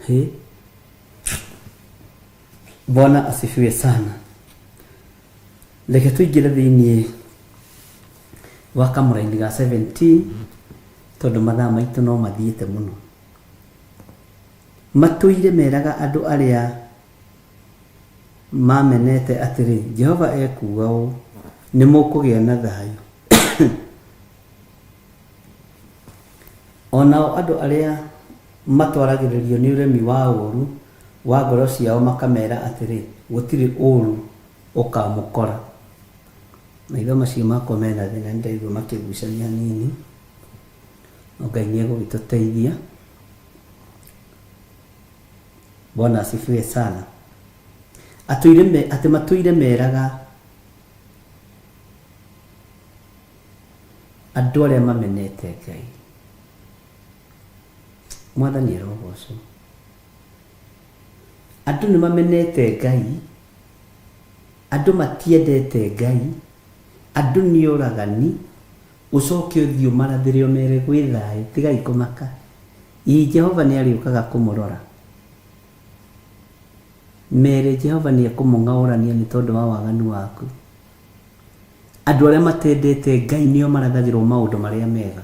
He. Bwana asifiwe sana. Reke tũingĩre thĩinĩ wa kamũraini ga 17 tondũ mathaa maitũ no mathiĩte mũno. Matũire meraga andũ arĩa mamenete atĩrĩ, Jehova ekuuga ũũ, nĩ mũkũgĩa na thayũ. O nao andũ arĩa matwaragĩrĩrio nĩ ũremi wa ũũru wa ngoro ciao makamera atĩrĩ, gũtirĩ ũũru ũkamũkora. Maitho macio makwa mena thĩna nĩndaigua makĩgucania hanini, no Ngai nĩ egũgĩtũteithia. Bwana asifiwe sana. Atũire me, atĩ matũire meraga andũ arĩa mamenete Ngai. Mwathani arogocwo. Andũ nĩ mamenete Ngai, andũ matiendete Ngai, andũ nĩ oragani, ũcoke ũthiĩ ũmarathĩre ũmere gwĩ thayũ, tigai kũmaka. Ĩ Jehova nĩ arĩũkaga kũmũrora. Mere Jehova nĩ ekũmũng'aũrania nĩ tondũ wa waganu waku. Andũ arĩa matendete Ngai nĩo marathagĩrwo maũndũ marĩa mega.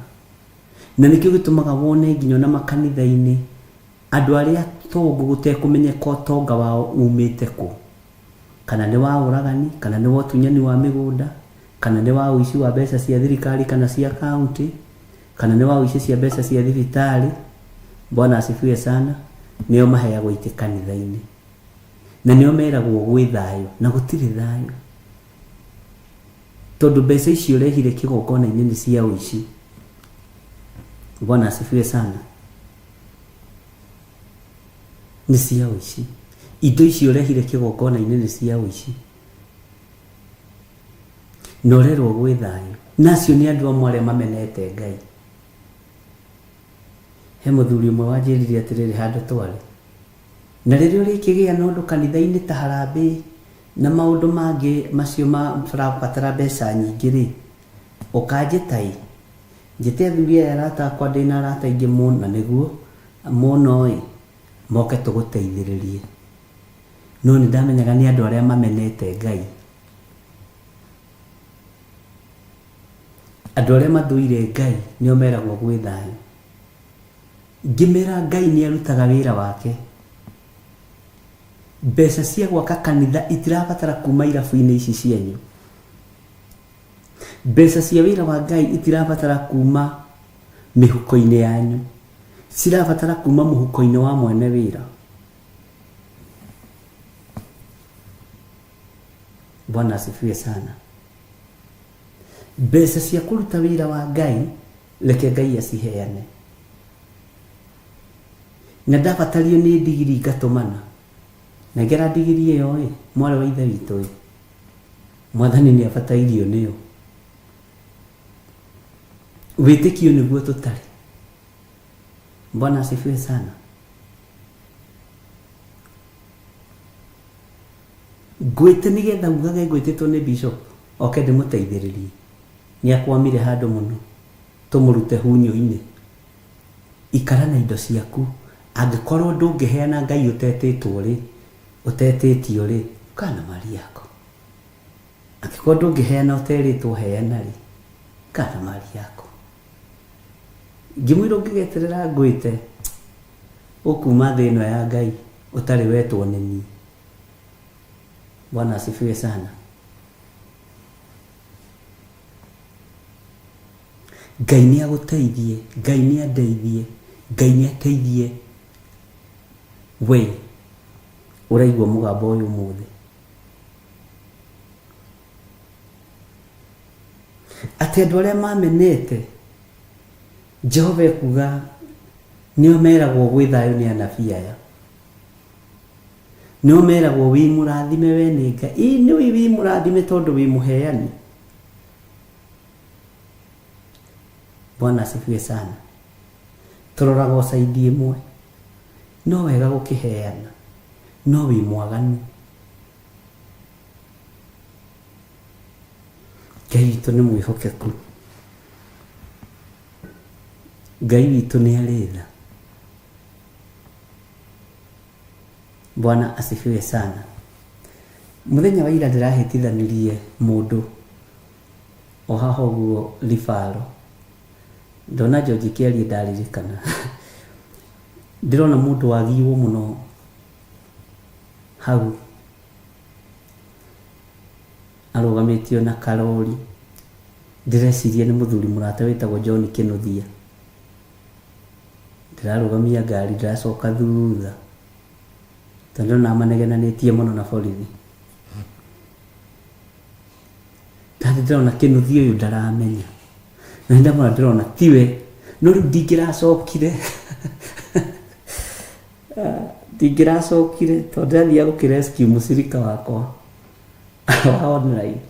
Na nĩkĩo gĩtũmaga wone nginya ona makanitha-inĩ andũ arĩa atongu gũtekũmenyeka ũtonga wao umĩte kũ. Kana nĩ wa ũragani, kana nĩ wa ũtunyani wa mĩgũnda, kana nĩ wa ũici wa mbeca cia thirikari kana cia kaunti, kana nĩ wa ũici cia mbeca cia thibitarĩ. Bwana asifiwe sana. Nĩo maheagwo itĩ kanitha-inĩ. Na nĩo meragwo gwĩ thayũ, na gũtirĩ thayũ. Tondũ mbeca icio ũrehire kĩgongona-inĩ nĩ cia ũici. Bwana asifiwe sana. Nĩ cia ũici. Indo icio ũrehire kĩgongona-inĩ nĩ cia ũici. Na ũrerwo gwĩ thayũ. Na acio nĩ andũ amwe arĩa mamenete Ngai. He mũthuri ũmwe wanjĩrire atĩrĩrĩ handũ twarĩ. Na rĩrĩa ũrĩkĩgĩa na ũndũ kanitha-inĩ ta harambee na maũndũ mangĩ macio marabatara mbeca nyingĩ rĩ, ũkanjĩta ĩ, njĩte athuri aya arata akwa ndĩna arata aingĩ mũno, na nĩguo mũno ĩ, moke tũgũteithĩrĩrie. No nĩ ndamenyaga nĩ andũ arĩa mamenete Ngai. Andũ arĩa mathũire Ngai nĩo meragwo gwĩ thayũ. Ngĩmera Ngai nĩ arutaga wĩra wake. Mbeca cia gwaka kanitha itirabatara kuma irabu-inĩ ici cianyu. Mbeca cia wĩra wa Ngai itirabatara kuma mĩhuko-inĩ yanyu. Cirabatara kuma mũhuko-inĩ wa mwene wĩra. Bwana asifiwe sana. Mbeca cia kũruta wĩra wa Ngai reke Ngai aciheane. Na ndabatario nĩ ndigiri ngatũmana. Nengera ndigiri ĩyo ĩ, mwarĩ wa ithe witũ ĩ. Mwathani nĩ abatairio nĩyo. Wĩtĩkio nĩguo tũtarĩ. Bwana asifiwe sana. Ngwĩte nĩgetha ugage ngwĩtĩtwo nĩ bishop oke ndĩmũteithĩrĩrie. Nĩ akwamire handũ mũno tũmũrute hunyũ-inĩ. Ikara na indo ciaku. Angĩkorwo ndũngĩheana Ngai ũtetĩtwo rĩ, ũtetĩtio rĩ, kaa na mali yako. Angĩkorwo ndũngĩheana ũterĩtwo heana rĩ, kaa na mali yako. Ngĩmwĩra ũngĩgeterera ngwĩte ũkuma thĩ ĩno ya Ngai ũtarĩ wetwo nĩ niĩ. Bwana asifiwe sana. Ngai nĩ agũteithie, Ngai nĩ andeithie, Ngai nĩ ateithie we ũraigua mũgambo ũyũ ũmũthĩ. Atĩ andũ arĩa mamenete Jehova ekuga nĩo meragwo gwĩ thayũ nĩ anabii aya. Nĩo meragwo wĩ mũrathime we nĩ Ngai. Ĩ nĩ wĩ mũrathime tondũ wĩ mũheani. Bwana asifiwe sana. Tũroraga o side ĩmwe. No wega gũkĩheana, no wĩ mwaganu. Ngai witũ nĩ mwĩhokeku. Ngai witũ nĩ arĩ tha. Bwana asifiwe sana. Mũthenya wa ira ndĩrahĩtithanirie mũndũ o haha ũguo Ribaro. Ndona George Kĩarie ndaririkana. Ndĩrona mũndũ wagiirwo mũno hau arũgamĩtio na karori. Ndĩreciria nĩ mũthuri mũrata wĩtagwo John Kĩnuthia. Ndĩrarũgamia ngari ndĩracoka thutha tondũ ndĩrona manegenanĩtie mũno na borithi. Ndarĩ ndĩrona Kĩnuthia ũyũ ndaramenya. Na nĩ ndamũrora ndĩrona tiwe. No rĩu ndingĩracokire. Ndingĩracokire tondũ ndĩrathiaga gũkĩ rescue mũcirika wakwa wa online.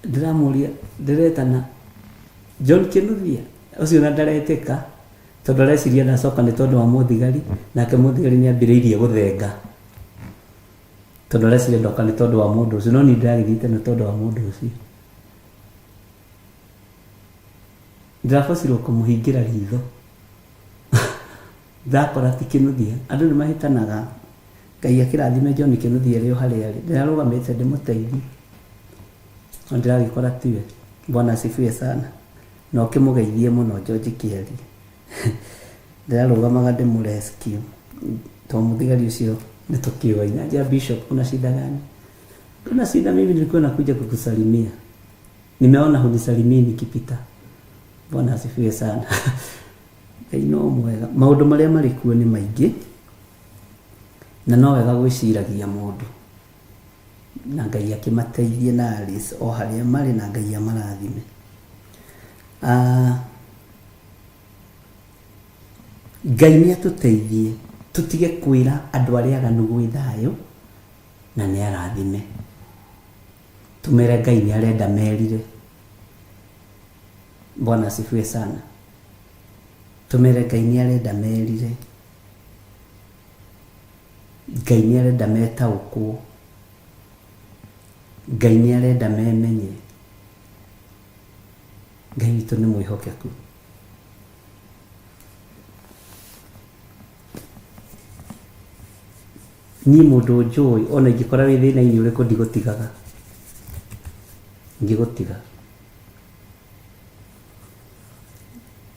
Ndĩramũria ndĩretana John Kĩnuthia ũcio ona ndaretĩka tondũ areciria ndacoka nĩ tondũ wa mũthigari nake mũthigari nĩ ambĩrĩirie gũthenga tondũ areciria ndoka nĩ tondũ wa mũndũ ũcio no niĩ ndĩragĩthiĩte nĩ tondũ wa mũndũ ũcio. Ndĩrabocirwo kũmũhingĩra ritho ndakora ti Kĩnuthia. Andũ nĩ mahĩtanaga. Ngai akĩrathime John Kĩnuthia arĩ o harĩa arĩ. Ndĩrarũgamĩte ndĩmũteithie no ndĩragĩkora tiwe. Bwana asifiwe sana. Na ũkĩmũgeithie mũno George Kĩarie. Ndĩrarũgamaga ndĩmũ rescue tondũ mũthigari ũcio nĩ tũkĩũaine. Anjĩra Bishop kuna shida gani? Kuna shida, mimi nilikuwa nakuja kukusalimia. Nimeona hunisalimii nikipita. Bwana asifiwe sana. Ngai no mwega. Maũndũ marĩa marĩ kuo nĩ maingĩ na no wega gwĩciragia mũndũ na Ngai akĩmateithie na Alice o harĩa marĩ na Ngai amarathime. Ngai nĩ atũteithie tũtige kwĩra andũ arĩa aganu gwĩ thayũ na nĩ arathime. Tũmere Ngai nĩ arenda merire. Bwana asifiwe sana. Tũmere Ngai nĩ arenda merire. Ngai nĩ arenda metaũkwo. Ngai nĩ arenda memenye. Ngai witũ nĩ mwĩhokeku. Niĩ mũndũ njũĩ ona ingĩkora wĩ thĩna-inĩ ũrĩkũ ndigũtigaga. Ngĩgũtiga.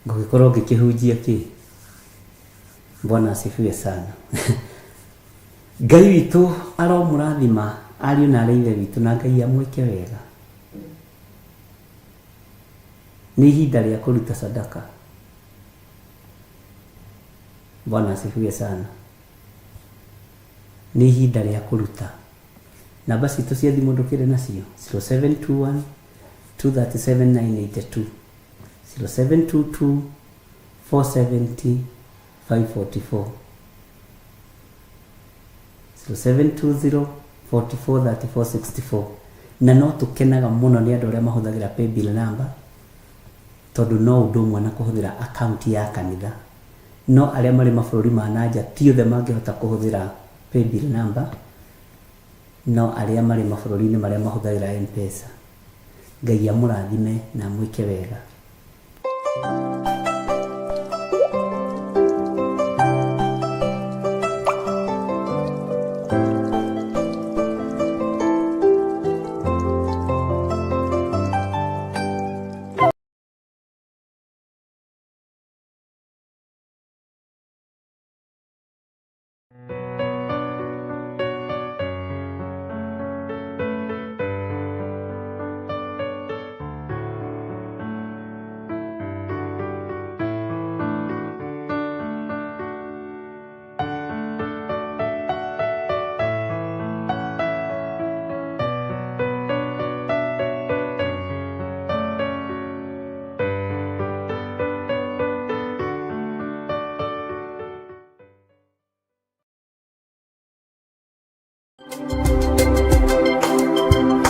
Ngũgĩkorwo ngĩkĩhunjia kĩ? Bwana asifiwe sana. Ngai witũ aromũrathima ariũ na arĩ ithe witũ na Ngai amwĩke wega. Nĩ ihinda rĩa kũruta sadaka. Bwana asifiwe sana. Nĩ ihinda rĩa kũruta. Namba citũ cia thimũ ndũkĩrĩ nacio 0721 237 982 0722 470 544 0720 44 34 64. Na no tũkenaga mũno nĩ andũ arĩa mahũthagĩra paybill number. Tondũ no ũndũ ũmwe na kũhũthĩra akaunti ya kanitha. No arĩa marĩ mabũrũri ma na nja ti othe mangĩhota kũhũthĩra paybill number, no arĩa marĩ mabũrũri-inĩ marĩa mahũthagĩra M-Pesa. Ngai amũrathime na amwĩke wega.